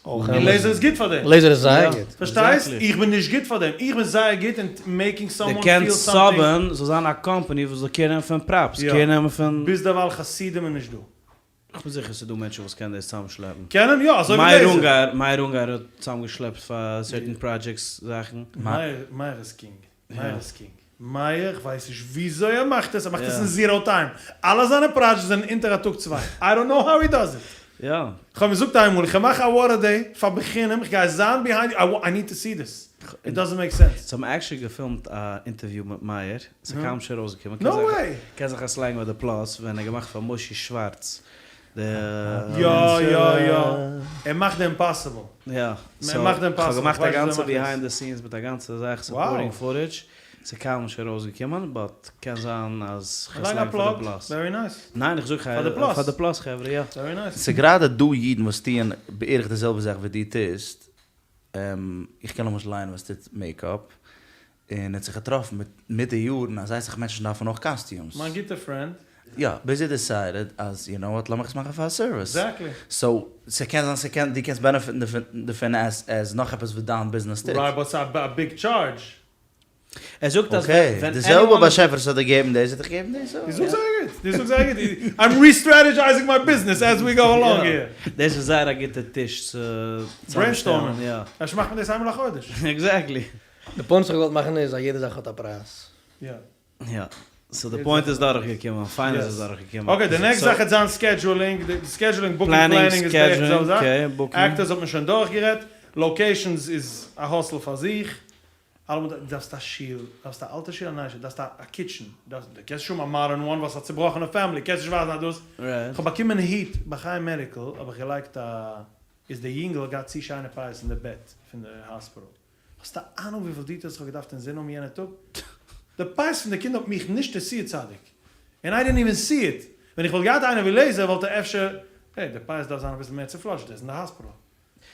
אויך און לעיזער איז גוט פאר דעם. לעיזער איז זייער גוט. פארשטייסט? איך בין נישט גוט פאר דעם. איך בין זייער גוט אין מעיקינג סאמאן דו פיל קענסט סאמטינג. סאבען זאל זיין א קאמפאני וואס זאל קעיר נעמען פון פראפס, קעיר נעמען פון. ביזדערווייל חסידים איז נישט דא. איך בין זיכער ס'דא מענטשן וואס קענען דאס צוזאמשלעפן. קענען יא, אזוי ווי מאיר לעיזער. אונגאר, מאיר אונגאר האט צוזאמגעשלעפט פאר סערטען פראדזשעקטס זאכן. מאיר, מאיר איז קינג. מאיר איז קינג. מאיר, כ'ווייס נישט וויאזוי ער מאכט עס, ער מאכט עס אין זיראו טיים. אלע זיינע פראדזשעקטס זענען אונטער א טאג צוויי. איי דאנט נאו האו הי דאז איט. יא. כ'האב אים געזאגט איינמאל, איך מאך א וואטער דעי פאר בחינם, כ'גיי זיין ביהיינד יו, איי ניד טו סי דיס. איט דאזענט מעיק סענס. זיי האבן עקשעלי געפילמט א אינטערוויו מיט מאיר, ס'איז קוים שוין ארויסגעקומען, נאו וועי! קען זיך עס לייגן ביי די פלאס, ווען ער האט געמאכט פאר מושי שווארץ די. יא יא יא, ער מאכט די אימפאסיבל. יא, ער סאו מאכט די כ'האב אימפאסיבל, געמאכט א כ'ווייס וויאזוי ער גאנצע מאכט עס. ביהיינד די סינס מיט א גאנצע זאך סופארטינג פוטעדזש, ס'איז קיינמאל נישט ארויסגעקומען, באט קען זיין אז כ'עס לייג א לייגן פאר די פלאג, פלאס. ווערי נייס. ניין איך זאג פאר די פלאס. פאר די פלאס חברה יא. ווערי נייס. ס'איז גראדע דא אידן וואס טוען בערך די זעלבע זאך ווי דו טוסט, איך קען למשל איינער וואס טוט מעיקאפ, און ער האט זיך געטראפן מיט מיט די יארן אז אסאך מענטשן דארפן אויך קאסטיומס. מיין גוטע פרענד. יא, ביז ער דיסיידעד אז יו נאו וואט לאמיך עס מאכן פאר א סערוויס. עקזעקטלי. סאו ס'קען זיין ס'קען דו קענסט בענעפיטן דערפון עז נאך עפעס וואס דיין ביזנעס טוט. רייט באט ס'איז א ביג טשארדזש. ער זאגט אז אקעי, ווען די זעלבע עניוואן באשעפער וואס האט דיר געגעבן דאס האט דיך געגעבן דאס אויך. דו זאגסט זייער גוט, דו זאגסט זייער גוט, איים ריסטרעטעדזשייזינג מיי ביזנעס עז ווי גאו אלאנג העיר. דאס איז זייער א גוטע טיש צו צוזאמשטעלן, ברעינסטארמען, יא. אפשר מאכט מען דאס איינמאל א חודש. עקזעקטלי. די פוינט וואס איך געוואלט מאכן איז אז יעדע זאך האט א פרייז. יא. יא. סאו די פוינט איז דורכגעקומען, פיין איז עס דורכגעקומען. אקעי, די נעקסט זאך העט זיין סקעדזשולינג, די סקעדזשולינג, בוקינג פלענינג איז בערך די זעלבע זאך, עקטערס האט מען שוין דורכגערעדט, לאקעישאנס איז א האסל פאר זיך. אלעמאל דו דארפסט א שול, דארפסט א אלטע שול א נייע שול, דארפסט א קיטשען, דארפסט, דו קענסט נישט האבן א מאדערן וואן ווייל ס'איז א צובראכענע פעמילי, קענסט נישט ווייזן אז דאס, כ'האב באקומען היט ביי חיים מעדיקל האב איך געלייגט א, איז די יונגעל האט געהאט צו שיינע פאות אין די בעט פון די האספיטעל, האסט א אהנונג וויפיל דיטעילס כ'האב געדארפט אינזין האבן יענע טאג? די פאות פון די קינד האט מיך נישט אינטערעסירט צדיק, און איי דידנט איווען סי איט, ווען איך וואלט געהאט איינער ווי לעיזער וואלט ער אפשר. העי, די פיאות דארף זיין אביסל מער צופלאטשט, דער איז אין די האספיטאל.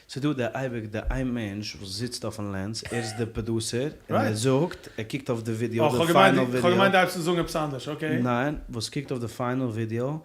ס'דא די אייביג די איין מענטש וואס זיצט אויפן לענס, ער איז די פראדוסער, און ער זאגט, ער קוקט אויף די ווידיאו, די פיינעל ווידיאו. כ'האב געמיינט דו הייבסט אן זאגן עפעס אנדערש, אקעי. ניין, וואס קוקט אויף די פיינעל ווידיאו,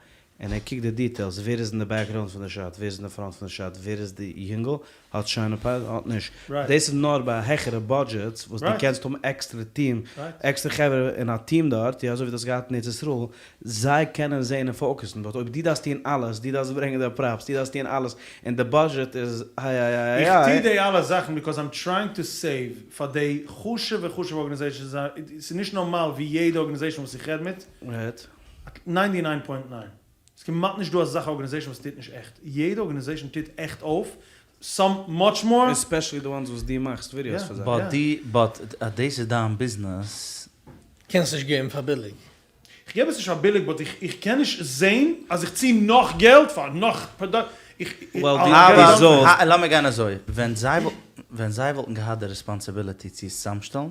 און ער קוקט די דיטעילס, ווער איז אין די בעקגראונד פון די שאט, ווער איז אין די פראנט פון די שאט, ווער איז די יונגל, האט שיינע פיאות, האט נישט. דאס איז נאר ביי העכערע בודזשעטס וואס דו קענסט האבן עקסטערע טיעם, עקסטערע חברה אין א טיעם דארט, יא אזוי ווי דו האסט געהאט אין ארץ ישראל, זיי קענען זעהן און פאוקעסן, באט אויב דו דארפסט טוהן אלעס, דו דארפסט ברענגען די פראפס, דו דארפסט טוהן אלעס, און די בודזשעט איז איי איי איי איך איי. טוה די אלע זאכן ביקאוז איים טרייאינג טו סעיוו פאר די חשובע חשובע ארגאניזעישאנס, ס'איז נישט נארמאל ווי יעדע ארגאניזעישאן וואס איך רעד מיט, ניינטי ניין פוינט ניין, ס'איז כמעט נישט דא אזאך ארגאניזעישאן וואס טוט נישט עכט, יעדע ארגאניזעישאן טוט עכט אויף, סאם מאטש מאר. עספעשעלי די וואנס וואס דו מאכסט ווידיאוס פאר זיי. באט די באט אז דאס איז דיין ביזנעס. קענסט נישט געבן פאר ביליג. איך געב עס נישט פאר ביליג באט איך איך קען נישט זעהן אז איך צי נאך געלט פאר נאך פראדאקט איך אבער לאמיר גיין אזוי ווען זיי ווען זיי וואלטן געהאט די רעספאנסיביליטי צו עס צוזאמשטעלן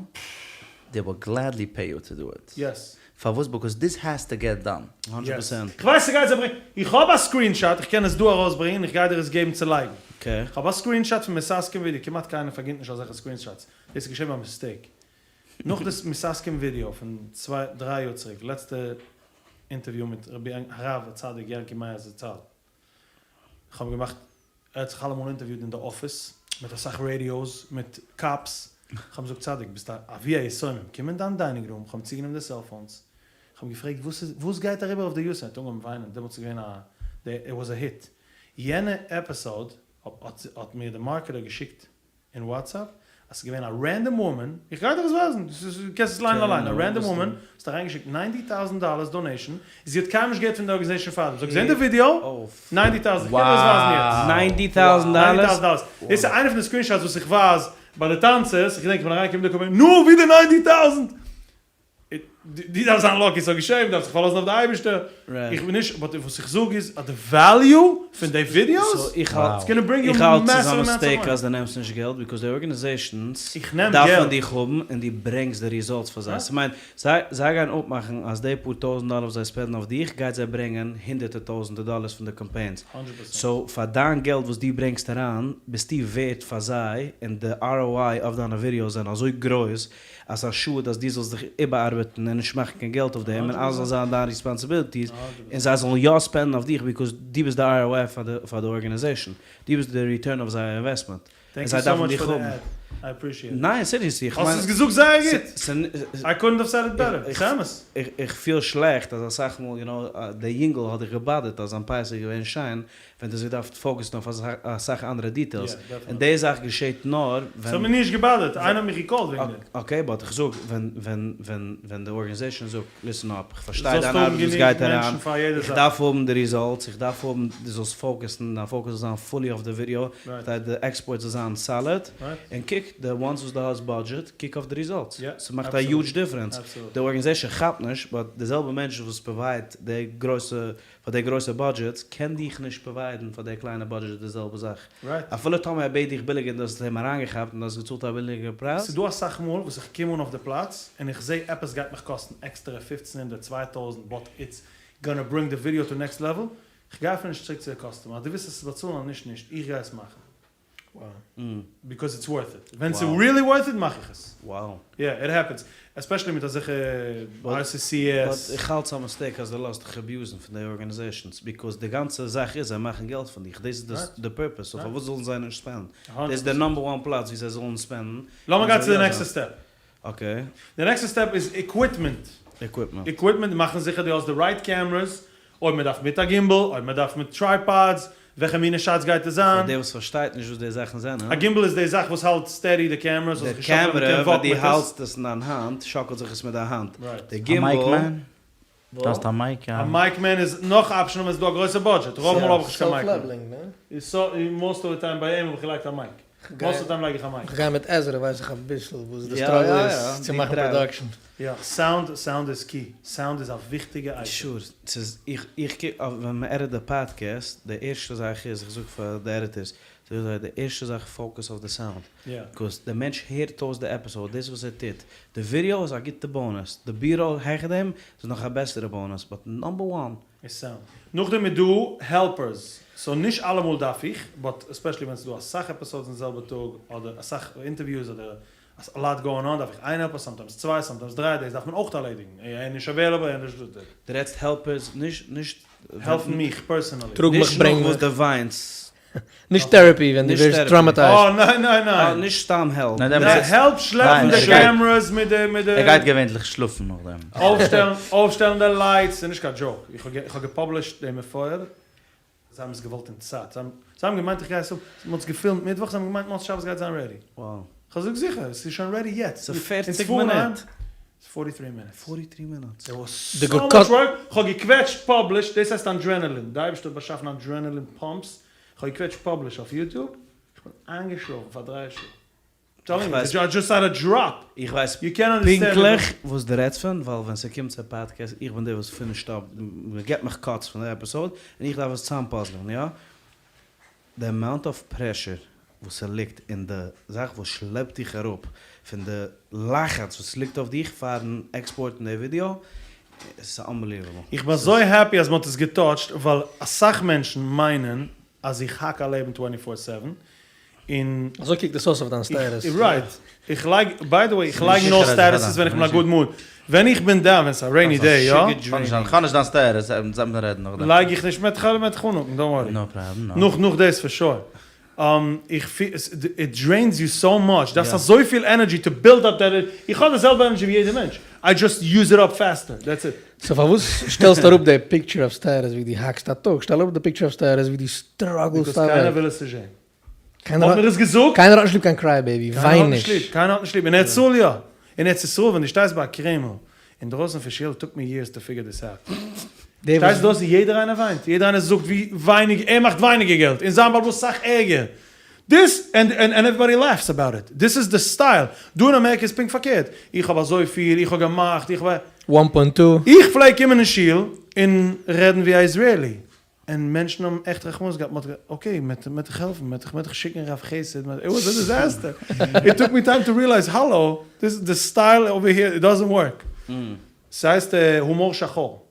דעי וואלד גלעדלי פעי יו טו דו איט. יעס. פארוואס ביקאוז דיס העז טו געט דאן. האנדרעט פערסענט. כ'ווייס ס'גייט זיי ברענגען, איך האב א סקרינשאט איך קען עס דא ארויסברענגען איך גיי דיר עס געבן צו לייגן. איך האב א סקרינשאט פון מתעסקים ווידעא, כמעט קיינער פארגינט נישט אזעלכע סקרינשאטס, דאס איז געשען ביי מיסטעיק. נאך די מתעסקים ווידעא פון צוויי דריי יאר צוריק, לעצטע אינטערוויו מיט רבי הרב הצדיק יענקי מאיר זצל, איך האב געמאכט, ער האט זיך אלעמאל אינטערוויוט אין די אפיס, מיט אסאך רעדיאוס, מיט קאפס, איך האב אים געזאגט צדיק ביסט א אבי היתומים, קום אין דיין דיינינג רום, איך האב אים צוגענומען די סעלפאונס, איך האב אים געפרעגט וואס איז, וואס גייט אריבער אויף די יתום, ער האט אנגעהויבן וויינען, דעמאלטס איז געווען א, איט וואס א היט, יענע עפיסאוד האט מיר די מארקעטער געשיקט אין וואטסעפפ אז ס'איז געווען א רענדאם וואמען, איך גיי דיר עס ווייזן, דו קענסט עס ליינען אליין, א רענדאם וואמען וואס האט אריינגעשיקט ניינטי טאוזענט דאלערס דאנעישאן, זי האט קיינמאל נישט געהערט פון די ארגאניזעישאן פארדעם, זי האט געזען די ווידיאו, ניינטי טאוזענט, איך קען דיר עס ווייזן יעצט. ניינטי טאוזענט דאלערס? דאס איז איינע פון די סקרינשאטס וואס איך ווייז ביי די טאנצערס, איך געדענק איך בין אריינגעקומען דא קומען, נו ווי די ניינטי טאוזענט? דו דארפסט זיין לאקי ס'זאל געשען, דו דארפסט זיך פארלאזן אויף די אייבערשטער, איך בין נישט, באט וואס איך זאג איז אז די וועליו פון די ווידיאוס, איטס גאנא ברינג יו איך האלט ס'איז א מעסיוו אמאונטס אוו מיסטעיק מאני. אז דו נעמסט נישט געלט, ביקאוז די ארגענעזעישאנס איך נעם דארפן געלט. דיך האבן און דו ברענגסט די ריזאלטס פאר זיי, ס'מיינט זיי זיי גייען אפמאכן אז די פאר טויזענט דאלער וואס זיי ספענדן אויף דיך גייט זיי ברענגען הונדערטער טויזענטער דאלערס פון די קאמפיינס, סאו פאר דיין געלט וואס דו ברענגסט אריין ביסטו ווערט פאר זיי און די ROI אויף דיינע ווידיאוס זענען אזוי גרויס אז ס'איז א שאד אז דו זאלסט זיך איבערארבעטן און נישט מאכן קיין געלט אויף דעם און אלעס זאל זיין דיין ריספאנסיביליטיס און זיי זאלן יא ספענדן אויף דיך ביקאוז דו ביסט די ROI פאר די ארגענעזעישן, דו ביסט די ריטורן אויף זייער אינוועסטמענט און זיי דארפן דיך האבן. ניין סיריעסלי איך מיין. האסט עס געזאגט זייער גוט! איי קאדנט האוו סעד איט בעטער. ס'אמת. איך פיל שלעכט אז אסאך מאל יו נאו דער יונגל האט דיך געבאדערט אז זיין פיאות איז געווען שיין ווען דו האסט געדארפט פאוקעסן אויף אסאך אנדערע דיטעילס, און די זאך געשעט נאר ווען. ס'האט מיר נישט געבאדערט, איינער האט מיך געקאלט וועגן דעם. אקעי באט איך זאג ווען ווען ווען ווען די ארגענעזעישאן זאגט ליסען אפ איך פארשטיי דיין ארבעט וואס גייט אריין, איך דארף האבן די ריזאלטס, איך דארף האבן דו זאלסט פאוקעסן, דיין פאוקעס זאל זיין פולי אויף די ווידיאו, כדי די עקספארט זאל זיין סאליד, און קוק די וואנס וואס דו האסט בודזשעט, קוק אויף די ריזאלטס, ס'מאכט א יוזש דיפרענס, די ארגענעזעישאן כאפט נישט, באט די זעלבע מענטשן וואס פראווייד די גרויסע פאר די גרויסע בודזשעטס קען דיך נישט פראוויידן פאר די קליינע בודזשעט די זעלבע זאך. אפילו טאמער ער בעט דיך ביליגער און דו האסט אים אריינגעכאפט און דו האסט געצאלט א ביליגערע פרייז. ס'דא אסאך מאל וואס איך קום אן אויף די פלאץ און איך זעה עפעס גייט מיך קאסטן עקסטערע פופצן הונדערט צוויי טויזנט באט איטס גאנא ברינג די ווידיאו טו נעקסט לעוועל, כ'גיי אפילו נישט צוריק צו די קאסטומער אז דו ווילסט עס באצאלן אז נישט נישט איך גיי עס מאכן. ביקאוז איטס ווארט איט, ווען ס'איז ריעלי ווארט איט מאך איך עס. יא, איט העפענס, עספעשעלי מיט אזעלכע RCCS. באט איך האלט ס'א מיסטעיק אז דו לאזט דיך אביוזן פון די ארגאניזעישאנס, ביקאוז די גאנצע זאך איז זיי מאכן געלט פון דיך, דאס איז די פורפעס, סאו פארוואס זאלן זיי נישט ספענדן? דאס איז די נאמבער וואן פלאץ ווי זיי זאלן ספענדן. לאמיר גיין צו די נעקסטע סטעפ. אקעי. די נעקסטע סטעפ איז עקוויפמענט. עקוויפמענט. עקוויפמענט, מאכן זיכער דו האסט די רייט קעמערעס, אויב מען דארף מיט א גימבל, אויב מען דארף מיט טרייפאדס, וועלכע מינע שאטס גייט עס זיין. פאר דער וואס פארשטייט נישט וואס די זאכן זענען. א גימבל איז די זאך וואס האלט סטעדי די קעמערע, ס'זאל זיך די נישט שאקלען, מען קעמערע קען ווען וואקן דו מיט עס. האלטסט עס אין דיין האנט שאקלט זיך עס מיט דיין האנט. די א גימבל. מייק מען? דו האסט א מייק? א מייק מען איז נאך א אפשען אויב עס איז דא א גרויסע בודזשעט, רוב מאל האב איך נישט קיין מייק מען. סעלף לעוועלינג, ניין? מאסט אוו די טיים ביי אים האב איך געלייגט א מייק. מאסט אוו די טיים לייג איך א מייק. כ'גיי מיט עזרא ווייס איך אביסל וואס די סטראגל איז צו מאכן פראדאקשן. יא, סאונד, סאונד איז קי. סאונד איז א וויכטיגע אייטעם. שור, ס'איז, איך, איך קוק אויף ווען מ'עדיט די פאדקעסט, די ערשטע זאך איז, איך זאג פאר די עדיטערס, זאג איך זיי די ערשטע זאך focus אויף די sound, because די מענטש הערט אויס די episode, דאס איז וואס ער טוט, די ווידעא איז א גוטע bonus, די B-roll העכער דעם איז נאך א בעסערע bonus, but number one. איז sound. נאכדעם איז דא helpers, so נישט אלעמאל דארף איך, but especially ווען ס'איז דא אסאך episodes אין די זעלבע טאג, אדער אסאך interviews אדער א lot going on דארף איך איין helper, sometimes צוויי, sometimes דריי, דאס דארף מען אויך ערלעדיגן, ער איז נישט available, ער איז נישט דא. דו רעדסט helpers, נישט נישט. העלפן מיך personally. טראג מיך נישט ברענג נאך וואס מיך. דו וויינסט. נישט therapy ווען דו ווערסט traumatized. אה ניין ניין ניין. נישט סתם help. ניין help שלעפן די cameras מיט די מיט די. ער גייט געווענליך שלאפן נאכדעם. אויפשטעלן אויפשטעלן די lights ס'איז נישט קיין joke איך האב גע published די מפואר זיי האבן עס געוואלט אין צייט זיי האבן געמיינט איך גיי עס מ'האט עס געפילמט מיטוואך זיי האבן געמיינט מוצאי שבת גייט זיין ready. כ'האב געזאגט זיכער עס איז שוין ready יעצט. ס'איז פערציג מינוט. פארטי טרי מינוטס. פארטי טרי מינוטס. דער וואס סאו מאטש ווארק, כ'האב געקוועטשט publish, דאס הייסט adrenaline, די אייבערשטער האט באשאפן adrenaline pumps, כ'האב געקוועטשט publish אויף YouTube, כ'בין איינגעשלאפן פאר דריי שעה. טעלינג יו, איי דזשאסט העד א דראפ. איך ווייס פונקטליך וואס דו רעדסט פון, ווייל ווען ס'קומט צו פאדקעסט, איך בין דער וואס finish ט אפ, מ'געט מיך cuts פון די episode, און איך דארף עס צוזאמפאזלען, יא? די amount of pressure וואס ס'ליגט און די זאך וואס שלעפט דיך אראפ פון די לחץ וואס ליגט אויף דיך פארן export ן די ווידיאו ס'איז unbelievable. איך בין אזוי happy אז מ'האט עס גע touch ט ווייל אסאך מענטשן מיינען אז איך האק א לעבן twenty four seven און אזוי קוקט עס אויס אויף דיין status. Right. איך לייג, by the way, איך לייג נאר statuses ווען איך בין א good mood. ווען איך בין down, ווען ס'איז א rainy day, יא. כ'האב נישט דיין status, זאל מען רעדן נאכדעם. לייג איך נישט מיט מיט חנוכה, don't worry. No problem, no. נאך נאך דאס for sure. איך פיל, it drains you so much, דארפסט אזויפיל energy to build up that, איך האב די זעלבע energy ווי יעדער מענטש, I just use it up faster, that's it. So פארוואס שטעלסטו אראפ די picture אויף status ווי דו האקסט א טאג, שטעל אראפ די picture אויף status ווי דו struggle סט because אוועק. קיינער וויל עס נישט זען. האט מיר עס געזאגט. קיינער האט נישט ליב קיין cry baby, וויין נישט. קיינער האט נישט ליב, אין ארץ ישראל יא. אין ארץ ישראל ווען דו שטייסט ביי א קרעמל אינדרויסן פון שול, took me years to figure this out. שטייסט דארט און יעדער איינער וויינט, יעדער איינער זאגט ווי ווייניג ער מאכט ווייניגער געלט און זיין בעל הבית סאך ערגער. This and and everybody laughs about it. This איז די style. דא אין אמעריקע איז פונקט פארקערט. איך האב אזויפיל, איך האב געמאכט, איך האב. One point two. איך פלעג קומען אין שול און רעדן ווי א Israeli. און מענטשן האבן עכט רחמנות געהאט, מ'האט געזאגט okay, מ'עט דיך העלפן, מ'עט דיך שיקן רב חסד, it was a disaster, it took me time to realize האלא, דיס די style over here, it doesn't work, ס'הייסט הומאר שחור,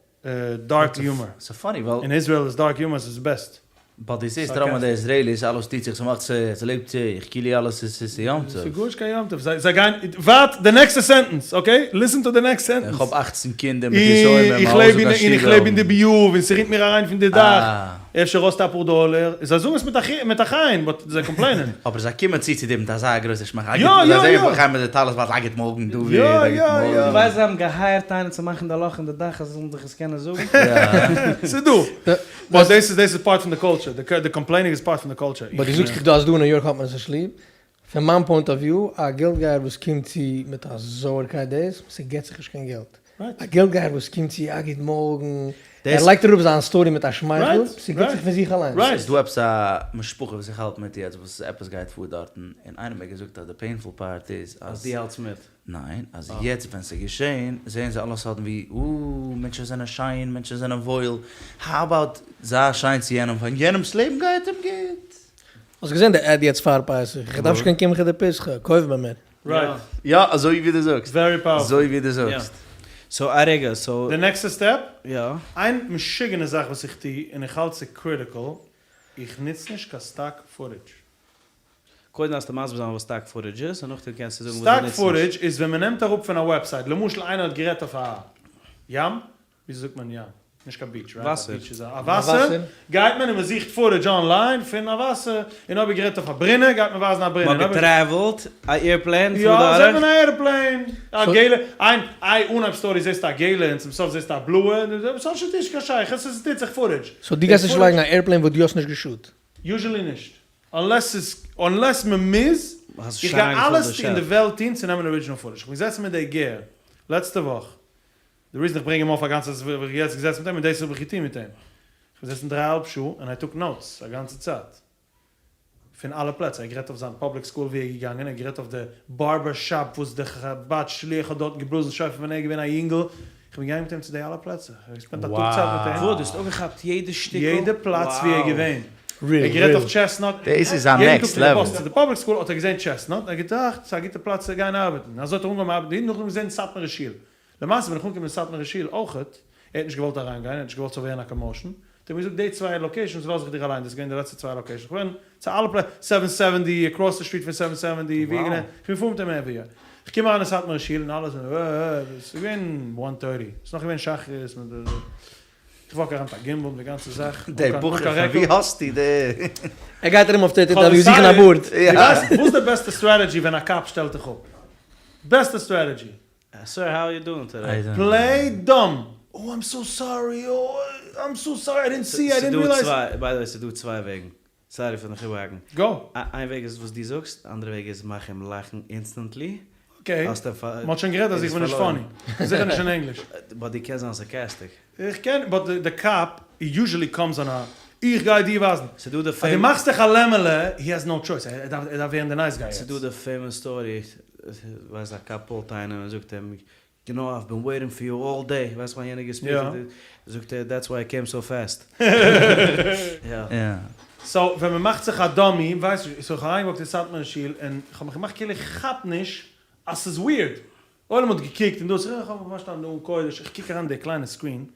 dark humor, ס'איז funny ווייל. אין איזראעל איז dark humor איז best. But דו זעסט רוב די Israelis אלעס טוט זיך ס'מאכט ס'לעבט זיך כאילו אלעס איז יום טוב. ס'איז גארנישט קיין יום טוב, זיי גייען, ווארט די נעקסטע sentence, okay? Listen to the next sentence. איך האב אכצן קינדער מיט יסורים איך לעב אין און איך לעב אין די ביוב און ס'רינט מיר אריין פון די דאך, אפשר האסטו אפאר דאלער, זיי זאגן עס מיט א חן but זיי complain ען. אבער זיי קומען צו צו דיר מיט אזא גרויסע שמייכל, זיי זעען איך גיי מיט די טלית בייטל א גוט מארגן דוד, א גוט מארגן. דו ווייסט זיי האבן גע hire ט איינעם צו מאכן די לאך אין די דאך אז זיי זאלן דיך עס קענען זאגן? ס'איז דא. But דאס איז דאס איז part פון די culture, די complaining איז part פון די culture. But דו זאגסט דאך דא אז דא אין ניו יארק האט מען עס נישט ליב, פון מיין point of view, א געלטגייער וואס קומט צו מיט א זויערקייט דאס, ס'געט זיך נישט קיין געלט. א געלטגייער וואס קומט צו א גוט מארגן, ער לייגט אראפ זיין story מיט א שמייכל, ס'געט זיך פון זיך אליינס. ס'איז דא עפעס א משפחה וואס איך האלט מיט יעצט וואס עפעס גייט פאר דארטן, און איינער האט מיר געזאגט אז די painful part איז אז. אז דו האלטסט מיט. ניין, אז יעצט ווען ס'איז געשען זעען זיי אלעס סארטן ווי אה, מענטשן זענען שיין, מענטשן זענען וואויל, how about זיי שיין צו יענעם ווייל יענעמ'ס לעבן גייט אים גוט. האסט געזען די ad יעצט פאר פסח? איך דארף נישט קיין קמחא דפסחא, קויף ביי מיר. Right. יא, אזוי ווי דו זאגסט. Very powerful. אזוי ווי דו זאגסט. So א רגע, so. די נעקסטע step? יא. איין משוגענע זאך וואס איך טו, און איך האלט ס'איז critical, איך נוץ נישט קיין stock footage. קודם דארפסטו מסביר זיין וואס stock footage איז, און נאכדעם קענסטו זאגן וואס דו סטאק נוצט נישט. footage איז ווען מען נעמט אראפ פון א website, למשל איינער האט גערעדט אויף א ים, וויאזוי זאגט מען ים? נישט קיין beach, right? וואסער. א beach איז א וואסער, גייט מען און מען זוכט footage online פון א וואסער, און אויב ער גערעדט אויף א ברינע גייט מען ווייזן א ברינע. מען האט גע travel ט א airplane יא, זעט מען א airplane, א געלע, איין איי אנהייב story זעסטו א געלע און צום סוף זעסטו א בלויע, ס'האט נישט קיין שייכות, עס טוט זיך footage. So דו גייסט נישט לייגן א airplane וואס דו האסט נישט גע shoot? Usually נישט. Unless ס'איז, unless מ'מוז, האסט איך שוין גיי איינגעפולט אלעס די אין די שאט. וועלט טון צו נעמען original footage. כ'בין געזעצן מיט די גר לעצטע וואך, די reason איך ברענג אים אויף א גאנצע צייט ווייל איך בין יעצט געזעצן מיט אים און דאס האב איך געטון מיט אים. כ'בין געזעצן דריי אהאלב שעה און I took notes א גאנצע צייט. פון אלע פלעצער. ער האט גערעדט אויף זיין public school ווי ער איז געגאנגען, ער האט גערעדט אויף די barber shop וואס די חבד שליח האט דארטן געבלאזן שופר ווען ער איז געווען א יונגל. כ'בין געגאנגען מיט אים צו די אלע פלעצער. כ'האב גע spend ט א טאג צייט מיט אים. וואו? דו האסט אויפגעכאפט יעדע שטיקל? יעדע פלאץ ווי ער איז געווען. ער האט גערעדט אויף טשעסנאט, דאס איז א יעדן טאג נעקסט פון די לעוועל. באס צו די פובליק סקול האט ער געזען טשעסנאט, ער האט געטראכט ס'איז א גוטע פלאץ צו גיין ארבעטן, אזוי האט ער אנגעהויבן ארבעטן, נאכדעם געזען סאטמארע שול, למעשה בין איך אנגעקומען אין סאטמארע שול אויכעט, ער האט נישט געוואלט אריינגיין, ער האט נישט געוואלט ס'זאל ווערן א commotion, האט ער מיר געזאגט די צוויי locations לאז איך דיר אליין, דאס איז געווען די לעצטע צוויי locations, איך בין צו אלע פלעצער, seven seventy, across the street פון seven seventy, ווי איך בין געפארן מיט אים everywhere, איך קום אריין אין סאטמארע שול און אלע זענען אה אה, ס'איז געווען one thirty, ס'איז נאך געווען שחרית, איך walk אריין מיט א gimbal מיט די גאנצע זאך, די בחור פון ווי האסטו די. ער גייט ארום אויף thirteenth avenue זוכן א בארד. דו ווייסט וואס די בעסטע strategy ווען א cop שטעלט דיך אפ? בעסטע strategy. Sir how are you doing today? Play dumb! Oh I'm so sorry oh I'm so sorry I didn't see I didn't realize. By the way ס'דא צוויי וועגן, sorry פאר דיך איבערהאקן. Go. איין וועג איז וואס דו זאגסט, די אנדערע וועג איז מאך אים לאכן instantly. Okay, מ'האט שוין גערעדט אז איך בין נישט funny, זיכער נישט אין ענגליש. But דו קענסט זיין sarcastic. איך קען, but די cop usually comes אן א איך גיי דיר ווייזן. ס'דא די אז דו מאכסט דיך א לעמעלע, he has no choice, ער דארף ווערן די nice guy יעצט. ס'דא די famous story, ווייסט א cop פולט איינעם און זאגט אים, you know I've been waiting for you all day, ווייסט ווען יענער געספידט, זאגט ער that's why I came so fast. יא. So ווען מ'מאכט זיך א dummy, ווייס נישט, so איך האב אריינגעוואקט אין סאטמארע שול און כ'האב מיך געמאכט כאילו איך כאפ נישט אז ס'איז weird, עולם האט געקוקט און דאס, איך האב מיך פארשטאנען ארון קודש, איך קוק אריין אין די קליינע screen,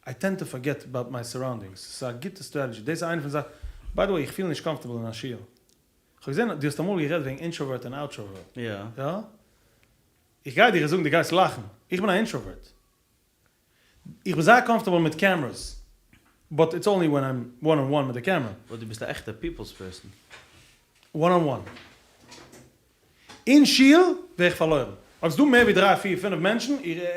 I tend to forget about my surroundings, ס'איז א גוטע strategy, דאס איז איינע פון די זאכן, by the way איך פיל נישט comfortable אין א שול, איך האב געזען דו האסט אמאל גערעדט וועגן introvert און outrovert, יא. יא? איך גיי דיר זאגן דו גייסט לאכן, איך בין א introvert, איך בין זייער comfortable מיט cameras, but it's only when I'm one on one מיט די קעמרע. But דו ביסט א עכטע people's person. One on one. אין שול ווער איך פארלוירן. אויב ס'דא מער ווי דריי פיר פינף מענטשן,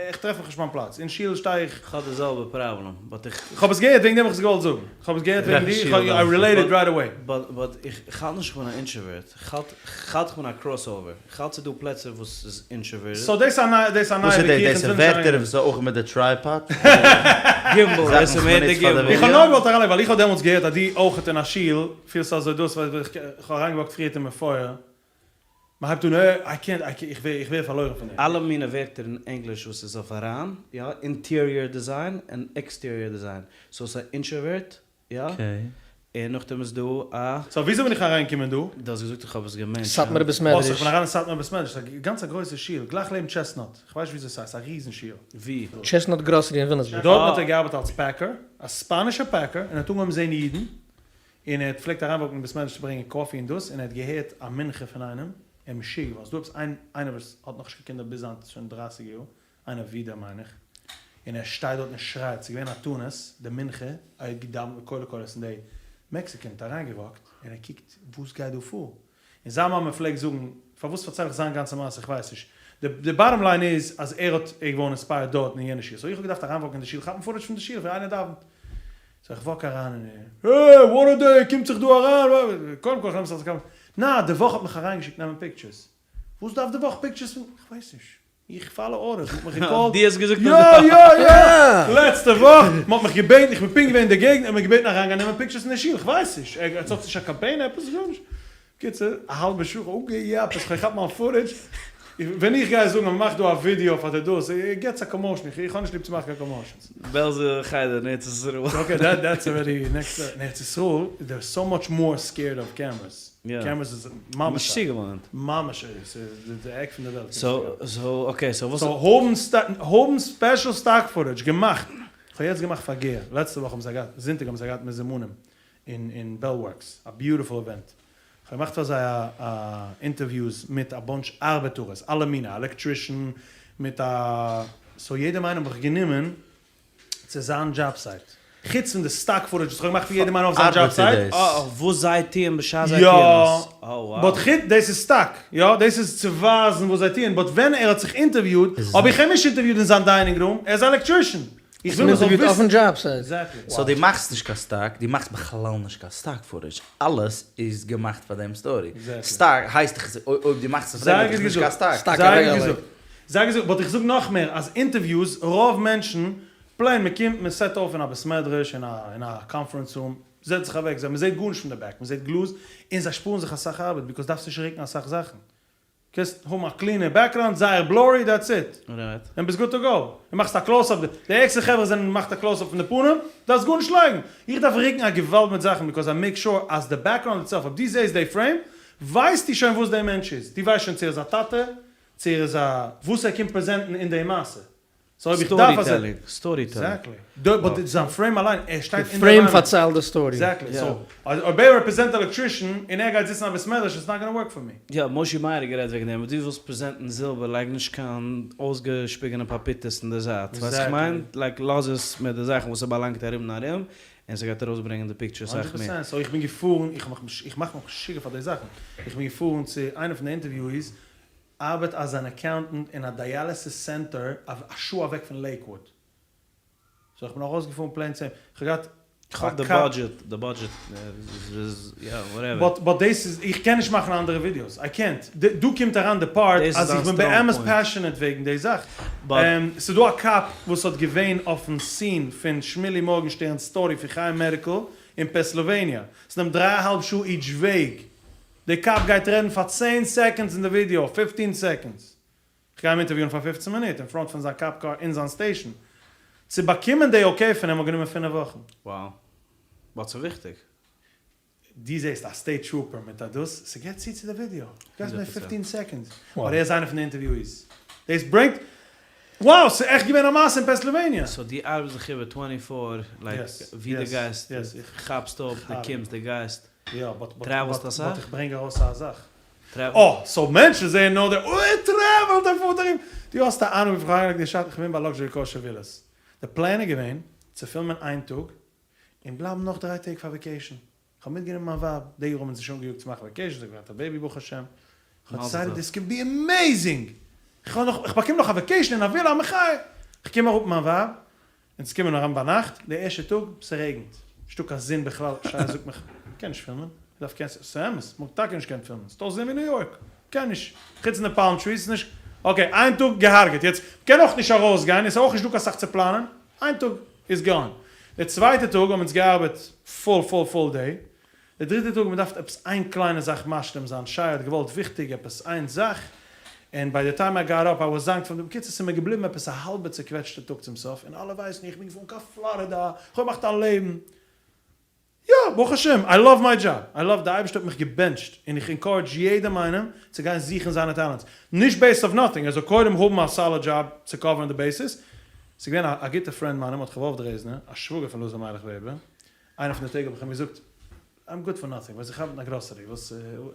איך טרעף מיך נישט מיין פלאץ. אין שול שטיי איך. כ'האב די זעלבע פראבלעם, but איך. כ'האב עס געהערט וועגן דעם האב איך עס געוואלט זאגן. כ'האב עס געהערט וועגן דיר, I related right away. But איך האלט נישט כ'בין א introvert. כ'האלט כ'בין א crossover. כ'האלט ס'דא פלעצער וואס איז introverted. So דאס איז א נייע דאס איז א נייע וואס איז וויכוח דאס? אונז דאס ווילן נישט ווערטער אריינגיין. וואס איז אויך מיט די tripod? Gimbal, דאס איז מער די gimbal. איך האב נאר געוואלט אריינלייגן ווייל איך האב דעמאלטס געהערט אז דו אויכעט אין א שול פילסט אזוי דאס ווייל איך האב אריינגעוואקט פריערט אין מפואר מען הייבט אן אה איי קענט איי קענט איך ווער איך ווער פארלוירן פון דעם. אלע מינע ווערטער אין ענגליש וואס איז אויף אריין, יא, interior design און exterior design, so ס'איז א introvert, יא, און נאכדעם איז דא א. So וויאזוי בין איך אריינגעקומען דא? דו האסט געזאגט איך האב עס געמענטשענט. סאטמארע בית אה, מדרש. סאו איך בין אריין אין סאטמאר בית מדרש, ס'איז א גאנץ א גרויסע שול, גלייך לעבן טשעסנאט, איך ווייס נישט וויאזוי ס'הייסט, א ריזן שול. ווי? טשעסנאט גראסערי אין וויליאמסבורג. דארטן האט ער געארבעט אלס packer, א ספאנישער packer, און ער האט אנגעהויבן זען אידן, און ער האט פלעגט אריינוואקן אין בית מדרש צו ברענגען coffee און דאס, און ער האט געהערט א מנחה פון איינעם, ער איז משוגע געווארן, ס'איז דא עפעס איין איינער וואס האט נאכנישט קיין קינדער ביז היינט, איז שוין דרייסיג יאר, איינער ווידער מיין איך, און ער שטייט דארט און שרייט, ס'איז געווען א תענית, די מנחה, ער האט געדאווענט מיט קולי קולות און די Mexican האט אריינגעוואקט, און ער קוקט וואס גייט דא פאר, און זיין מאמע פלעגט זאגן, פארוואס פארצייל איך זיין גאנצע מעשה איך ווייס נישט, די bottom line איז אז ער האט ער איז געווארן inspired דארטן אין יענע שול, so איך האב געדארפט אריינוואקן אין די שול כאפן footage פון די שול ווי איינער דאווענט, so איך walk אריין און ער, hey what a day, קומט זיך דא אריין, קודם כל איך נעם עס אלס א קאמפלימענט, נא די וואך האט מיך אריינגעשיקט נעמען pictures, וואס דארף די וואך pictures פון, איך ווייס נישט. איך follow orders, מ'האט מיך געקאלט. דו האסט געזאגט יא יא יא! לעצטע וואך, מ'האט מיך געבעטן, איך בין פונקט געווען אין די געגנט, האט מען געבעטן אריינגיין נעמען pictures אין די שול, איך ווייס נישט, עטס האטס נישט א קאמפיין עפעס? גארנישט. קיצור, א האלבע שעה, okay יאפ, איך כאפ מיין footage, ווען איך גיי זאגן אז מ'מאכט דא א ווידיאו פאר די דאס, איט gets a commotion, איך האב נישט ליב צו מאכן קיין commotions. בעלזע חדר אין ארץ ישראל. Okay that's already next level, אין ארץ ישראל they're so much more scared of cameras. Cameras איז ממש א. ממש א, ס'איז די עק פון די וועלט. So so okay so וואס. So האבן האבן special stock footage געמאכט, כ'האב יעצט געמאכט פאר גער, לעצטע וואך האבן זיי געהאט, זונטאג האבן זיי געהאט מזומנים אין אין Bell Works, א beautiful event, כ'האב געמאכט פאר זיי א א interviews מיט א bunch ארבעטארעס, אלע מיני, א electrician מיט א, so יעדעם איינעם האב איך גענומען צו זיין job site. חוץ פון די stock footage וואס כ'האב געמאכט פון יעדעם איינעם אויף זיין job site. אה, וואס זיי טוען בשעת זיי טוען עס. יא, but חוץ, דאס איז stock, יא, דאס איז צו ווייזן וואס זיי טוען, but ווען ער האט זיך אינטערוויוט, האב איך אים נישט אינטערוויוט אין זיין dining room, ער איז א electrician. איך וויל מ'זאל וויסן. אויפן job site. Exactly. So דו מאכסט נישט קיין סטאק, דו מאכסט בכלל נישט קיין stock footage, אלעס איז געמאכט פאר דעם story. Stock הייסט דאך אויב דו מאכסט עס פאר דעם איז דאך נישט קיין סטאק. זייער גוט געזאגט. זייער געזאגט, but איך זאג נאך מער אז interviews, רוב מענטשן, plain מען קומט מען set אויף אין א בית מדרש אין א אין א conference room, זעצט זיך אוועק, זיי מען זעט גארנישט פון די back, מען זעט גלאז, און זיי שפארן זיך אסאך ארבעט because דארפסט נישט רוקן אסאך זאכן. קענסט האבן א קלינע בעקגראונד, זייער בלורי, דעטס איט. און ביסט גוד טו גאו. און מאכסט א קלאוס אפ, די ערגסטע חברה זענען מאכט א קלאוס אפ פון די פנים, דארפסט גארנישט לייגן. איך דארף רוקן א געוואלד מיט זאכן ביקאוז איי מעיק שור אז די בעקגראונד איטסעלף אויב דו זעסט די פרעים ווייסטו שוין וואס די מענטש איז, דו ווייסט שוין צו ער איז א טאטע, צו ער איז א וואס ער קומט פרעזענטן אין די מעשה. סאו אויב איך דארף אז ער. סטארי עקזעקטלי. באט זיין פרעים אליין, ער שטייט די אין די פרעים ליין. פארציילט די סטארי. עקזעקטלי. סאו אויב ער רעפרעזענט עלעקטרישן און ער גייט זיצן אין א בית מדרש איטס נאט גאנא ווארק פאר מי. יא, מושי מאיר האט גערעדט וועגן דעם, אויב דו ווילסט פרעזענטן זילבער לייג נישט קיין אויסגעשפיגענע פאפיטעס אין די זייט, ווייסט איך מיין? לייק לאז עס מיט די זאכן וואס ס'באלאנגט ארום און ארום, און ס'גייט ארויסברענגען די פיקטשער סאך הונדרעט מער. פערסענט, סאו איך בין געפארן, איך מאך איך מאך מיך משוגע פאר די זאכן, איך בין געפארן צו איינע פון די אינטערוויואיס ארבעט אז אן אקאונטענט אין א דייאליסיס סענטער א שעה אוועק פון לעיקוואוד. סאו איך בין ארויסגעפארן פלעין צו אים. איך האב געהאט כ'האף די בודזשעט, די בודזשעט איז יא וואטעווער. באט באט דאס איז, איך קען נישט מאכן אנדערע ווידיאוס, איי קענט. דא קומט אריין די פארט אז איך בין באמת פעשענעט וועגן די זאך. ס'איז דא א קאפ וואס האט געווען אויפן סין פון שמילי מארגענשטערן'ס סטארי פון חיים מעדיקל אין פעסלעוועניע. ס'נעמט דריי א האלב שעה איטש וועג. די קאפ גייט רעדן פאר צען סעקאנדס אין די ווידיאו, פופטין סעקאנדס. כ'גיי אים אינטערוויוען פאר פופצן מינוט אין פראנט פון זיין קאפ קאר אין זיין סטעישאן. צו באקומען די אקעי פון אים האט גענומען פינף וואכן. Wow. באט ס'איז וויכטיג. דו זעסט א סטעיט טרופער מיט א דאס, ס'געט צו צו די ווידיאו. געסט מיר פופטין סעקאנדס. באט ער איז איינער פון די אינטערוויואיס. דאס ברענגט. Wow! ס'איז עכט געווען א מעשה אין פענסלעוועניע! סאו דו ארבעסט זיך איבער טווענטי פאר, לייק ווי דו גייסט, כאפסט אפ, דו קומסט, דו גייסט. יא, באט באט טרעוולסט אסאך? באט איך ברענג ארויס א זאך. אה, סאו מענטשן זעען נאר די אוי ער טרעוולט ער פארט ארום. דו האסט א אהנונג וויפיל כ'האב אריינגעלייגט די שאט? כ'בין ביי לאקזשערי קאושער ווילאס. די פלאן איז געווען צו פילמען איין טאג און בלייבן נאך דריי טעג פאר וועקעישן. כ'האב מיטגענומען מיין ווייב, די יאר האבן אונז נישט אנגעיאגט צו מאכן וועקעישן, זי האט געהאט א בעיבי ברוך השם. כ'האב דיסיידעד דיס קען בי עמעיזינג! כ'האב נאך, כ'באקום נאך א וועקעישן אין א ווילא, א מחיה! כ'קום אראפ מיט מיין ווייב, אונז קומען אריין ביינאכט, די ערשטע טאג, ס'רעגנט, נישטא קיין זון בכלל, שי זאגט מיך, מ'קען נישט פילמען, מ'דארף קענסלען, ס'אמת, מ'האט טאקע נישט געקענט פילמען, ס'האט אויסגעזען ווי ניו יארק, מ'קען נישט, חוץ פון די פאלם טריס, ס'איז נישט, אקעי, איין טאג געהארגעט, יעצט, מ'קען אויך נישט ארויסגיין, און ס'איז אויך נישט דא קיין סאך צו פלאנען, איין טאג איז גאן, די צווייטע טאג האבן אונז געארבעט פול פול פול דעי, די דריטע טאג מען דארף עפעס איין קליינע זאך משלים זיין, שי האט געוואלט וויכטיג עפעס איין זאך, און ביי די טיים איי גאט אפ איי וואס זאנקט פון די, בקיצור ס'איז מיר געבליבן עפעס א האלבע צוקוועטשטע טאג צום סוף, און אלע ווייסן איך בין געפארן קיין פלארידא, איך האב געמאכט א לעבן, יא ברוך השם איי לאוו מיי דזשאב, איי לאוו, די אייבערשטער האט מיך געבענטשט, און איך אינקארעדזש יעדעם איינעם צו גיין זוכן זיינע טעלענטס, נישט בעיסד אויף נאטינג, ער זאל קודם האבן א סאליד דזשאב צו קאווערן די בעיסיס, ס'איז געווען א גוטע פרענד מיינער מרדכי וואלף דרעזנער, א שוואגער פון לוזער מיילעך וועבער, איינע פון די טעג האב איך אים געזאגט, איים גוד פאר נאטינג, ווייסט איך ארבעט אין א גראסערי, וואס,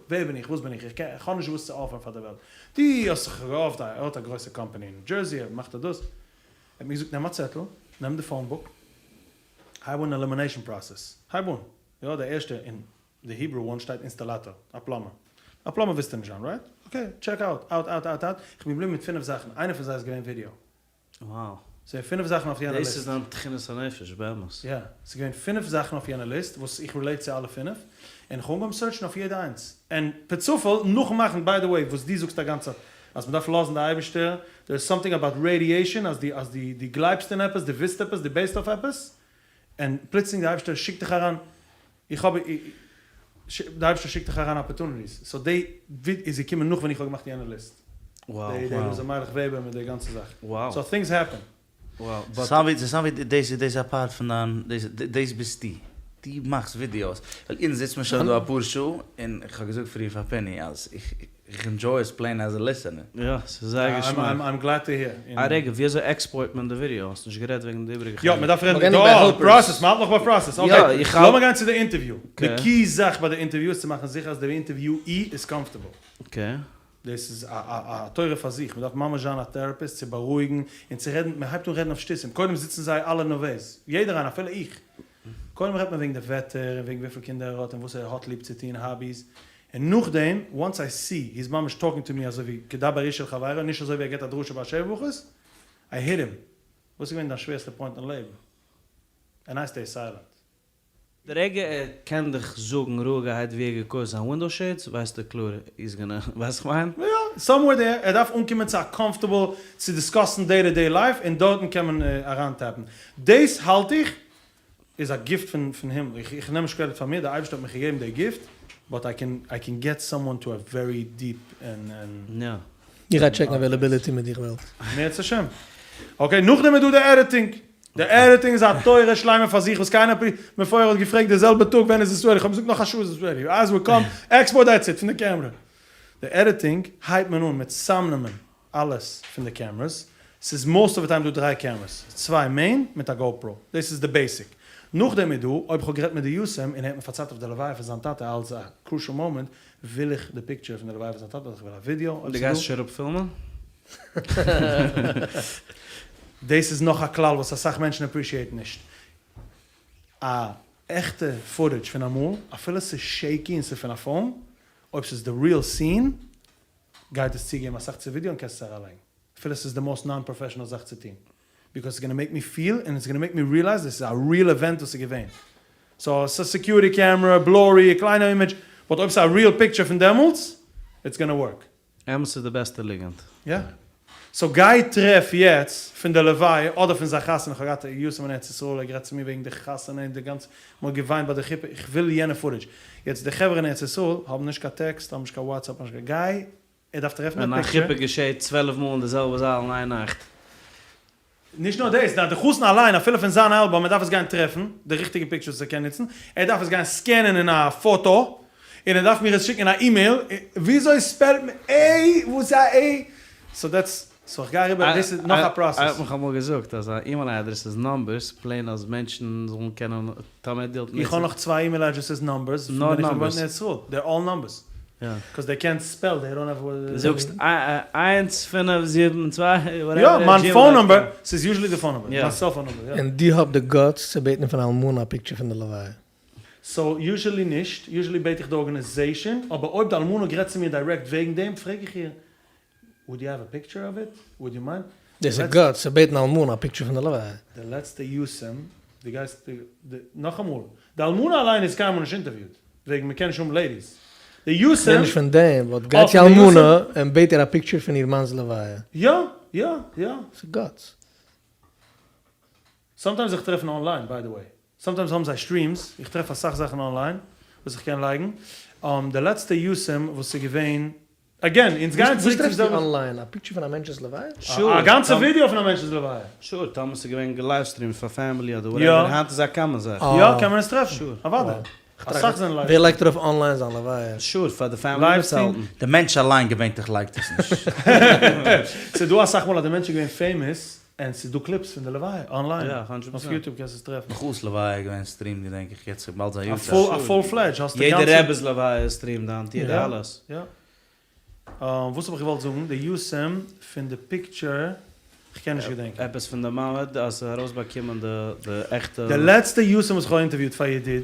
ווער בין איך, וואס בין איך, איך קען, איך האב נישט וואס צו אפערן פאר די וועלט, דו האסט זיך געהאפט, ער האט א גרויסע קאמפאני אין ניו דזשערסי, ער מאכט דאס, ער האט מיר געזאגט נעם א צעטל, נעם די פאון בוק, הייב אן עלימינעישאן פראסעס, הייב אן, יא די ערשטע אין די היברו וואן שטייט אינסטאלאטאר, א פלאמער, א פלאמער ווילסטו נישט זיין, רייט? אקעי, טשעק אוט, אוט אוט אוט אוט, איך בין געבליבן מיט פינף זאכן, איינע פון זיי איז געווען ווידיאו. Wow. ס'איז געווען פינף זאכן אויף יענע דאס ליסט. איז דיין תכונת הנפש באמת. יא. ס'איז געווען פינף זאכן אויף יענע ליסט וואס איך רילעיט צו אלע פינף, און איך האב אנגעהויבן סערטשן אויף יעדע איינס. און פערצופאל, נאכן מאכן, ביי די וועי, וואס דו זאגסט א גאנצע צייט, אז מ'דארף לאזן די אייבערשטער, דער איז סאמטינג אבאוט רעדיעישאן, אז דו אז דו דו גלייבסט אין עפעס, דו ווילסט עפעס, דו בעטסט אויף עפעס, און פלוצלינג די אייבערשטער שיקט דיך אריין, איך האב, די אייבערשטער שיקט דיך אריין אפערטוניטיס, סאו די וויד איז געקומען נאך ווען איך האב געמאכט יענע ליסט, די די אלעזר מיילעך וועבער מיט די גאנצע זאך, סאו טינגס העפען. ס'סאונד ווי דאס איז דאס א פארט פון דיין, דאס ביסטו, דו מאכסט ווידיאוס, ווייל אונז זיצט מען שוין דא אפאר שעה, און איך האב געזאגט פריער פאר פיני אז איך איך ענדזשוי עס פלעין עז א ליסענער. יא, ס'איז זייער געשמאק. איים גלעד טו העיר. א רגע, ווי אזוי עקספארט מען די ווידעא? האסט נישט גערעדט וועגן די איבעריגע יא, חלק. מ'דארף רעדן דא, פראסעס, מ'האלט נאך ביי פראסעס, אקעי, לאמיר גיין צו די אינטערוויו. די קי זאך ביי די אינטערוויו איז צו מאכן זיכער אז די אינטערוויואי איז קאמפארטעבל. אקעי. דאס איז א א תורה פאר זיך, מ'דארף ממש זיין א טעראפיסט צו בארואיגן און צו רעדן, מ'הייבט אן רעדן אויף שטותים, קודם זיצן זיי אלע נערוועז, יעדער איינער אפילו איך, קודם רעדט מען וועגן די וועטער און וועגן וויפיל קינדער ער האט און וואס ער האט ליב צו טון, האביס, און נאכדעם וואנס איי סי היז ממש טאלקינג טו מי אזוי ווי כדבר איש אל חברו נישט אזוי ווי ער געבט א דרשה ביי שבע ברכות, איי היט הים, וואס איז געווען דיין שווערסטע פוינט אין לעבן? ענד איי סטעי סיילענט. די רגע ער קען דיך זאגן רואיגערהייט ווי ער געקויפט זיין ווינדאו שעידס ווייסטו קלאר היז גאנא, ווייסט כ'מיין? יא, סאמווער דער, ער דארף אנקומען צו א קאמפארטעבל צו דיסקאסן דעי טו דעי לייף און דארטן קען מען אריינטעפן. דאס האלט איך איז א גיפט פון פון הימל, איך איך נעם נישט קרעדיט פאר מיר, דער אייבערשטער האט מיך געגעבן די גיפט. באט איי קען איי קען געט סאמאן טו א ווערי דיעפ ענד ענד. יא. איך גיי טשעקן אוועילעביליטי מיט דיך וועלט. אם ירצה השם. אקעי נאכדעם איז דא די עדיטינג. די עדיטינג איז א תורה שלימה פאר זיך וואס קיינער מפואר האט געפרעגט די זעלבע טאג ווען איז עס רעדי איך האב געזאגט נאך א שעה איז עס רעדי עז ווי קאם עקספארט דעטס איט פון די קעמרע. די עדיטינג הייבט מען אן מיט צאמנעמען אלעס פון די קעמרעס, ס'איז מאסט אוו די טיים דא דריי קעמרעס, צוויי מעין מיט א גאופרא, דאס איז די בעיסיק, נאכדעם איז דא אויב כ'האב גערעדט מיט די יתום און ער האט מיר פארציילט אויף די לוויה פון זיין טאטע אלס א קרושעל מאמענט, וויל איך די פיקטשער פון די לוויה פון זיין טאטע אדער כ'וויל א ווידיאו אויב דו ס'איז דא. גייסט נישט אראפ פילמען? דאס איז נאך א כלל וואס אסאך מענטשן אפרישיעטן נישט, א עכטע פוטעדזש פון אמאל, אפילו ס'איז שעיקי און ס'איז פון א פאון, אויב ס'איז די ריעל סין, גייט עס צוגעבן אסאך צו ווידיאו און קענסט עס אריינלייגן אפילו עס איז די מאסט נאן פראפעשענעל זאך צו טון ביקאוס איטס גאנא מעיק מי פיל און איטס גאנא מעיק מי ריעלייז דאס איז א ריעל עווענט וואס איז געווען סאו עס איז א סעקיוריטי קעמרע בלורי א קליינע אימעדזש באט אויב ס'איז א ריעל פיקטשער פון דעמאלטס איטס גאנא ווארק. אמת איז די בעסטע ליגענט. יא. סאו גיי טרעף יעצט פון די לוויה אדער פון זיין חתונה, כ'האב געהאט א יתום אין ארץ ישראל ער האט גערעדט צו מיר וועגן די חתונה און די גאנצע, מ'האט געוויינט ביי די חופה, איך וויל יענע פוטעדזש. יעצט די חברה אין ארץ ישראל האבן נישט קיין טעקסט, האבן נישט קיין וואטסעפפ, האבן נישט קיין, גיי ער דארף טרעפן ווען די א פיקטשער. חופה געשעהט 12 מאל אין די זעלבע זאל אין איין נאכט. נישט נאר דאס, נאר די חתן אליין אפילו פון זיין אלבום, ער דארף עס גיין טרעפן, די ריכטיגע פיקטשערס וואס ער קען נוצן, ער דארף עס גיין סקענען אין א פאטא, און ער דארף מיר עס שיקן אין א אימעיל, וויאזוי ספעלט מען עי, וואס איז א עי, סאו דעטס, סאו איך גיי אריבער, דאס איז נאך א פראסעס. איינער האט מיך אמאל געזאגט אז א אימעיל אדרעס איז נאמבערס, פלעין אז מענטשן זאלן קענען טאמער דילט איך האב נאך צוויי אימעיל אדרעסעס נאמבערס, פון ווען איך האב געוואוינט אין ארץ ישראל, דעיר אלל נאמבערס. קאוז דעי קענט ספעל דעי דאנט העוו דו זאגסט איינס פינף זיבן צוויי וואטעווער. יא מיין פאון נומבער, ס'איז יוזשעלי די פאון נומבער, מיין סעלפאון נומבער יא. און דו האב די גאטס צו בעטן פון אלמנה א פיקטשער פון די לוויה? סאו יוזשעלי נישט, יוזשעלי בעט איך די ארגענעזעישאן, אבער אויב די אלמנה גערעדט צו מיר דירעקט וועגן דעם פרעג איך איר וואוד יו העוו א פיקטשער אוו איט? וואוד יו מיינד? דאס איז גאטס צו בעטן אלמנה א פיקטשער פון די לוויה. די לעצטע יתום, דו גייסט די, נאכאמאל, די אלמנה אליין איז קיינמאל נישט אינטערוויוט, וועגן מ'קען נישט האבן לעידיס. די יתום. כ'רעד נישט פון דעם, באט גיי צו אלמנה און בעט איר א פיקטשער פון איר מאנ'ס לוויה. יא, יא, יא. ס'איז גאטס. סאמטיימס איך טרעף אנליין ביי די וועי. סאמטיימס האבן זיי סטרימס, איך טרעף אסאך זאכן אנליין וואס איך קען לייגן. די לעצטע יתום וואס איז געווען אגעין, אונז גייען וואס צוריק צום טרעפסטו זעלבן. אנליין? א פיקטשער פון א מענטש'ס לוויה? שור. א גאנצע ווידיאו פון א מענטש'ס לוויה. שור, טאמער ס'איז געווען געלייווסטרימט פאר פעמילי אדער וואטעווער, היינט איז א קאמאן זאך. יא, קען מען עס טרעפן. אוודאי. אסאך זענען לייוו. ווער לייגט ארויף אנליין זיין לוויה? שור, פאר די פעמילי מיטצוהאלטן. די מענטש אליין געווענטליך לייגט עס נישט. ס'איז דא אסאך מאל אז די מענטש איז געווען פעימאס, און ס'איז דא קליפס פון די לוויה אנליין. יא, האנדרעט אויף פערסענט. יוטוב קענסטו עס טרעפן. מיכאל'ס לוויה איז געווען סטרימד געדענק איך יעצט באלד זיין יארצייט. א פול פלעדזש האסטו יעדע גאנצע. רעבע'ס לוויה איז סטרימד היינט, יעדע אלעס. יא. וואס האב איך געוואלט זאגן? די יתום פון די פיקטשער, כ'קען נישט געדענקען. עפעס פון די מעמד אז ס'איז ארויסבאקומען די עכטע. די לעצטע יתום וואס כ'האב אינטערוויוט פאר ידיד,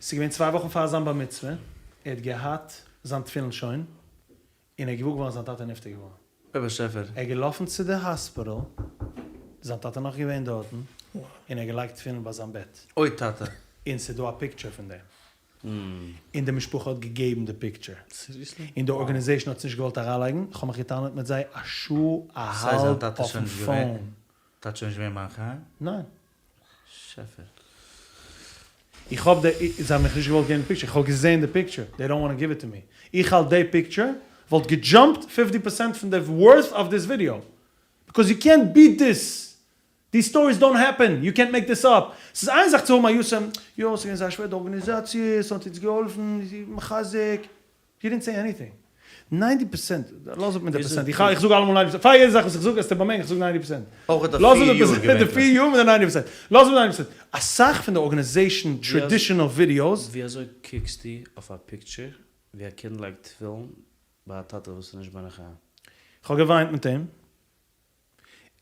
ס'איז געווען צוויי וואכן פאר זיין בר מצוה, ער האט געהאט זיין תפילין שוין, און ער איז געוואר געווארן אז זיין טאטע איז נפטר געווארן. אוי באשעפער. ער איז געלאפן צו די האספיטעל, זיין טאטע איז נאך געווען דארטן, און ער האט געלייגט תפילין ביי זיין בעט. אוי טאטע. און ס'איז דא א פיקטשער פון דעם. און די משפחה האט געגעבן די פיקטשער. און די ארגאניזעישן האט עס נישט געוואלט אריינלייגן, איך האב מיך געטענה'ט מיט זיי א שעה א האלב אויפן פאון. טאטע שוין נישט געווען ביים חיים? ניין. שעפער. איך האב די, זיי האבן מיך נישט געוואלט געבן די פיקטשער, איך האב געזען די פיקטשער, דעי דאנט וואנט גיוו איט טו מי, איך האלט דעי פיקטשער וואלט געדזשאמפט פיפטי פערסענט פון די ווארט אוו דיס ווידיאו, ביקאוז יו קענט ביעט דיס, דיס סטאריס דאנט העפען, יו קענט מעיק דיס אפ, ס'איז איין זאך צו האבן א יתום, יא ס'איז געווען זייער שווער, די ארגאניזאציע, ס'האט אונז געהאלפן, מחזק, יו דידנט סעי עניטינג. ניינטי פערסענט, לאז אפ מיט די פערסענט, איך זאג אלעמאל ניינטי פערסענט, פאר יעדע זאך וואס איך זאג וועסטו באמערקן איך זאג ניינטי פערסענט. אויך די לאז פיר אפ יאר די געווענטליך. פיר יאר מיט די ניינטי פערסענט. לאז אפ די ניינטי פערסענט. אסאך פון די ארגאניזעישאן טרעדישאנעל ווידיאוס. ווי אזוי קוקסטו אויף א פיקטשער ווי א קינד לייגט תפילין ביי א טאטע וואס איז נישט בין החיים? כ'האב געוויינט מיט אים.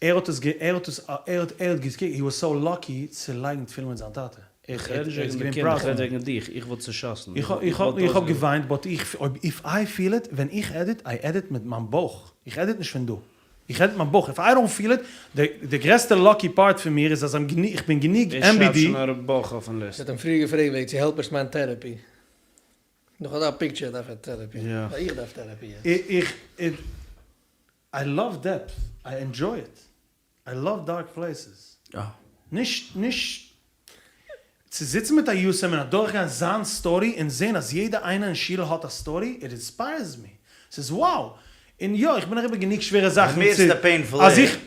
ער האט עס גע ער האט עס ער האט ער האט געז הי וואס סאו לאקי צו לייגן תפילין מיט זיין טאטע. איך רעד נישט וועגן די קינד, איך רעד וועגן דיך, איך וואלט צושאסן. איך האב איך האב געוויינט באט איך אויב איף איי פיל איט ווען איך עדיט איי עדיט מיט מיין בויך איך עדיט נישט פון דא איך עדיט מיין בויך איף איי דאנט פיל איט די די גרעסטע לאקי פארט פון מיר איז אז איים גענוג איך בין גענוג איך שרייב MBD. שוין אראפ בויך אויפן ליסט. זי האט אים פריער געפרעגט וועגן צו העלפערס מיינט טערעפי. נאך אזא פיקטשער דארף ער טערעפי. איך דארף טערעפי יעצט. איך איי לאוו דעפט, איי ענדזשוי איט, איי לאוו דארק פלעיסעס, נישט נישט. צו זיצן מיט א יתום און אדורכגיין זיין story און זען אז יעדע איינער אין שול האט א story, it inspires me. ס'איז wow! און יא, איך בין אריבער גענוג שווערע זאכן די צו מערסטע painful אז איך.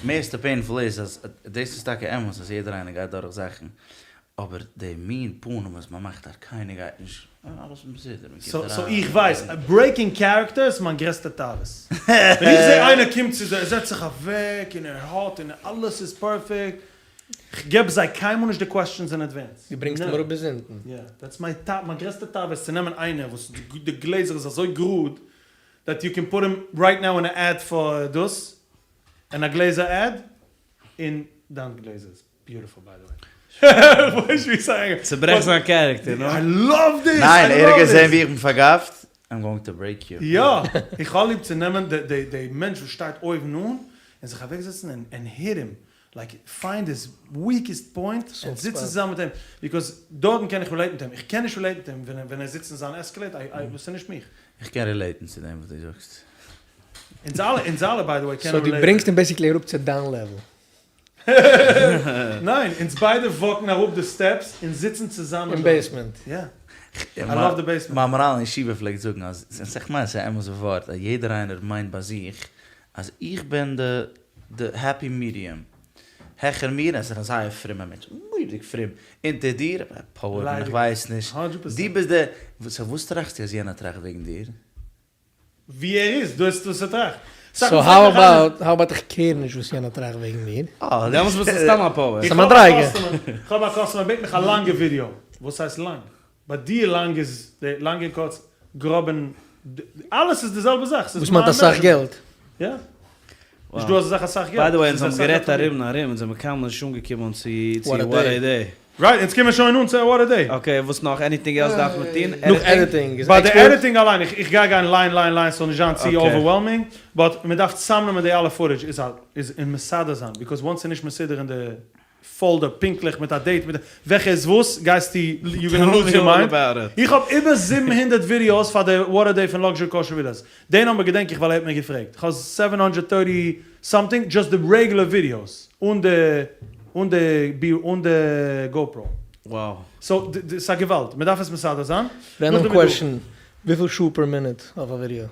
מערסטע painful איז אז דאס איז טאקע אמת אז יעדער איינער גייט דורך זאכן, אבער די מין פנים וואס מען מאכט אז קיינער גייט נישט, אלעס איז בסדר, מען קומט סאו אריין. איך ווייס, breaking character איז מיין גרעסטע תאוות. ווען איך זע איינער קומט צו ער זעצט זיך אוועק און ער האט און אלעס איז perfect, כ'געב זיי קיינמאל נישט די questions אין advance. דו ברענגסט אים אראפ ביז אונטן. יא, that's my תאווה, מיין גרעסטע תאווה איז צו נעמען איינער וואס די גלעזער איז אזוי גראד, that you can put him right now in a ad פאר דאס, אין א גלעזער ad, און דיין גלעזער איז beautiful by the way. כ'ווייס נישט ווי ס'איז. צוברעכסט זיין character, נו. I love this! ניין, ער האט געזען ווי איך בין פארגאפט, I'm going to break you. יא, איך האב ליב צו נעמען די מענטש וואס שטייט אויבן אן, און זיך אוועקזעצן און hit him, like find his weakest point און זיצן צוזאמען מיט אים, because דארטן קען איך relate ן מיט אים, איך קען נישט relate ן מיט אים ווען ער זיצט אין זיין Escalade, איי איי דאס איז נישט מיך. איך קען relate ן צו דעם וואס דו זאגסט. אונז אלע, אונז אלע by the way קענען so דו relate ן. ברענגסט אים basically אראפ צו דיין level. ניין, אונז ביידע walk ן אראפ די steps און זיצן צוזאמען אין basement. יא. I love the basement. מיין מנהל אין ישיבה פלעגט זאגן אז, און כ'מיין ס'איז א אמת'ע ווארט, אז יעדער איינער מיינט ביי זיך אז איך בין די די happy medium, העכער מיר איז א זייער פרומע מענטש, מורא'דיג פרום, אונטער דיר, א פויער בין איך ווייס נישט, דו ביסט די, so וואס טראכסטו אז יענער טראכט וועגן דיר? ווי ער איז, דאס איז וואס ער טראכט. so how about, how about איך care נישט וואס יענער טראכט וועגן מיר. אה, דעמאלטס ביסטו סתם א פויער. ס'איז א מדריגה. איך האב א customer בעט מיך א לאנגע ווידיאו, וואס הייסט לאנג? ביי דיר לאנג איז לאנג און קורץ, גראב און אלעס איז די זעלבע זאך, ס'איז וואס מיינט אסאך געלט? יא. נישט דא אזא זאך אסאך געלט. by the way אונז האבן גערעדט ארום און ארום אונז זעמיר קיינמאל נישט אנגעקומען צו what a day. right, אונז קומען שוין אן צו what a day. okay וואס נאך? anything else דארף מען טון? נאך editing איז ביי די expert. editing אליין, איך גיי גיין line line line ס'זאל נישט זיין צו overwhelming, but מ'דארף צוזאמנעמען די אלע footage איז א איז און מסדר זיין, because once ס'איז נישט מסודר אין די folder פונקטליך מיט א date מיט וועלכע איז וואס גייסטו you gonna lose your mind, איך האב איבער 700 ווידיאוס פאר די what a day פון luxury kosher villas, די number געדענק איך ווייל ער האט מיר געפרעגט, איך האב seven hundred thirty something just די regular ווידיאוס אן די אן די בי אן די GoPro. Wow. so ס'איז א געוואלד, מ'דארף עס מסדר זיין. random question, וויפיל שעה פער מינוט אויף א ווידיאו?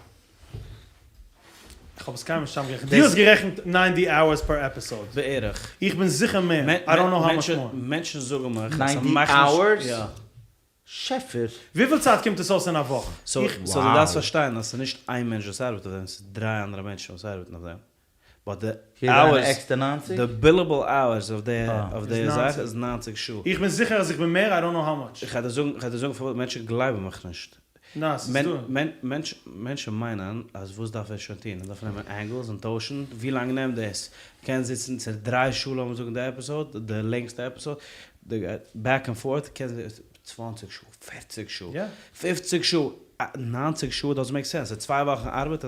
איך האב עס קיינמאל נישט צוזאמגערעכנט. דו האסט גערעכנט ninety hours per episode. בערך. איך בין זיכער מער. I don't know how much more. מענטשן זאגן מיך אז ninety ס'מאכט נישט. hours? יא. שעפער. וויפיל צייט קומט עס אויס אין א וואך? so דו דארפסט פארשטיין אז ס'איז נישט איין מענטש וואס ארבעט אויף דעם, ס'איז דריי אנדערע מענטשן וואס ארבעטן אויף דעם. but די hours, די billable hours אויף די אויף די זאך איז 90 שעה. איך בין זיכער אז איך בין מער, I don't know how much. איך גיי דיר זאגן, איך גיי דיר זאגן פארוואס מענטשן גלייבן מיך נישט. מענטשן מיינען אז וואס דארף ער שוין טון, ער דארף נעמען angles און טוישן, ווי לאנג נעמט דאס? קען זיצן צו דריי שעה לאמיר זאגן די episode, די לענגסטע episode, back and forth קען צוואנציג שעה, פערציג שעה, פופציג שעה, ניינציג שעה doesn't make sense, ס'איז צוויי וואכן ארבעט,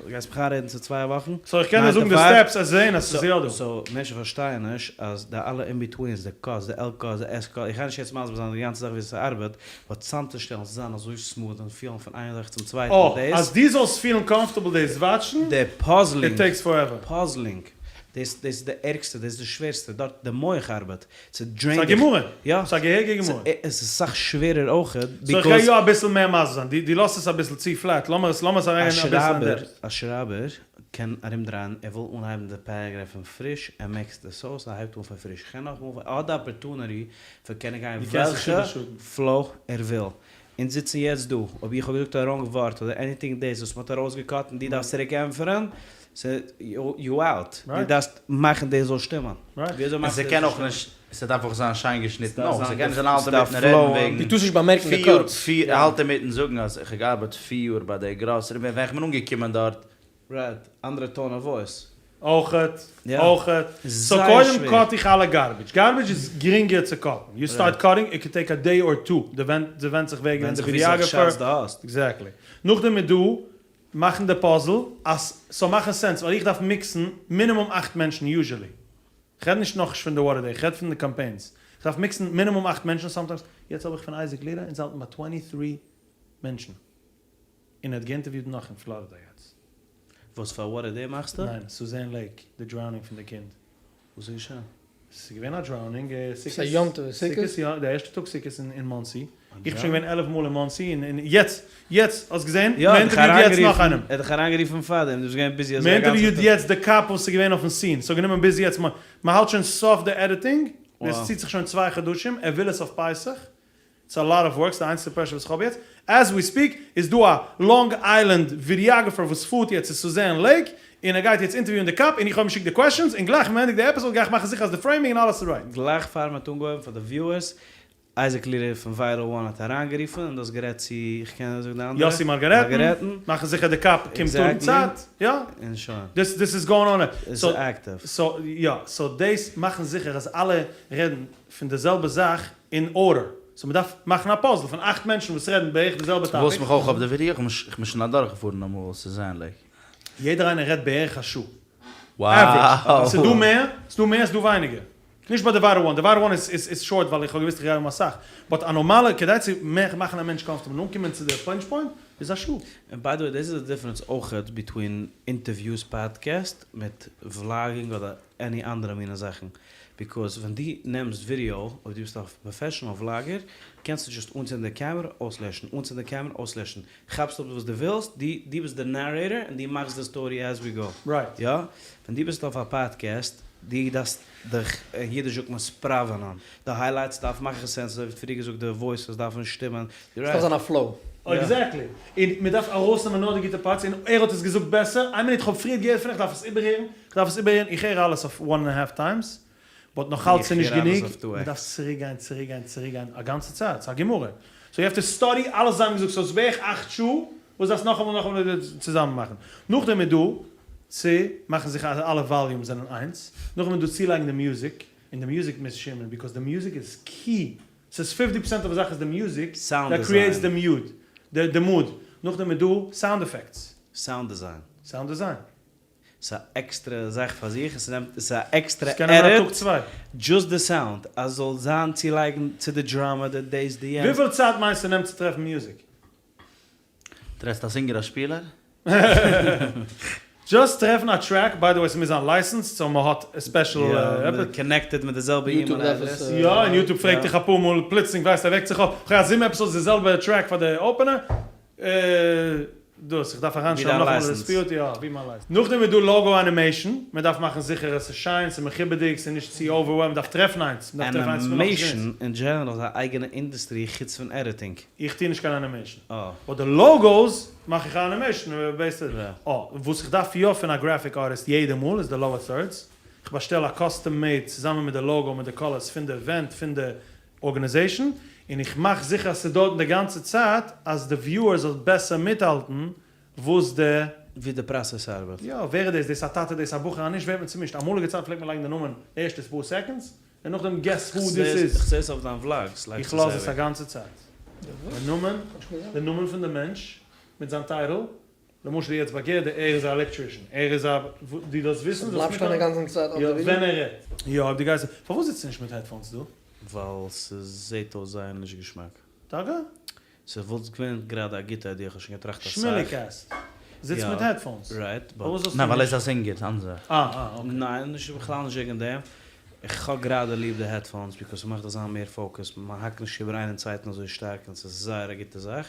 גייסט מיך איינרעדן ס'איז צוויי וואכן? so איך קען דיר זאגן די steps אז זעהן אז ס'איז יא דא. so מענטשן פארשטייען נישט אז די אלע in-betweens, די cuts, די L cuts, די S cuts, איך גיי נישט יעצט מסביר זיין די גאנצע זאך ווי ס'ארבעט, but צאמצושטעלן צו זיין אזוי smooth און פילן פון איין זאך צום צווייטן, אה, אז דו זאלסט פילן comfortable דאס watch ן, די puzzling, it takes forever. puzzling, דאס איז די ערגסטע, דאס איז די שווערסטע, דארט די מח ארבעט, ס' drain ס'איז א דיך. גמרא. יא. ס'איז א געהעריגע גמרא. עס איז אסאך שווערער אויכעט, so איך גיי יא אביסל מער מסביר זיין, דו לאזט עס אביסל צו flat, לאמיר עס לאמיר עס אריינגיין אביסל אין depth. א שרייבער קען ארומדרייען, ער וויל אנהייבן די paragraph פון פריש, ער מעקסט עס אויס, ער הייבט אן פון פריש, כ'קען נאכאמאל, ער האט די opportunity פון קענען גיין וועלכע flow ער וויל. אונז זיצן יעצט דא, אויב איך האב געזאגט א wrong ווארט אדער anything דאס וואס מ'האט ארויסגע cut און דו דארפסט צוריק ענטפערן, you out. דו דארפסט מאכן דאס זאל שטימען. וויאזוי מאכסטו און ס'קען דאס אויך זאל שטימען? נישט, ס'דארף אויך זיין שיין געשניטן ס'דארף אויך, זיין ס'קען נישט זיין האלט ס'דארף אינמיטן רעדן flow ען. וועגן דו טארסט נישט באמערקן די פיר יאר, cuts. פיר, האלט אינמיטן זאגן אז איך האב געארבעט פיר יאר ביי די גראסערי, ווען איך בין אנגעקומען דארט. right, אנדערע tone of voice. אויכעט, יא. אויכעט. so זייער קודם שווער. cut איך אלע garbage. garbage איז גרינגער צו cut ן. you start cutting, it can take a day or two. די ווענדט זיך וועגן ווענדט די זיך ווי סאך videographer. shots דו האסט. exactly. נאכדעם איז דא מאכן די puzzle אז ס'זאל מאכן sense, ווייל איך דארף mix ן מינימום אכט מענטשן usually. כ'רעד נישט נאכנישט פון די what a day, כ'רעד פון די קאמפיינס. כ'דארף mix ן מינימום אכט מענטשן sometimes, יעצט האב איך פון אייזיק לירא, אונז האלטן ביי twenty three מענטשן. און ער האט געאינטערוויוט נאך אין פלארידא יעצט. וואס פאר what a day מאכסטו? ניין, סוזען לעיק, די drowning פון די קינד. וואס איז געשען? ס'איז געווען א דראונינג, סוכות. ס'איז א יום טוב סוכות? יא, די ערשטע טאג סוכות אין מאנסי. איך בין שוין געווען 11 מאל אין מאנסי און יעצט, יעצט, האסט געזען? יא, ער האט דיך מ'אינטערוויוט יעצט נאך איינעם. ער האט דיך אריינגערופן פארדעם, דו ביסט געווען ביזי אזוי א גאנצע טאג. מ'אינטערוויוט יעצט די קאפ וואס איז געווען אויפן סין, ס'האט גענומען ביז יעצט, מ'האלט שוין סוף די עדיטינג, דאס ציט זיך שוין צוויי חדשים, ער וויל עס אויף פסח, איטס א לאט אוו ווארק, ס'איז די איינציגסטע פרעשור וואס איך האב יעצט, עז ווי ספיק איז דא א לאנג איילענד ווידיאגרעפער וואס פארט יעצט צו סוזען לעיק, און ער גייט יעצט אינטערוויוען די קאפ, און איך האב אים געשיקט די קוועשאנס, און גלייך מ'ענדיגט די עפיסאוד גיי איך מאכן זיכער אז די פרעימינג און אלעס איז רייט. גלייך פאר מ'האט אנגעהויבן פאר די וויוערס, אייזיק לירער פון וויירעל וואן האט אריינגערופן און דו האסט גערעדט צו, איך קען זאגן די אנדערע? יאסי מארגארעטן, מאכן זיכער די קאפ קומט אן צייט, יא, און שוין. דיס איז גאוינג אן. איז עקטיוו. סאו יא, סאו דאס מאכן זיכער אז אלע רעדן פון די זעלבע זאך אין ארדער, סאו מ'דארף מאכן א פאזל פון אכט מענטשן וואס רעדן בערך די זעלבע טאפיק. וואלסט מיך אויך אויף די ווידעא? איך בין שוין אדורכגעפארן אמאל סוזען לעיק. יעדער איינער רעדט בערך א שעה. עווערידזש. ס'דא מער, ס'דא מער, ס'דא ווייניגער. נישט ביי די ווייטעל וואן, די ווייטעל וואן איז שארט ווייל איך האב געוואוסט איך גיי האבן אסאך, באט א נארמאלע כדי צו מאכן א מענטש קאמפארטעבל און אנקומען צו די פאנטש פוינט איז א שעה. און ביי די וועי דאס איז די דיפרענס אויכעט ביטווין אינטערוויוס פאדקעסט מיט וולאגינג אדער עני אנדערע מינע זאכן, ביקאוז ווען דו נעמסט ווידיאו אויב דו ביסט א פראפעשענעל וולאגער קענסטו דזשאסט אנצינדן די קעמערע אויסלעשן אנצינדן די קעמערע אויסלעשן כאפסט אפ וואס דו ווילסט דו דו ביסט די נערעיטער און דו מאכסט די סטארי עז ווי גאו יא ווען דו ביסט אויף א פאדקעסט דו דארפסט דיך אין אידיש זאגט מען ספראווענען די היילייטס דארף מאכן סענס אזוי ווי פריער געזאגט די וואויסעס דארפן שטימען עס דארף זיין א פלאו. עקזעקטלי, און מען דארף ארויסנעמען נאר די גוטע פארטס, און ער האט עס געזאגט בעסער, איין מינוט כ'האב פריער געהערט פון איך דארף עס איבערהערן, כ'דארף עס איבערהערן, איך הער אלעס אויף וואן ענד א האלף טיימס, באט נאכאלץ איז נישט גענוג, מען דארף צוריק גיין צוריק גיין צוריק גיין א גאנצע צייט, ס'איז א גמרא, סאו יו העוו טו סטאדי אלעס זיי האבן געזאגט, סאו ס'איז בערך אכט שעה וואס דארפסט נאכאמאל נאכאמאל צוזאמען מאכן, נאכדעם איז דא צו מאכן זיכער אז אלע וואליומס זענען איינס, נאכדעם איז דא צולייגן די מוזיק, און די מוזיק מוז שטימען, ביקאוז די מוזיק איז קי ס'איז פיפטי פערסענט אוו די זאך איז די מיוזיק דעט קריעטס די מיוד, די מוד, נאכדעם איז דא סאונד עפעקטס. סאונד דיזיין. סאונד דיזיין. ס'איז א עקסטערע זאך פאר זיך, עס נעמט, עס איז א עקסטערע עדיט, דזשאסט די סאונד, אז ס'זאל זיין צולייגן צו די דראמא, די דעיס די יענץ. וויפיל צייט מיינסטו נעמט צו טרעפן מיוזיק? טרעפסט א זינגער א שפילער? דזשאסט טרעפן א טרעק, ביי די וועי ס'מוז זיין לייסענסד סאו מ'האט ספעשל יא, קאנעקטעד מיט די זעלבע אימעיל אדרעס. יא, און יוטוב פרעגט דיך אפאר מאל פלוצלינג ווייסט ער וועקט זיך אויף, כ'האב זיבן עפיסאדס די זעלבע טרעק פאר די אפענער, דאס, איך דארף אריינשרייבן נאכאמאל די דיספיוט, יא, ווי מיין לייסענס. נאכדעם איז דא לאגא ענימעישן, מען דארף מאכן זיכער אז ס'איז שיין, ס'איז מכובד'יג, ס'איז נישט צו אווערוועלמד, מ'דארף טרעפן איינס, מ'דארף טרעפן איינס פון נאך נישט ענימעישן אין דזשענעראל איז א אייגענע אינדוסטרי חוץ פון עדיטינג. איך טוה נישט קיין ענימעישן. באט די לאגאוס מאך איך א ענימעישן בעיסד. וואס איך דארף יא פון א גרעפיק ארטיסט יעדע מאל איז די לאוער טורדס. איך באשטעל א קאסטום מעיד צוזאמען מיט די לאגא מיט די קאלערס פון די איווענט פון די ארגאניזעישן, און איך מאך זיכער אז ס'איז דארטן די גאנצע צייט אז די וויוער זאל בעסער מיטהאלטן וואס די. ווי די פראסעס ארבעט. יא, ווער איז דאס? דאס א טאטע? דאס א בחור? אז נישט ווערט מען צומישט. אמאליגע צייט פלעגט מען לייגן די נאמען די ערשטע פאר סעקאנדס, און נאכדעם געס הו דיס איז. איך זעה עס אויף דיין וולאגס לייגסט עס אייביג. איך לאז עס א גאנצע צייט. די נאמען, די נאמען פון די מענטש, מיט זיין טייטל, למשל יעצט ביי גערדע, ער איז א עלעקטרישען, ער איז א, דו דארפסט וויסן, זאלסט שטיין א גאנצן צייט אויף די ווידעא? ווען ער רעדט. יא, אויב דו גייסט, פארוואס זיצסטו נישט מיט העדפאונס דא? ווייל ס'זעהט אויס זייער נישט געשמאק. טאקע? ס'וואלט געווען גראדע א גוטע איידיע, כ'האב שוין געטראכט אסאך. שמוליק קעסט זיצט מיט העדפאונס. רייט, באט. פארוואס זאלסטו ניין ווייל ער נישט? איז א זינגער, ס'איז אנדערע זאך. אה אה אקעי. ניין, נישט בכלל נישט וועגן דעם. איך האב גראדע ליב די העדפאונס ביקאוס ס'מאכט דיך זיין מער פאוקעס, מ'האקט נישט איבער איינעם צווייטן אזוי שטארק און ס'איז זייער א גוטע זאך.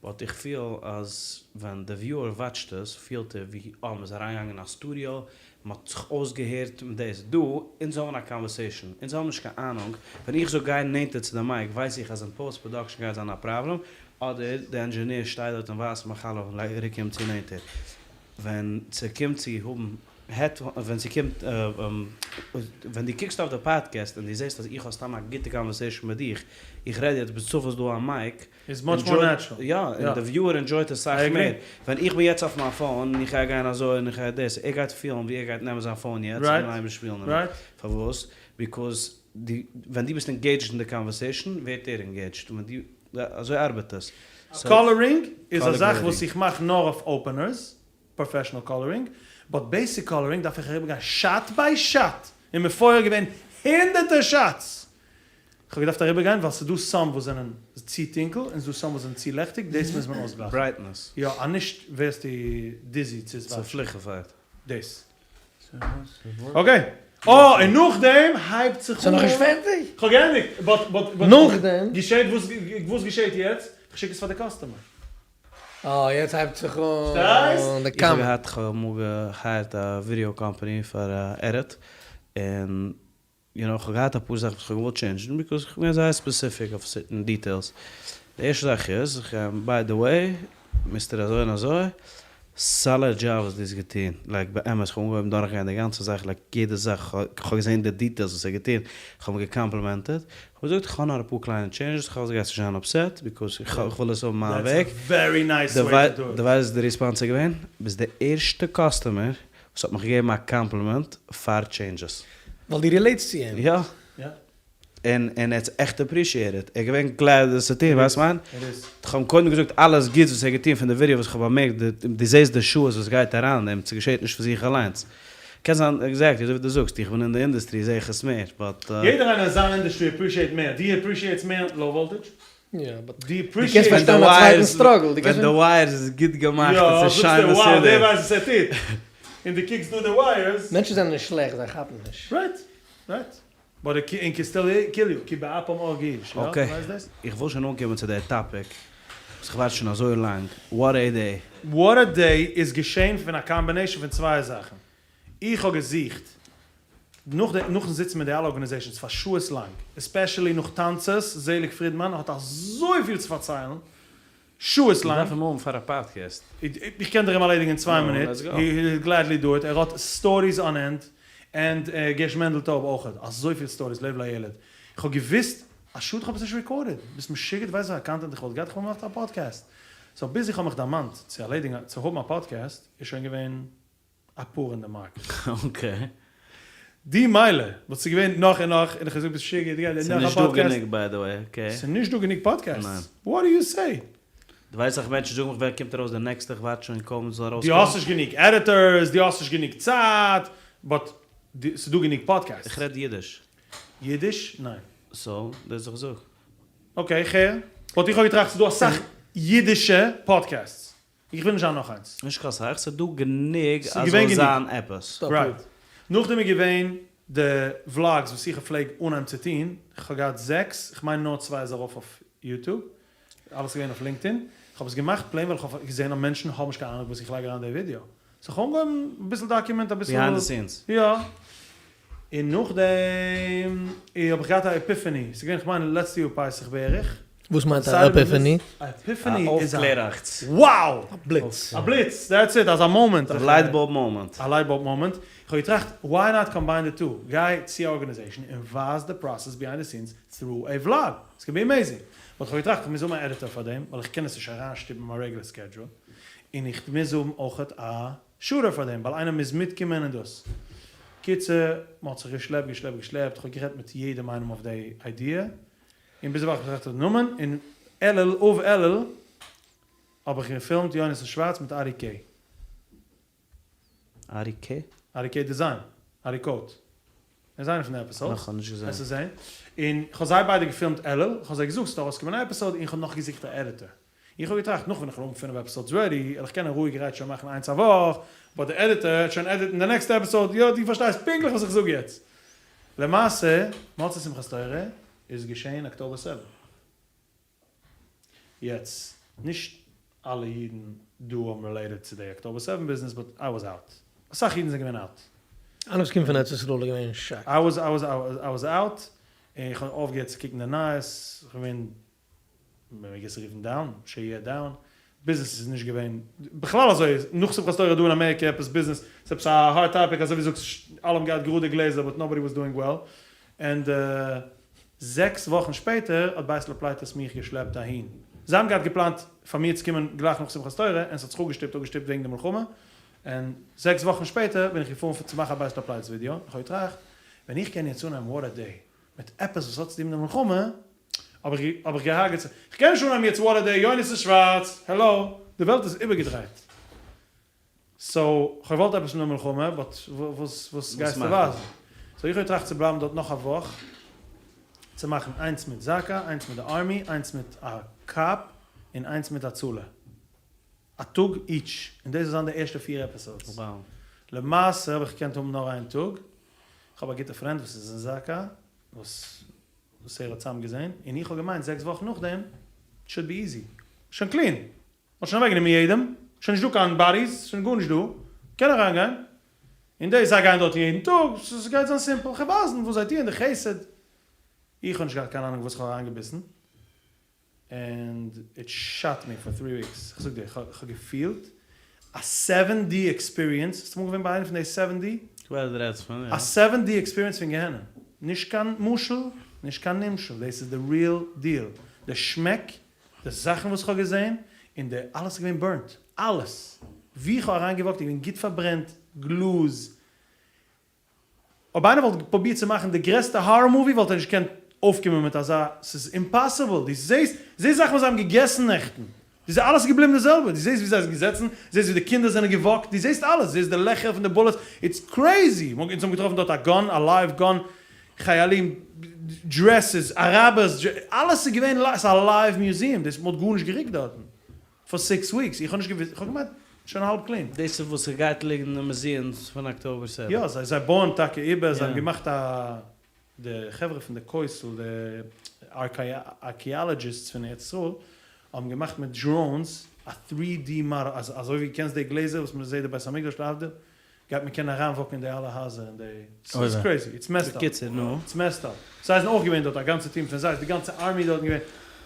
באט איך פיל אז ווען די וויוער וואטשט עס פילט ער ווי אה מ'איז אריינגעגאנגען אין א סטודיאו, מ'האט זיך אויסגעהערט מיט דאס. דא, אונז האבן א קאנווערסעישאן, אונז האבן נישט קיין אהנונג, ווען איך זאג גיי נענטער צו די מייק ווייס איך אז אין פאוסט פראדאקשען גייט זיין א פראבלעם, אדער די ענדזשעניר שטייט דארט און ווייזט מיך האלא און רוק אים צו נענטער. ווען ס'קומט צו האבן ווען ס'קומט ווען דו קוקסט אויף די פאדקעסט און דו זעסט אז איך האב סתם א גוטע קאנווערסעישאן מיט דיך, איך רעד יעצט בצפון דא א מייק, איז מאטש מאר נעטשרעל. יא, און די וויוער ענדזשויט עס סאך מער. ווען איך בין יעצט אויף מיין פאון און איך גיי גיין אזוי און איך גיי דאס, ער גייט פילן ווי ער גייט נעמען זיין פאון יעצט און אנהייבן שפילן דערמיט. פארוואס? ביקאוז דו, ווען דו ביסט אינגעידזשד אין די קאנווערסעישאן ווערט ער אינגעידזשד, און ווען דו, אזוי ארבעט עס. קאלערינג איז א זאך וואס איך מאך נאר אויף אפענערס, פראפעשענעל קאלערינג, באט בעיסיק קאלערינג דארף איך אריבערגיין שאט ביי שאט, און מפואר געווען הונדערטער שאטס! כ'האב געדארפט אריבערגיין ווייל ס'דא סאם וואס זענען צו טונקל און ס'דא סאם וואס זענען צו לעכטיג, דאס מוז מען אויסגלייכן. ברייטנעס. יא, אז נישט ווערסטו דיזי צו עס וואטשן. ס'פליכעפייט. דאס. אקעי. אה, און נאכדעם הייבט זיך אן. ס'איז נאכנישט פערטיג? כ'האב געענדיגט, באט באט באט. נאכדעם? געשעט וואס וואס געשעט יעצט? כ'שיק עס פאר די קאסטומער. אה, יעצט הייבט זיך אן די איך האב געהאט כ'האב אמאל געהייערט א ווידעא קאמפאני פאר א עדיט, און יו נאו, כ'האב געהאט אפאר זאכן וואס כ'האב געוואלט טשעינדזשן, ביקאוז כ'בין געווען זייער ספעסיפיק אויף סערטען דיטעילס. די ערשטע זאך איז, איך גיי, ביי די וועי, מיסטער אזוי און אזוי, סאליד דזשאב וואס דו האסט געטון, לייק באמת, כ'האב אנגעהויבן דורכגיין די גאנצע זאך, לייק יעדע זאך, כ'האב געזען די דיטעילס וואס ער האט געטון, כ'האב אים געקאמפלימענטעד, כ'האב געזאגט כ'האב נאר אפאר קליינע טשעינדזשעס, כ'האף דו גייסט נישט זיין אפסעט, ביקאוז כ'וויל עס האבן מיין וועג. דו ווייסט וואס די ריספאנס איז געווען? ביסט די ערשטע קאסטומער וואס האט מיך געגעבן א קאמפלימענט פאר טשעינדזשעס. ווייל דו רילעיטסט צו אים. יא. און ער האט עס עכט אפרישיעטעד. ער איז געווען גלעד דאס צו טון, ווייסט מיין? כ'האב אים קודם געזאגט אלעס גוטס וואס ער האט געטון פון די ווידעא וואס כ'האב באמערקט, דו זעסט די שעות וואס גייט אריין אין דעם, ס'געשעט נישט פון זיך אליינס. קען זיין עקזעקטלי אזוי ווי דו זאגסט, איך בין אין די אינדוסטרי זעה איך עס מער, באט. יעדער איינער אין זיין אינדוסטרי אפרישיעט מער, דו אפרישיעטס מער לאו וואלטעדזש? יא, באט דו דו קענסט אפרישיעטס פארשטיין א צווייטן סטראגל, דו ווען די ווייערס איז גוט געמאכט און ס'איז שיין יא, זאגסטו wow מסודר. דער ווייסט וואס ער טוט, און דו קוקסט דא די ווייערס. מענטשן זענען נישט שלעכט, זיי כאפן נישט. רייט, רייט. באט איט קען סטיל קיל יו, כי באפם הרגו איש, יא? אקעי, ווייסט דאס? איך וויל שוין אנקומען צו די טאפיק וואס איך ווארט שוין אזוי לאנג, וואט עי דעי. וואט א דעי איז געשען פון א קאמבינעישאן פון צוויי זאכן. איך האב געזוכט, נאך די, נאכן זיצן מיט די אלע ארגאניזעישאנס פאר שעות לאנג, עספעשעלי נאך טאנצערס, זעליג פרידמאן האט אזויפיל צו פארציילן, שעות לאנג. מ'דארף אים האבן פאר א פאדקעסט. איך קען דיר אים ארלעדיגן אין צוויי מינוט, הי וויל גלעדלי דו איט, ער האט סטאריס אן ענד, ענד גערש מענדל טויב אויכעט, אזויפיל סטאריס, לב לילד. איך האב געוויסט, א שאד איך האב עס נישט רעקארדעד, ביסט משוגע דו ווייסט וואסארא קאנטענט איך וואלט געהאט, איך וואלט געמאכט א פאדקעסט. סאו ביז איך האב מיך דערמאנט צו ארלעדיגן צו האבן א פאדקעסט איז שוין געווען אפאר אין די מארקעט. אקעי. די מילא וואלט ס'געווען נאך און נאך, און איך האב געזאגט ביסט משוגע, די גייט ס'איז נאך א נישט דא פאדקעסט. גענוג ביי די וועי, אקעי. ס'איז נישט דא גענוג פאדקעסטס? ניין. וואט דו יו סעי? דו ווייסט אסאך מענטשן זאגן מיך ווען קומט ארויס די נעקסטע איך ווארט שוין קוים ס'זאל דו ארויסקומען. האסט נישט גענוג עדיטארס, דו האסט נישט גענוג צייט, באט ס'איז דא גענוג פאדקעסטס. איך רעד אידיש. אידיש? ניין. סאו, דאס איך זאג. אקעי, איך הער. באט איך האב געטראכט ס'איז דא אסאך אידישע פאדקעסטס. איך וויל נישט זיין נאך איינס. נישט קיין סאך, ס'איז דא גענוג ס'איז אז געווען זאל גענוג. זיין עפעס. רייט. נאכדעם איז געווען די וולאגס וואס איך פלעג אנהייבן צו טון, כ'האב געהאט זעקס, כ'מיין נאר צוויי איז ארויף אויף יוטוב, אלעס איז געווען אויף לינקדאין, כ'האב עס געמאכט פלעין ווייל כ'האב געזען אז מענטשן האבן נישט קיין אהנונג וואס איך לייג אריין אין די ווידיאו, סאו כ'האב אנגעהויבן אביסל דאקומענט אביסל. ביהיינד די סינס. יא. און נאכדעם האב איך געהאט א עפיפעני, ס'איז געווען כ'מיין לעצטע יאר פסח בערך. וואס מיינט א עפיפעני? א עפיפעני א איז א אויפקלעראכץ. wow! א בליץ. א בליץ, דעטס איט, אזא מאמענט. א לייט בולב מאמענט. א לייט בולב מאמענט. איך האב געטראכט, וויי נאט קאמביין די טו? גיי צו א ארגאניזעישאן און ווייז די פראסעס ביהיינד די סינס טרו עי וולאג. ס'גאנא בי עמעיזינג. באט כ'האב געטראכט איך מוז האבן א עדיטאר פאר דעם, ווייל איך קען עס נישט אריינשטופן אין מיין רעגולער סקעדזשול. און איך מוז האבן אויכעט א שוטער פאר דעם, ווייל איינער מוז מיטקומען און דאס. קיצור, מ'האט זיך געשלעפט געשלעפט געשלעפט, כ'האב גערעדט מיט יעדעם איינעם אויף די איידיע, און ביז דערווייל האב איך געטראכט די נאמען, און אלול, אב אלול, האב איך געפילמט יונתן שווארץ מיט ארי קעי. ארי קעי? ארי קעי דיזיין, ארי קאוט. ער איז איינער פון די עפיסאדס. נאך נישט געזען. וועסט עס זען. און כ'האב זיי ביידע געפילמט אלול, כ'האב זיי געזאגט ס'וועט ארויסקומען א עפיסאד, און כ'האב נאך געזוכט א עדיטער. איך האב געטראכט נאך ווען איך וועל האבן פינף עפיסאדס רעדי, וועל איך קענען רואיגערהייט שוין מאכן איינס א וואך, באט די עדיטער וועט שוין עדיטן די נעקסטע עפיסאד, יא דו פארשטייסט פונקטליך וואס איך זאג יעצט. למעשה, מוצאי שמחת תורה איז געשעהן אקטאבער סעווען. יעצט, נישט אלע אידן דא האבן רילעיטעד צו די אקטאבער סעווען ביזנעס, באט איי וואס אוט. אסאך אידן זענען געווען אוט. אלע וואס קומען פון ארץ ישראל איז געווען שאק. איי וואס, איי וואס, איי וואס אוט, און איך האב אויפגעהערט צו קוקן די נייעס, איך בין געווען מען מעג עס רופן דאון, שיהיה דאון, ביזנעס איז נישט געווען בכלל אזוי, נאך שמחת תורה דא אין אמעריקע עפעס ביזנעס, ס'איז עפעס א הארד טאפיק אזוי ווי זאגסט אלע האבן געהאט גראדע גלעזער באט נאובאדי וואס דואינג וועל, ענד זעקס וואכן שפעטער האט בית לפליטות מיך געשלעפט אהין, זיי האבן געהאט געפלאנט פאר מיר צו קומען גלייך נאך שמחת תורה און ס'האט זיך אפגעשטופט אפגעשטופט וועגן די מלחמה, און זעקס וואכן שפעטער בין איך געפארן צו מאכן א בית לפליטות ווידיאו, איך האב געטראכט ווען איך קען יעצט אנהייבן וואט א דעי מיט עפעס וואס האט צו טון מיט די מלחמה, האב איך האב איך געהארגעט זיך, כ'קען נישט אנהייבן יעצט וואט א דעי, יונתן שווארץ, העלא, די וועלט איז איבערגעדרייט, סאו כ'האב געוואלט עפעס מיט די מלחמה, באט וואס וואס גייסטו ווייזן? סאו איך האב געטראכט צו בלייבן דארט נאך א וואך, צו מאכן איינס מיט זקא, איינס מיט די ארמי, איינס מיט א קאפ, און איינס מיט הצלה. א טאג איטש, און דאס זאל זיין די ערשטע פיר עפיסאדס. למעשה האב איך געקענט האבן נאר איין טאג, איך האב א גוטע friend וואס איז אין זקא וואס וואס ער האט צוזאם געזען, און איך האב געמיינט זעקס וואכן נאכדעם should be easy, שוין clean, מ'האט שוין אוועקגענומען יעדעם, שוין נישט דא קיין bodies, שוין גארנישט דא, קען אריינגיין, און די זיי גייען דארטן יעדן טאג, ס'גייט זיין simple, כ'וועל ווייזן וואס זיי טוען, די חסד, איך האב נישט געהאט קיין אהנונג וואס כ'האב אריינגעביסן, and it shot me for three weeks, כ'זאג דיר, כ'האב געפילט א seven D experience, ביסט אמאל געווען ביי איינע פון די seven D? כ'ווייס וואס דו רעדסט פון, יא. א seven D experience פון גיהנום, נישט קיין משל, נישט קיין נמשל, דאס איז די real deal, די שמעק, די זאכן וואס כ'האב געזען, און די אלעס איז געווען burnt, אלעס, ווי כ'האב אריינגעוואקט איז געווען גוט פארברענט, גלאז, אויב איינער וואלט פרובירט צו מאכן די גרעסטע horror movie וואלט ער נישט געקענט אויפקומען מיט אזא, ס'איז impossible, דו זעסט זעסט זאכן וואס זיי האבן געגעסן נעכטן, דו זעסט אלעס איז געבליבן די זעלבע, דו זעסט ווי זיי זענען געזעצן, זעסט ווי די קינדער זענען געוואקט, דו זעסט אלעס, זעסט די לעכער פון די bullets, it's crazy, אונז האבן געטראפן דארט א gun, א live gun, חיילים dresses, אראבערס, אלעס איז געווען live, ס'איז א live museum, דאס מ'האט גארנישט גערוקט דארטן פאר six weeks, איך האב נישט געוואוסט, איך האב געמיינט שוין האלב clean. דאס איז וואס ס'גייט ליגן אין די museums פון October seven. יא, זיי זיי בויען טאקע איבער, זיי האבן געמאכט א, די חברה פון די כותל, די archaeologists פון ארץ ישראל האבן געמאכט מיט drones א three D model, אז אזוי ווי קענסט די גלעזער וואס מ'זעט די בית המקדש להבדיל, גייט מען קענען אריינוואקן אין די אלע הייזער און די, ס'איז crazy, it's messed up, it's messed up, זיי זענען אויך געווען דארט א גאנצע טיעם פון זיי, די גאנצע army דארטן געווען,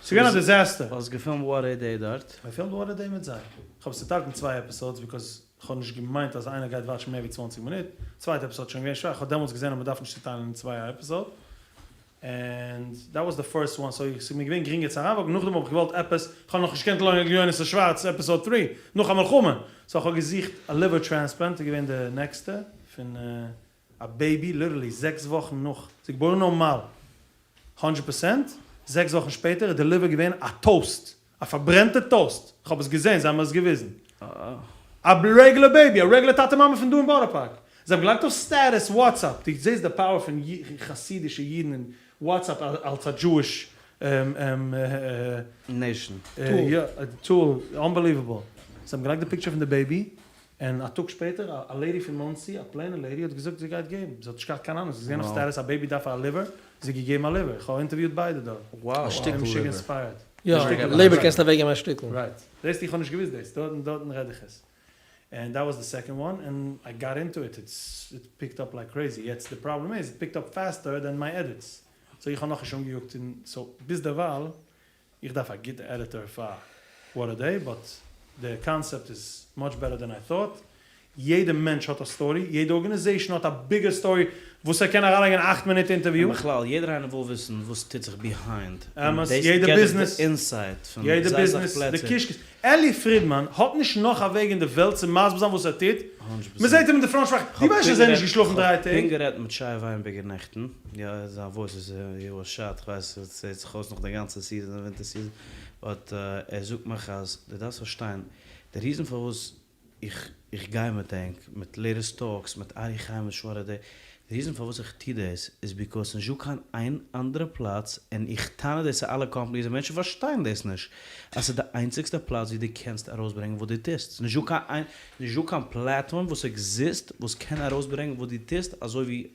ס'איז געווען א disaster. האסט געפילמט What a Day דארט? כ'האב געפילמט What a Day מיט זיי, כ'האב עס צוטיילט אין צוויי episodes because כ'האב נישט געמיינט אז איינער גייט וואטשן מער ווי צוואנציג מינוט, צווייטע episode איז שוין געווען שוואך, כ'האב דעמאלטס געזען אז מ'דארף נישט צוטיילן אין צוויי א episode, and that was the first one, so ס'איז מיר געווען גרינגער צו אריינוואקן, נאכדעם האב איך געוואלט עפעס, כ'האב נאכנישט געקענט לערנען יונתן שווארץ episode three, נאך א מלחמה, so כ'האב געזוכט א liver transplant איז געווען די נעקסטע, פון א baby literally זעקס וואכן נאך, זי איז געבוירן נארמאל הונדרעט פערסענט, זעקס וואכן שפעטער איז די liver געווען א toast, א פארברענטע toast, כ'האב עס געזען, זיי האבן מיר עס געוויזן. א regular baby, א regular טאטע מאמע פון דא אין בארא פארק. זיי האבן געלייגט אויף status WhatsApp, דו זעסט די power פון חסידישע אידן און WhatsApp אלס א Jewish nation tool, unbelievable. זיי האבן געלייגט די picture פון די baby, און א טאג שפעטער א lady פון מאנסי, א פלעינע lady האט געזאגט זי גייט געבן, זי האט נישט געהאט קיין אהנונג, זי האט געזען אויף status א baby דארף א liver, זי האט געגעבן א liver, איך האב אינטערוויוט ביידע דארט. א שטיקל liver. יא, לעבער קענסטו אוועקגעבן א שטיקל. right, זעסט איך האב נישט געוויסט דאס, דארטן דארטן רעד איך עס. and that was the second one, and I got into it, it's it picked up like crazy, יעצט די פראבלעם איז it picked up faster than my edits, so איך האב נאכנישט אנגעיאגט אין, so ביזדערווייל איך דארף א גוטע editor פאר What a Day but די קאנסעפט איז much better than I thought, יעדע מענטש האט א story, יעדע organization האט א bigger story וואס ער קען אריינלייגן אין א אכט מינוט אינטערוויו. און בכלל יעדער איינער וויל וויסן וואס טוט זיך behind, און אמת, דאס יעדע געט דיך ביזנעס, די insight פון יעדע זייער סאך ביזנעס, די פלעצער. קישקעס, אלי פרידמאן האט נישט נאך א וועג אין די וועלט צו מסביר זיין וואס ער טוט, הונדרעט מען זעט פערסענט. אים אין די front שוואך, דו כ'האב ווייסט פונקט אז ער איז נישט גערעדט געשלאפן כ'האב דריי טעג? פונקט גערעדט מיט שי וויינבערגער נעכטן, יא זיין voice איז he was shot, כ'ווייס עס זעט זיך אויס נאך די גאנצע season ווינטער season, but ער זאגט מיך אז דו דארפסט פארשטיין די reason פארוואס איך איך גיי מיט ענק, מיט Latest Talks, מיט ארי חיימ'ס What a Day, די reason פארוואס איך טו דאס איז because ס'נישט דא קיין איין אנדערע פלאץ, און איך טענה דאס צו אלע companies און מענטשן פארשטייען דאס נישט, אז ס'איז די איינציגסטע פלאץ ווי דו קענסט ארויסברענגען וואס דו טוסט, ס'נישט דא קיין איין, נישט דא קיין platform וואס exist וואס קען ארויסברענגען וואס דו טוסט אזוי ווי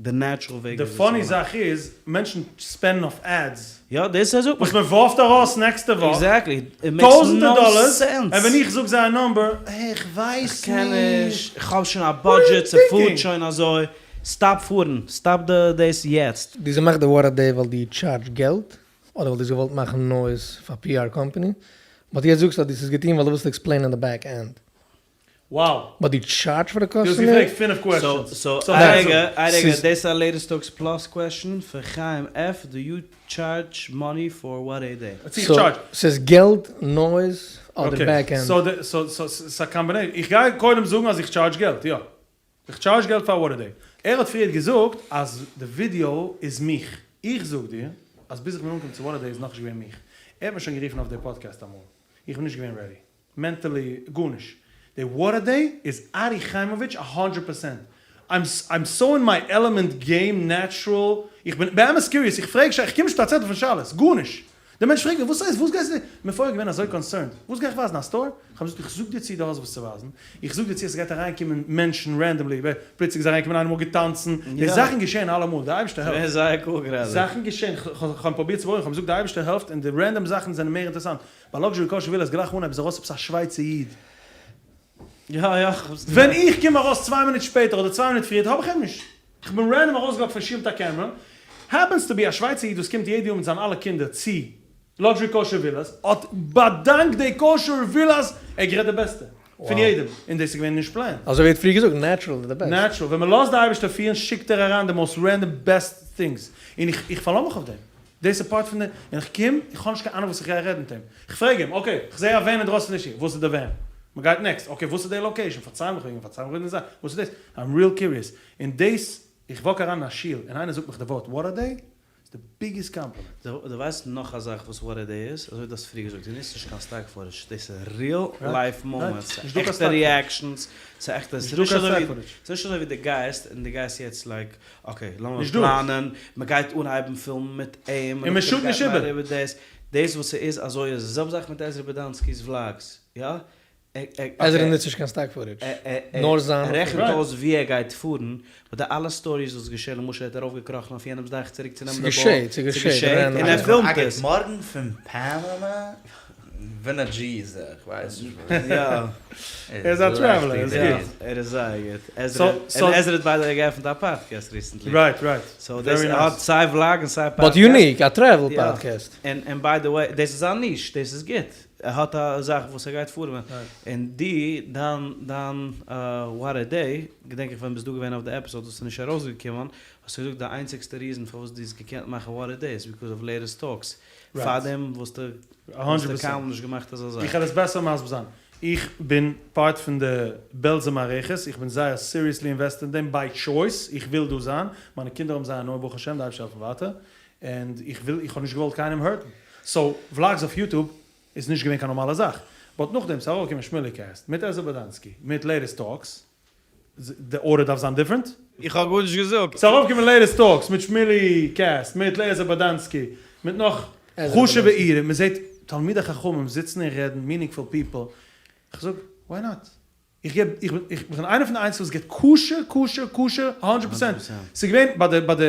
די natural וועג די וויאזוי ס'איז funny געמאכט. זאך איז, מענטשן ספענדן אויף ads. יא, דאס איז וואס מען ווארפט ארויס נעקסטע וואך. exactly, it makes טויזענטער no דאלערס, sense. און ווען איך זאג זיי א number, אה איך ווייס איך קען נישט. נישט, איך האב שוין א budget, ס'פארט שוין אזוי, stop פארן, stop די דאס יעצט. דו האסט געמאכט די What a Day ווייל דו טשארדזש געלט, אדער ווייל דו האסט געוואלט מאכן noise פאר PR company, but יעצט זאגסטו אז דו האסט עס געטון ווייל דו ווילסט עקספלעינען די back end. Wow! But דו טשארדזש פאר די דו האסט customer? געפרעגט פינף questions. So so א רגע, א רגע, ס'איז. דאס איז א Latest Talks plus question פון חיים F, do you charge money for What a Day? צו איך טשארדזש? ס'איז געלט, noise, אדער back end? So די, so so ס'איז א combination. איך גיי קודם זאגן אז איך טשארדזש געלט, יא. איך טשארדזש געלט פאר What a Day. ער האט פריערט געזאגט אז די ווידיאו איז מיך. איך זאג דיר אז ביז איך בין אנגעקומען צו What a Day איז נאכנישט געווען מיך. ער האט מיר שוין גערופן אויף די פאדקעסט אמאל. איך בין נישט געווען ready. Mentally גארנישט. די What a Day איז ארי חיימאוויטש א הונדרעט פערסענט. I'm I'm so in my element game natural, איך בין באמת curious, איך פרעג איך קום נישט מיט א צעטל פון שאלות, גארנישט. דער מענטש פרעגט מיר, וואס הייסט, וואס גייסטו, כ'בין פארהער געווען אזוי קאנסערנד, וואס גיי איך ווייזן, א סטאר? איך האב געזאגט, איך זאג דיר צו דו האסט וואס צו ווייזן, איך זאג דיר צו אז ס'גייט אריינקומען מענטשן רענדאמלי, פלוצלינג איז אריינגעקומען איינער אמאל געטאנצן, די זאכן געשען אלעמאל, דער אייבערשטער העלפט. זייער cool גראדע. זאכן געשען, כ'האב אים פרובירט צו בארואיגן, כ'האב געזאגט דער אייבערשטער העלפט און די רענדאם זאכן זענען מער אינטערעסאנט, ביי לאקזשערי קאושער ווילאס גלייך אנהייב איז ארויס עפעס א שווייצער איד. יא יא כ'האב עס ווען איך קום ארויס צוויי מינוט שפעטער אדער צוויי מינוט פריער האב איך אים נישט. כ'בין רענדאם ארויסגעוואקט פון שול מיט א קעמרע, העפענס טו בי א שווייצער איד וואס קומט יעדע יאר מיט זיין אלע קינדער צו לאקזשערי קאושער ווילאס, האט באדאנקט די קאושער ווילאס, ער האט גערעדט די בעסטע פון יעדעם, און דאס איז געווען נישט פלענד. אזוי ווי ער האט פריער געזאגט, נעטשרעל איז די בעסט. נעטשרעל, ווען מ'לאזט די אייבערשטער פירן שיקט ער אריין די מאסט רענדאם בעסט טינגס, און איך איך פארלאז מיך אויף דעם, דאס איז פארט פון די, און איך קום, איך האב נישט קיין אהנונג וואס איך גיי רעדן מיט אים, איך פרעג אים, okay, איך זעה א ווען אינדרויסן פון די שול, וואס איז די ווען? מ'גייט next, okay וואס איז די location, פארצייל מיך וועגן, פארצייל מיך וועגן די זאך, וואס איז דאס? I'm real curious, און דאס, איך walk אריין אין א שול און איינער זאגט מיך די ווארט what a day, איז די biggest compliment. דו ווייסט נאך א זאך וואס what a day איז? אזוי ווי דו האסט פריער געזאגט, דו נוצט נישט קיין stock footage, דאס איז real life moments, ס'איז עכטע reactions, ס'איז עכטע, ס'איז נישט אזוי ווי דו גייסט און דו גייסט יעצט like, okay לאמיר פלאנען, מ'גייט אנהייבן פילמען מיט אים, און מ'שאט נישט איבער. דאס וואס ס'איז אזוי איז עס, זעלבע זאך מיט עזרא באדאנסקי'ס vlogs, יא? עזרא נוצט נישט קיין stock footage, נאר זיין. ער רעכנט אויס ווי ער גייט פארן, באט די אלע stories וואס געשען, למשל ער האט ארויף געקראכן אויף יענעמס דאך צוריק צו נעמען די באל, ס'געשעט, און ער פילמט עס. א גוט מארגן פון פאנאמא, ווענעזשועלע, כ'ווייס נישט וואס. יא. ער איז א traveler, ער איז גוט. ער איז זייער גוט. עזרא, און עזרא האט by the way געעפנט א podcast recently. Right right. So דאס ער האט סיי vlog און סיי פאדקעסט. But unique, א travel podcast. און by the way, דאס איז זיין niche, דאס איז גוט. ער האט א זאך וואס ער גייט פארן און די דיין דיין what a day געדענק איך ווען ביסט דא געווען אויף די episode וואס איז נישט ארויסגעקומען האסטו געזאגט די איינציגסטע reason פארוואס דו האסט געקענט מאכן what a day איז because of Latest Talks פארדעם וואלסטו קיינמאל נישט געמאכט אזא זאך. איך וועל עס בעסער מסביר זיין, איך בין part פון די בעלזע מערכת, איך בין זייער seriously invested אין דעם by choice, איך וויל דא זיין, מיינע קינדער האבן זייער הנאה ברוך השם, די אייבערשטער העלפן ווייטער, און איך וויל איך האב נישט געוואלט קיינעם hurt ן, so vlogs אויף YouTube איז נישט געווען קיין נארמאלע זאך, but נאכדעם ס'איז ארויפגעקומען שמולי קעסט מיט עזרא באדאנסקי מיט Latest Talks, די order דארף זיין different? איך האב גארנישט געזאגט. ס'איז ארויפגעקומען Latest Talks מיט שמולי קעסט מיט עזרא באדאנסקי מיט נאך חשובע אידן, מ'זעט תלמידי חכמים זיצן און רעדן, meaningful people, כ'זאג why not? איך געב, איך בין, איך בין איינער פון די איינציגסטע וואס גיבט כשר, כשר, כשר, א הונדרעט פראצענט. ס'איז געווען ביי די, ביי די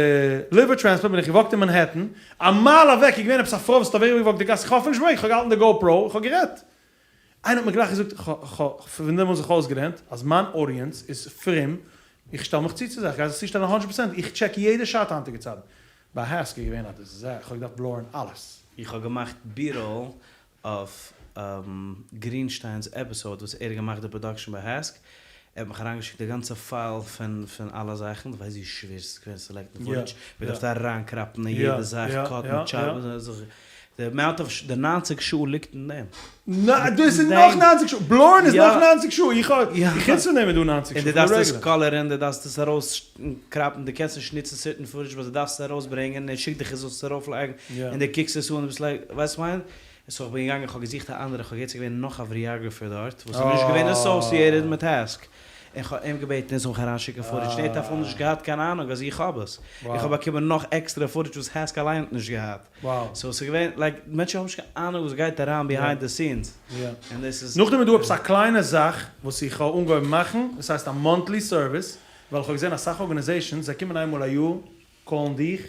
liver transplant בין איך געוואקט אין מאנהעטן, א מייל אוועק איז געווען עפעס א פרוי וואס האט אוועקגעוואקט די גאס, איך האב אפילו נישט באמערקט, איך האב געהאלטן די GoPro, איך האב גערעדט. איינער האט מיר גלייך געזאגט, כ'האב פון דעמאלס זיך אויסגעלערנט אז מיין audience איז פרום, איך שטעל מיך צו צו זיי, איך גיי זיך צושטעלן א הונדרעט פראצענט, איך check יעדע shot היינטיגע צייטן. ביי העסק איז געווען א דיזעסטער, איך האב געדארפט blur ן אלעס. איך האב געמאכט B-roll אויף גרינשטיינ'ס episode וואס ער האט געמאכט די production ביי העסק, ער האט מיך אריינגעשיקט די גאנצע file פון פון אלע זאכן, דו ווייסט ווי שווער ס'איז געווען select ן footage, מען דארף אריין crop ן אין יעדע זאך, cut ן, chop ן, די amount of די ניינציג שעה ליגט אין דעם. ניין דאס איז נאך ניינציג שעה, blur ן איז נאך ניינציג שעה, איך האב, חוץ פון דעם איז דא ניינציג שעה. און דו דארפסט עס color ן, דו דארפסט עס ארויס crop ן, דו קענסט נישט נוצן certain footage ווייל דו דארפסט עס ארויסברענגען, און ער שיקט דיך עס זאלסט עס ארויפלייגן, און דו קוקסט עס אן און ביסט like, ווייסט וואס כ'מיין? So איך בין געגאנגען איך האב געזוכט א אנדערע, איך האב געהערט ס'איז געווען נאך א videographer דארט וואס איז נישט געווען associated מיט העסק, און כ'האב אים געבעטן ער זאל מיך אריינשיקן footage, און ער האט אפילו נישט געהאט קיין אהנונג אז איך האב עס, איך האב באקומען נאך עקסטערע footage וואס העסק אליין האט נישט געהאט, so ס'איז געווען like מענטשן האבן נישט קיין אהנונג וואס גייט אריין behind the scenes, און דאס איז. נאכדעם איז דא עפעס א קליינע זאך וואס איך האב אנגעהויבן מאכן, עס הייסט א monthly service, ווייל איך האב געזען אסאך organizations זיי קומען איינמאל א יאר call ן דיך,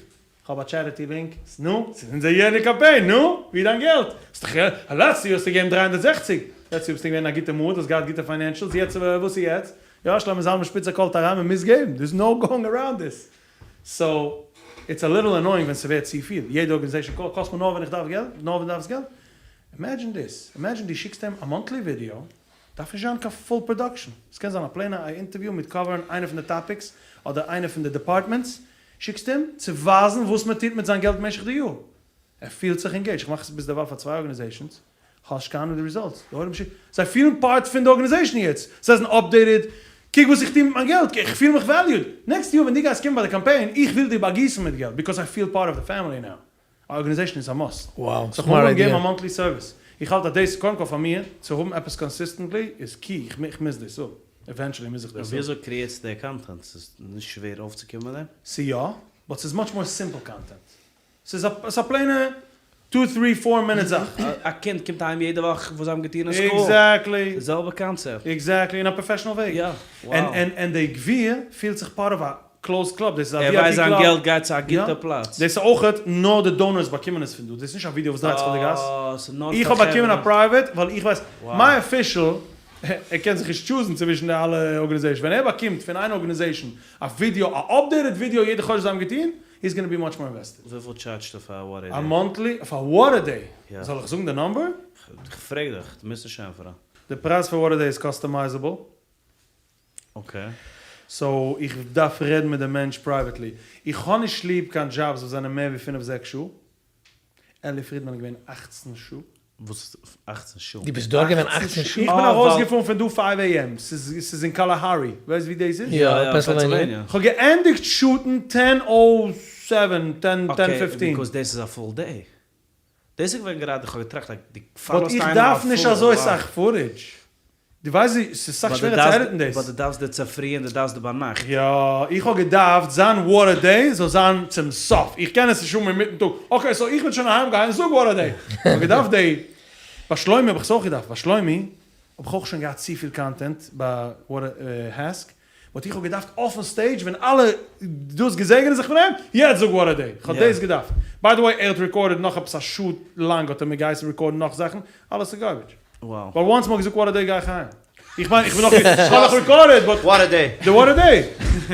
כ'האב א charity link, נו, ס'איז אונזער yearly קאמפיין, נו, ווי איז דיין געלט? האסט דאך לעצטע יאר האסטו געגעבן 360, לעצטע יאר ביסטו געווען אין א גוטע mood, האסט געהאט גוטע financials, יעצט וואס איז יעצט? יא, שלמה זלמן שפיצער call ט אריין, מ'מוז געבן, there's no going around this. So, it's a little annoying ווען ס'ווערט צופיל, יעדע organization call, קאלסט מיר נאר ווען איך דארף געלט, נאר ווען דו דארפסט געלט? Imagine this, imagine דו שיקסט אים א monthly video, דארף נישט זיין קיין full production, ס'קען זיין א פלעינע אינטערוויו מיט cover ן איינע פון די topics אדער איינע פון די departments, שיקסט אים צו ווייזן וואס מען טוט מיט זיין געלט במשך די יאר, ער פילט זיך engaged, איך מאך עס ביזדערווייל פאר צוויי organizations, כ'האב נישט קיין אהנונג די results, די עולם שיקט, זיי פילן part פון די organization יעצט, זיי זענען updated, קוק וואס איך טו מיט מיין געלט, איך פיל מיך valued, next יאר ווען דו גייסט קומען ביי די קאמפיין, איך וויל דיר באגיסן מיט געלט, because I feel part of the family now. א organization איז א must. Wow, so smart כ'האב אנגעהויבן איידיע. געבן א monthly service. איך האלט אז דאס, קודם כל פאר מיר, צו האבן עפעס consistently איז key, איך מוז דאס האבן. Eventually מוז איך דאס האבן. וויאזוי create סטו די content? ס'איז נישט שווער אויפצוקומען מיט דעם? ס'איז יא, but ס'איז much more simple content. ס'איז א ס'איז א פלעינע. טו טרי פאר מינוט זאך. א קינד קומט אהיים יעדע וואך וואס זיי האבן געטון אין סקול. עקזעקטלי. די זעלבע קאנצעפט. עקזעקטלי, אין א פראפעשענעל וועג. יא. וואו. און די גביר פילט זיך פארט אוו א קלאוזד קלאב, דאס איז א ער ווי איי ווייסט פי זיין קלאב. געלט גייט צו א יא. גוטע פלאץ. דאס איז אויכעט נאר די דאונערס באקומען עס פון דא, דאס איז נישט א ווידיאו וואס דרייט זיך אויף די גאס. אה, ס'איז נאר איך פאר האב באקומען א חברה. פרייוועט ווייל איך ווייס וואו. מיין אפישעל ער קען זיך נישט טשוזן צווישן די אלע ארגאניזעישאן, ווען ער באקומט פון איין ארגאניזעישאן א ווידיאו א אפדעיטעד ווידיאו יעדע חודש זיי האבן געטון, היז גאנא בי מאטש מאר אינוועסטעד. וויפיל טשארדזשטו פאר א וואט א א דעי? מאנטלי? פאר וואט א דעי? יא. זאל איך זאגן די נאמבער? כ'פרעג דיך, דו מוזט נישט ענטפערן. די פרייז פאר וואט א דעי איז קאסטומייזעבל. אקעי. סאו איך דארף רעדן מיט די מענטש פרייוועטלי. איך האב נישט ליב קיין דזשאבס וואס זענען מער ווי פינף זעקס שעה. אלי פרידמאן איז געווען אכצן שעה. וואס אכצן שעה? דו ביסט דארט געווען אכצן שעה? איך בין ארויסגעפארן פון דא פייוו עי עם, ס'איז אין קאלאהארי, ווייסט ווי דאס איז? יא, פענסילוועניע. כ'האב געענדיגט שוטן טען או סעווען, טען פיפטין. אקעי, ביקאוז דאס איז א פול דעי. דאס איז געווען גראדע, כ'האב געטראכט אז דו באט פאלאסט איך איינעם א דארף נישט פול, אזוי וואו. סאך פוטעדזש. דו ווייסט ווי ס'איז סאך שווערער צו עדיטן דאס. באט דו דארפסט די צופרי און דו דארפסט די ביינאכט. יא, איך האב געדארפט זיין וואט א דעי זאל זיין צום סוף, איך קען עס נישט האבן אינמיטן טאג, אקעי סאו איך בין שוין אהיים גיי און זאג וואט א דעי, איך האב געדארפט דעי, ביי שלומי האב איך עס אויך געדארפט, ביי שלומי האב איך אויך שוין געהאט צופיל קאנטענט ביי וואט א העסק, באט איך האב געדארפט אויפן סטעידזש ווען אלע דאס געזעגענען זיך פון אים, יעצט זאג וואט א דעי, איך האב דאס געדארפט, ביי די וועי ער האט רעקארדעד נאך עפעס א שעה לאנג האט ער מיר געהייסן רעקארדן נאך זאכן, אלעס איז גארבידזש. ווייל וואנס מ'האט געזאגט וואט א דעי גיי איך אהיים. איך מיין איך בין נאך איך האב נאך רעקארדעד באט וואט א דעי. די וואט א דעי.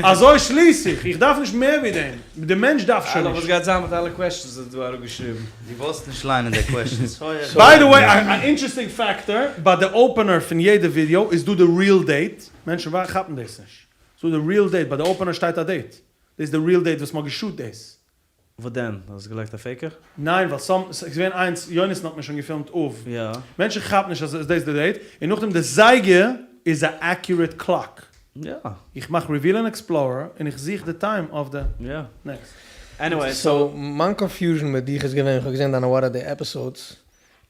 אזוי שליס איך. איך דארף נישט מער ווי דעם. די מענטש דארף שוין אלא וואס נישט. גייט זיין מיט אלע קוועסטשענס וואס דו האסט אראפגעשריבן? דו וואלסט נישט ליינען די קוועסטשענס הויעך. ביי די וועי א אינטערעסטינג פעקטאר, ביי די אופענער פון יעדע ווידיאו איז דא די ריעל דעיט, מענטשן כאפן דאס נישט. ס'דא די ריעל דעיט, ביי די אופענער שטייט א דעיט. דאס איז די ריעל דעיט וואס מ'האט געשוט דאס. וואס דען? האסט געלייגט א פעיקער? ניין ווייל סאם ס'איז געווען איינס יונתן האט מיר שוין געפילמט אויף יא. מענטשן כאפן נישט אז דאס איז די דעיט און נאכדעם די זייגער איז א עקיורעט קלאק. יא. איך מאך ריוויל אין עקספלארער און איך זוך די טיים אויף די יא. נעקסט. עניוועי סאו. סאו מיין קאנפיוזשן מיט דיך איז געווען, איך האב געזען דיינע וואט א דעי עפיסאדס,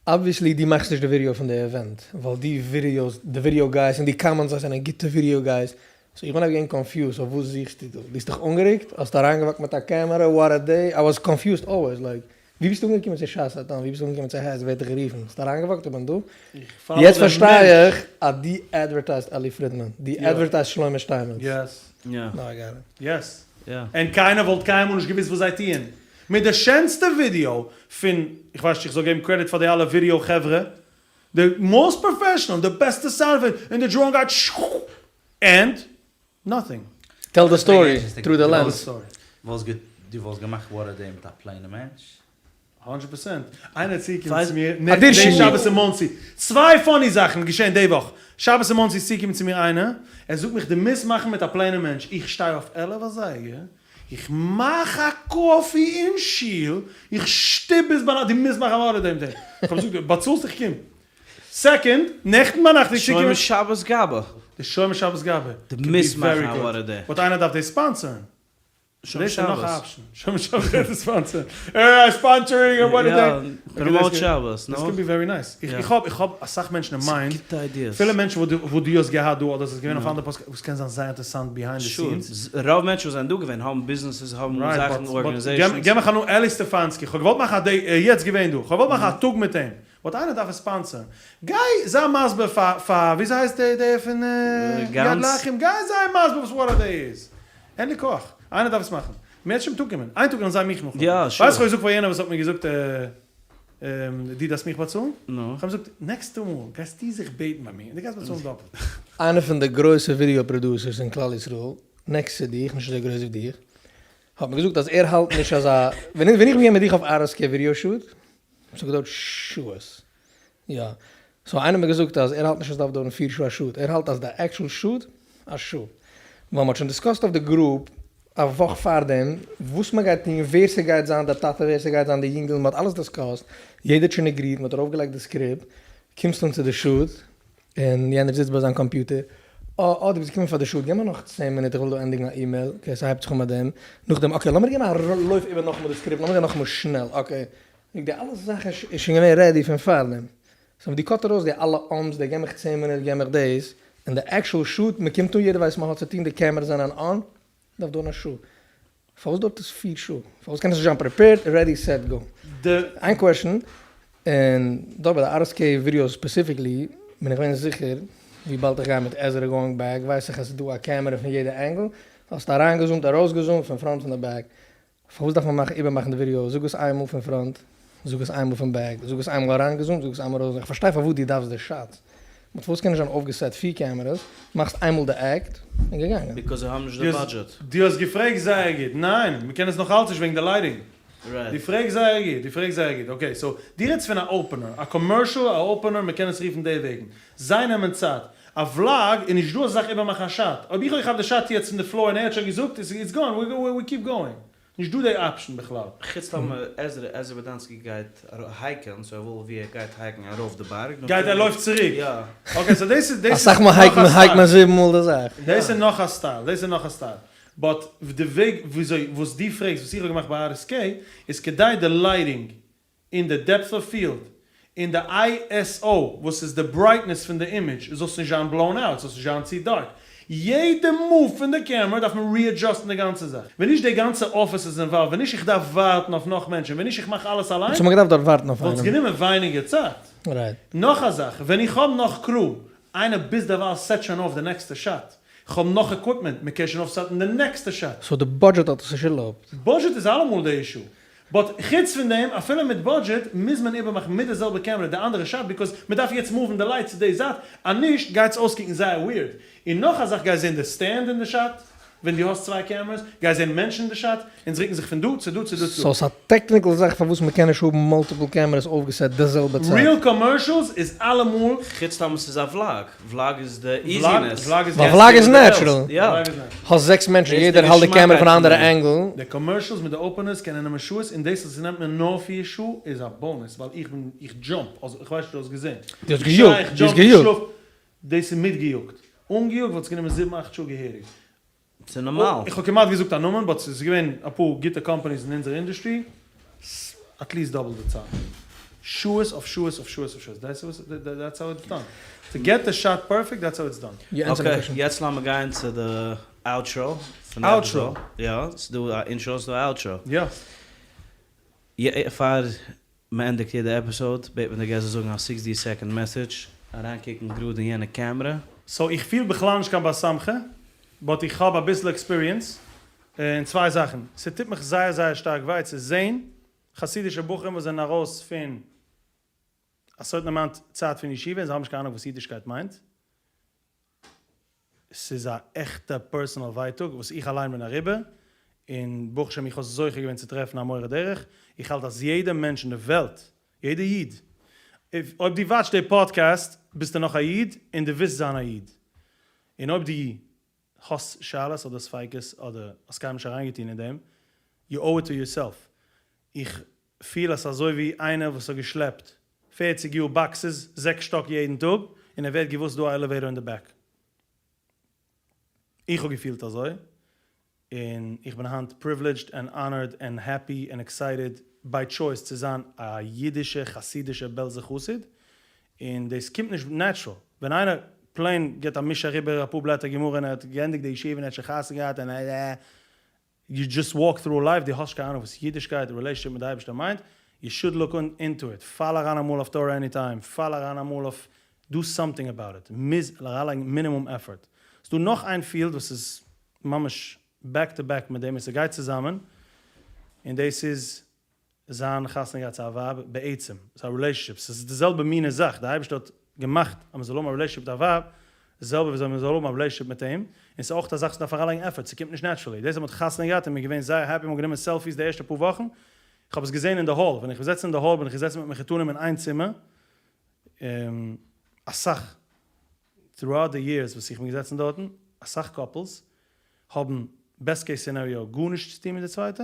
אבוויעסלי דו מאכסט נישט די ווידיאו פון די עווענט, ווייל די ווידיאוס, די ווידיאו גייס און די קאמענטס זיי זענען גוטע ווידיאו גייס, סאו איך בין געווען קאנפיוזד אויף וואס זוכסטו דא? דו האסט דיך אנגערוקט? האסט אריינגעוואקט מיט א קעמערע? וואט א דעי? איי וואס קאנפיוזד אלוועיס לייק ווי ביסטו אנגעקומען צו שעת התם? ווי ביסטו אנגעקומען צו העסק? ווער האט דיך גערופן? האסט אריינגעוואקט? איך בין דא? יעצט פארשטיי איך אז דו עדווערטייזט אלי פרידמאן, דו עדווערטייזט שלמה שטיינמעץ. יעס. נאו איי גאט איט. יעס. און קיינער וואלט קיינמאל נישט געוואוסט וואס זיי טוען. מיט די שענסטע ווידיאו פון, איך ווייס נישט איך זאל געבן קרעדיט פאר די אלע ווידיאו חברה, די מאסט פראפעשענעל, די בעסטע סאונד עפעקט, און די דראון גייט שששש. ענד נאטינג. טעל די סטארי טרו די לענס. דו וואלסט געמאכט וואט א דעי מיט א פלעינע מענטש? הונדרעט פערסענט. איינער איז צוגעקומען צו מיר נעכטן שבת אין מאנסי. צוויי פאני זאכן געשען די וואך. שבת אין מאנסי איז צוגעקומען צו מיר איינער, ער זאגט מיך דו מוזט מאכן מיט א פלעינע מענטש, איך שטיי אויף עלף אזייגער, איך מאך א קאפי אין שול, איך שטופ ביז ביינאכט, דו מוזט מאכן א וואט א דעי מיט אים. איך האב געזאגט באצאלסט איך קום. סעקאנד, נעכטן ביינאכט איז שומר שבת גבאי. די שומר שבת גבאי. דו מוזט מאכן א וואט א דעי. באט איינער דארף דאס ספאנסערן. שומר דאס איז נאך א שבת. אפשן. שומר שבת גייט עס ספאנסערן. אה, ספאנסערינג א וואט א דעי. יא, פראמאוט שבת, נו. דאס קען בי ווערי נייס. איך האב איך האב אסאך מענטשן אין מיינד. ס'איז גוטע איידיעס. פילע מענטשן וואס דו וואס דו האסט געהאט דא אדער ס'איז געווען אויף אנדערע פאדקעסט וואס קען זיין זייער אינטערעסאנט ביהיינד די סינס. שור, רוב מענטשן וואס זענען דא געווען האבן ביזנעסעס, האבן זאכן, ארגאניזעישאנס. געב מיך א נאמען, אלי סטעפאנסקי, כ'האב געוואלט מאכן א דעי, ער איז יעצט געווען דא, כ'האב געוואלט מאכן א טאג מיט אים. באט איינער דארף עס ספאנסערן. גיי זיי מסביר פאר פאר וויאזוי הייסט דער דער פון יד לאחים גיי זיי מסביר וואס וואט א דעי איז. אין לי כח. איינער דארף עס מאכן. מערטשעם טאג קומען. איין טאג וועלן זיי מיך נאכלויפן. ווייסט איך האב געזאגט פאר יענער וואס האט מיר געזאגט דו דארפסט מיך באצאלן? איך האב אים געזאגט נעקסטע מאל גייסטו זיך בעטן ביי מיר און דו גייסט באצאלן דאפלט. איינער פון די גרויסע ווידעא פראדוסערס אין כלל ישראל, נעקסט צו דיך, נישט אזוי גרויס ווי דיך, האט מיר געזאגט אז ער האלט נישט אז א, ווען איך בין געווען מיט דיך אויף ארעסקע ווידעא שוט, ס'האט געדויערט שעות. יא. סאו איינער האט מיר געזאגט אז ער האלט נישט אז ס'דארף דויערן פיר שעה א שוט, ער האלט אז די עקטשועל שוט א שעה. ווייל מ'האט שוין דיסקאסט אויף די גרופ א וואך פארדעם וואס מ'גייט טון, ווער ס'גייט זיין די טאטע ווער ס'גייט זיין די יונגעל, מ'האט אלעס דיסקאסט, יעדער האט שוין עגריעט, מ'האט ארויפגעלייגט די סקריפט, קומסט אן צו די שוט, און יענער זיצט ביי זיין קאמפיוטער, אה אה דו ביסט געקומען פאר די שוט, גיב מיר נאך צען מינוט איך וויל דא ענדיגן א אימעיל, אקעי ס'הייבט זיך אן מיט דעם, נאכדעם אקעי לאמיר געבן א לויף איבער נאכאמאל די סקריפט, לאמיר גיין נאכאמאל שנעל, אקעי, די אלע זאכן איז שוין געווען רעדי פון פארדעם, סאו דו קאט ארויס די אלע אם'ס, די גיב מיך צען מינוט גיב מיך דאס, און די עקשועל שוט, מ'קומט אן יעדער ווייסט מ'האט צוטון די קעמערעס זענען אן, דארף דויערן א שעה. פארוואס דויערט עס פיר שעה? פארוואס קען עס נישט זיין פרעפעירד רעדי סעט גאו? איין קוועשאן, און דארט ביי די אר עס קעי ווידיאו ספעסיפיקלי בין איך געווען זיכער וויבאלד איך גיי מיט עזרא גאואינג בעק ווייס איך אז ס'איז דא א קעמערע פון יעדע ענגל, האסט אריינגעזומט ארויסגעזומט פון פראנט פון די בעק, פארוואס דארף מען מאכן איבערמאכן די ווידיאו, זאג עס איינמאל פון פראנט, זאג עס איינמאל פון בעק, זאג עס איינמאל אריינגעזומט, זאג עס איינמאל ארויסגעזומט, איך פארשטיי פארוואס דו דארפסט די שאטס, באט פארוואס קען נישט זיין אויפגעסעט פיר קעמערעס, מאכסט איינמאל די עקט, און געגאנגען. ביקאוז זיי האבן נישט די בודזשעט. דו האסט געפרעגט זייער גוט. ניין, מ'קען עס נאך אלץ נישט וועגן די לייטינג. דו פרעגסט זייער גוט, דו פרעגסט זייער גוט. אקעי, סאו, דו רעדסט פון א אופענער, א קאמערשעל, א אופענער, מ'קען עס רופן די וועגן. זיי נעמען צייט. א וולאג איז נישט דא אזא זאך איבערמאכן א שאט. אויב איך האב געכאפט די שאט יעצט פון די פלאר און ער האט שוין געזאגט, איטס גאן, ווי קיפ גאוינג. נישט דא די אפשן בכלל. חוץ טאמער עזרא עזרא באדאנסקי גייט הייקען, סאו ער וויל ווי ער גייט הייקן ארויף די בארג, גייט ער לויפט צוריק. יא. אקעי סאו דאס איז דאס איז אסאך מאל נאך א הייקט מען סטייל. זיבן מאל די זאך. דאס איז נאך א סטייל, דאס איז נאך א סטייל. באט די וועג וויאזוי וואס דו פרעגסט וואס איך האב געמאכט ביי RSK איז כדי די לייטינג און די דעפט אוו פיעלד און די ISO וואס איז די ברייטנעס פון די אימעדזש זאלסט נישט זיין בלאון אוט זאלסט נישט זיין צו דארק יעדע מאוו פון די קעמערע דארף מען ריעדזשאסטן די גאנצע זאך ווען נישט די גאנצע אפיס איז אינוואלווד ווען נישט איך דארף ווארטן אויף נאך מענטשן ווען נישט איך מאך אלעס אליין וואלט מען געדארפט דארט ווארטן אויף וואלט עס איינעם. גענומען ווייניגער צייט. רייט. נאך א זאך ווען איך האב נאך קרו איינער ביזדערווייל סעט שוין אויף די נעקסטע שאט כ'האב נאך עקוויפמענט מ'קען שוין אויפסעטן די נעקסטע שאט. סאו די בודזשעט האט עס נישט ערלויבט? בודזשעט איז אלעמאל די אישו. באט חוץ פון דעם אפילו מיט בודזשעט מוז מען איבערמאכן מיט די זעלבע קעמערע די אנדערע שאט ביקאוז מען דארף יעצט מאוון די לייט צו די זייט אז נישט גייטס אויסקוקן זייער וויערד און נאך א זאך גייסט זעהן די סטענד אין די שאט ווען דו האסט צוויי קעמערעס גייסט זעהן מענטשן אין די שאט אונז רוקן זיך פון דא צו דא צו דא צו סאו ס'איז א טעקניקל זאך פארוואס מ'קען נישט האבן מאלטיפל קעמערעס אויפגעסעט די זעלבע צייט. ריעל קאמערשעלס איז אלעמאל. חוץ טאמער ס'איז א וולאג. וולאג איז די איזינעס. ווייל וולאג איז נעטשרעל. האסט זעקס מענטשן יעדער האלט די קעמערע פון א אנדערע ענגל. די קאמערשעלס מיט די אפענערס קענען נעמען שעות און דאס אז ס'נעמט מיר נאר פיר שעה איז א באנוס ווייל איך בין איך דזשאמפ אלזא איך ווייס נישט דו האסט געזען. דו האסט געיאגט. דו האסט געיאגט. דאס איז מיטגעיאגט. אנגעיאגט וואלט עס גענומען זיבן אכט שעה געהעריג. ס'איז נארמאל. איך האב כמעט געזאגט א נאמען באט ס'איז געווען אפאר גוטע קאמפאניס אין אונזער אינדוסטרי, עטליעסט דאבעל די צייט. שעות אויף שעות אויף שעות אויף שעות. דעטס דעטס האו איטס דאן. טו געט די שאט פערפעקט דעטס האו איטס דאן. אקעי, יעצט לאמיר גיין צו די אוטרא פון די עפיזאד. יא, ס'איז דא א אינטרא ס'איז דא א אוטרא. יא. פאר מען ענדיגט יעדע עפיסאוד בעט מען די געסט זאל זאגן א סיקסטי סעקאנד מעסעדזש, אריינקוקן גראד אין יענע קעמרע. סאו איך פיל בכלל נישט קיין בר סמכא, באט איך האב אביסל עקספיריענס אין צוויי זאכן, ס'טוט מיך זייער זייער שטארק וויי צו זעהן חסידישע בחורים וואס זענען ארויס פון א סערטען אמאונט צייט פון ישיבה און זיי האבן נישט קיין אהנונג וואס אידישקייט מיינט, ס'איז א עכטע פערסאנעל ווייטאג וואס איך אליין בין אריבער, און ברוך השם איך האב זוכה געווען צו טרעפן א מורה דרך, איך האלט אז יעדע מענטש אין די וועלט, יעדע איד, אויב דו וואטשסט די פאדקעסט ביסטו נאך א איד און דו ווילסט זיין א איד, און אויב דו האסט שאלות אדער ספיקות אדער האסט קיינמאל נישט אריינגעטון אין דעם, יו אוו איט טו יורסעלף, איך פיל עס אזוי ווי איינער וואס האט געשלעפט פערציג יאר באקסעס זעקס שטאק יעדן טאג און ער ווערט געוואוסט דא א עלעוועיטאר אין די בעק. איך האב געפילט אזוי און איך בין היינט פריוולידזשד ענד האנערד ענד העפי ענד עקסייטעד ביי טשויס צו זיין א אידישע חסידישע בעלזע חסיד און דאס קומט נישט נעטשרעל ווען איינער פלעין גיבט א מיש אריבער אפאר בלעטער גמרא און ער האט געענדיגט די ישיבה און ער האט שוין חתונה געהאט און ער יו דזשאסט וואלק טרו לייף, דו האסט נישט קיין אהנונג וואס אידישקייט, רילעישאנשיפ מיט די אייבערשטער מיינט, יו שוד לוק אינטו איט, פאל אריין אמאל אויף תורה עני טיים, פאל אריין אמאל אויף דו סאמטינג אבאוט איט, מוז אריינלייגן מינימום עפארט. ס'דא נאך איין פיעלד וואס איז ממש בעק טו בעק מיט דעם און ס'גייט צוזאמען, און דאס איז זיין חתונה געהאט צו א ווייב בעצם, ס'איז א רילעישאנשיפ, ס'איז די זעלבע מינע זאך, די אייבערשטער האט געמאכט אז מ'זאל האבן א רילעישאנשיפ מיט א ווייב, די זעלבע וויאזוי מ'זאל האבן א רילעישאנשיפ מיט אים, און ס'איז אויך א זאך וואס מ'דארף אריינלייגן עפערט, ס'קומט נישט נעטשרעלי, דאס אז מ'האט חתונה געהאט און מ'איז געווען זייער העפי, מ'האט גענומען סעלפיס די ערשטע פאר וואכן, איך האב עס געזען אין די האל, ווען איך בין געזעצן אין די האל בין איך געזעצן מיט מחותנים אין איין צימער, אסאך, throughout the years וואס איך בין געזעצן דארטן, אסאך קאפלס האבן בעסט קעיס סינעריאו גארנישט צו טון מיט די צווייטע,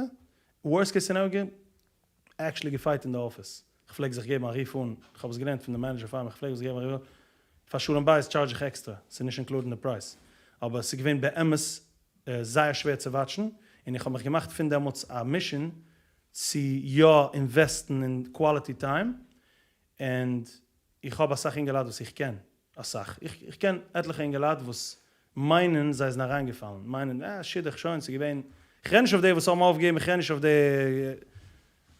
ווארסט קעיס סינעריאו עקשעלי געפייט אין די אפיס, כ'פלעג זיך געבן א רוף אן, כ'האב עס געלערנט פון די מענעדזשער פאר מיך, כ'פלעג זיך געבן א רוף אן, פאר שלום בית טשארדזש איך עקסטרא, ס'איז נישט אינקלודעד אין די פרייז, אבער ס'איז געווען באמת זייער שווער צו וואטשן, און איך האב מיך געמאכט פון דעמאלטס א מישען צו יא אינוועסטן אין קוואליטי טיים, און איך האב אסאך אינגעלייט וואס איך קען, אסאך, איך קען עטליכע אינגעלייט וואס מיינען זיי זענען אריינגעפאלן, מיינען אה שידוך שוין ס'איז געווען. איך רעד נישט אויף די וואס האבן אויפגעגעבן, איך רעד נישט אויף די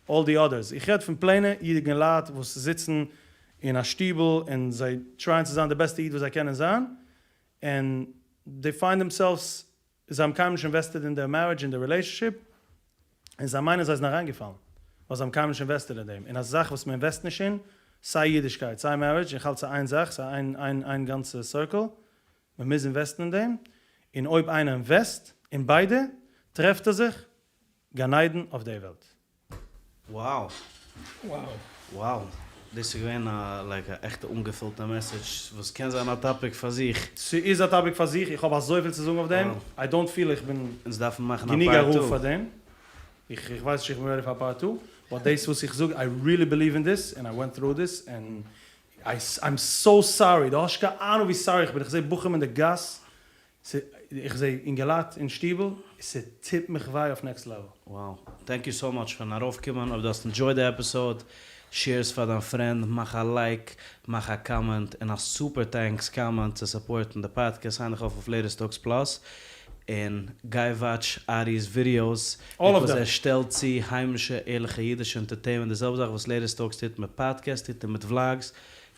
all the others, איך רעד פון פלעינע יונגעלייט וואס זיצן אין א שטיבל און זיי טרייען צו זיין די בעסטע איד וואס זיי קענען זיין, און they find themselves זיי האבן קיינמאל נישט אינוועסטעד אין דער marriage אין דער relationship, און זיי מיינען זיי זענען אריינגעפאלן, ווייל זיי האבן קיינמאל נישט אינוועסטעד אין דעם, און א זאך וואס מען אינוועסט נישט אין, סיי אידישקייט סיי marriage, איך האלט ס'איז איין זאך, ס'איז איין איין איין גאנצע circle, מען מוז אינוועסטן אין דעם, און אויב איינער אינוועסט אין ביידע, טרעפט ער זיך גן עדן אויף די וועלט. Wow! Wow! דאס איז געווען א like א עכטע אנגעפילטע message וואס קען זיין א topic פאר זיך. ס'איז א topic פאר זיך, איך האב אזויפיל צו זאגן אויף דעם, I don't feel איך בין אונז דארפן מאכן א גענוג פארט א רב טו. פאר דעם, איך איך ווייס נישט איך בין ready פאר א part two, but דאס וואס איך זאג I really believe in this and I went through this and I'm so sorry, דו האסט נישט קיין אהנונג ווי sorry איך בין, איך זעה בחורים אין די גאס איך זעה אינגעלייט אין שטיבל, ס'טוט מיך וויי אויף next level. Wow. Thank you so much פארן ארויפקומען, אויב דו האסט enjoyed די episode, share עס פאר דיין friend, מאך א like, מאך א comment, און א super thanks comment צו סופארטן די פאדקעסט, sign דיך אויף אויף Latest Talks Plus, און גיי watch ארי'ס videos, All of because them. ער שטעלט צו היימישע ערליכע אידישע entertainment, די זעלבע זאך וואס Latest Talks טוט מיט פאדקעסט טוט ער מיט vlogs,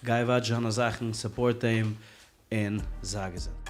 גיי watch זיינע זאכן, support אים, און זיי געזונט.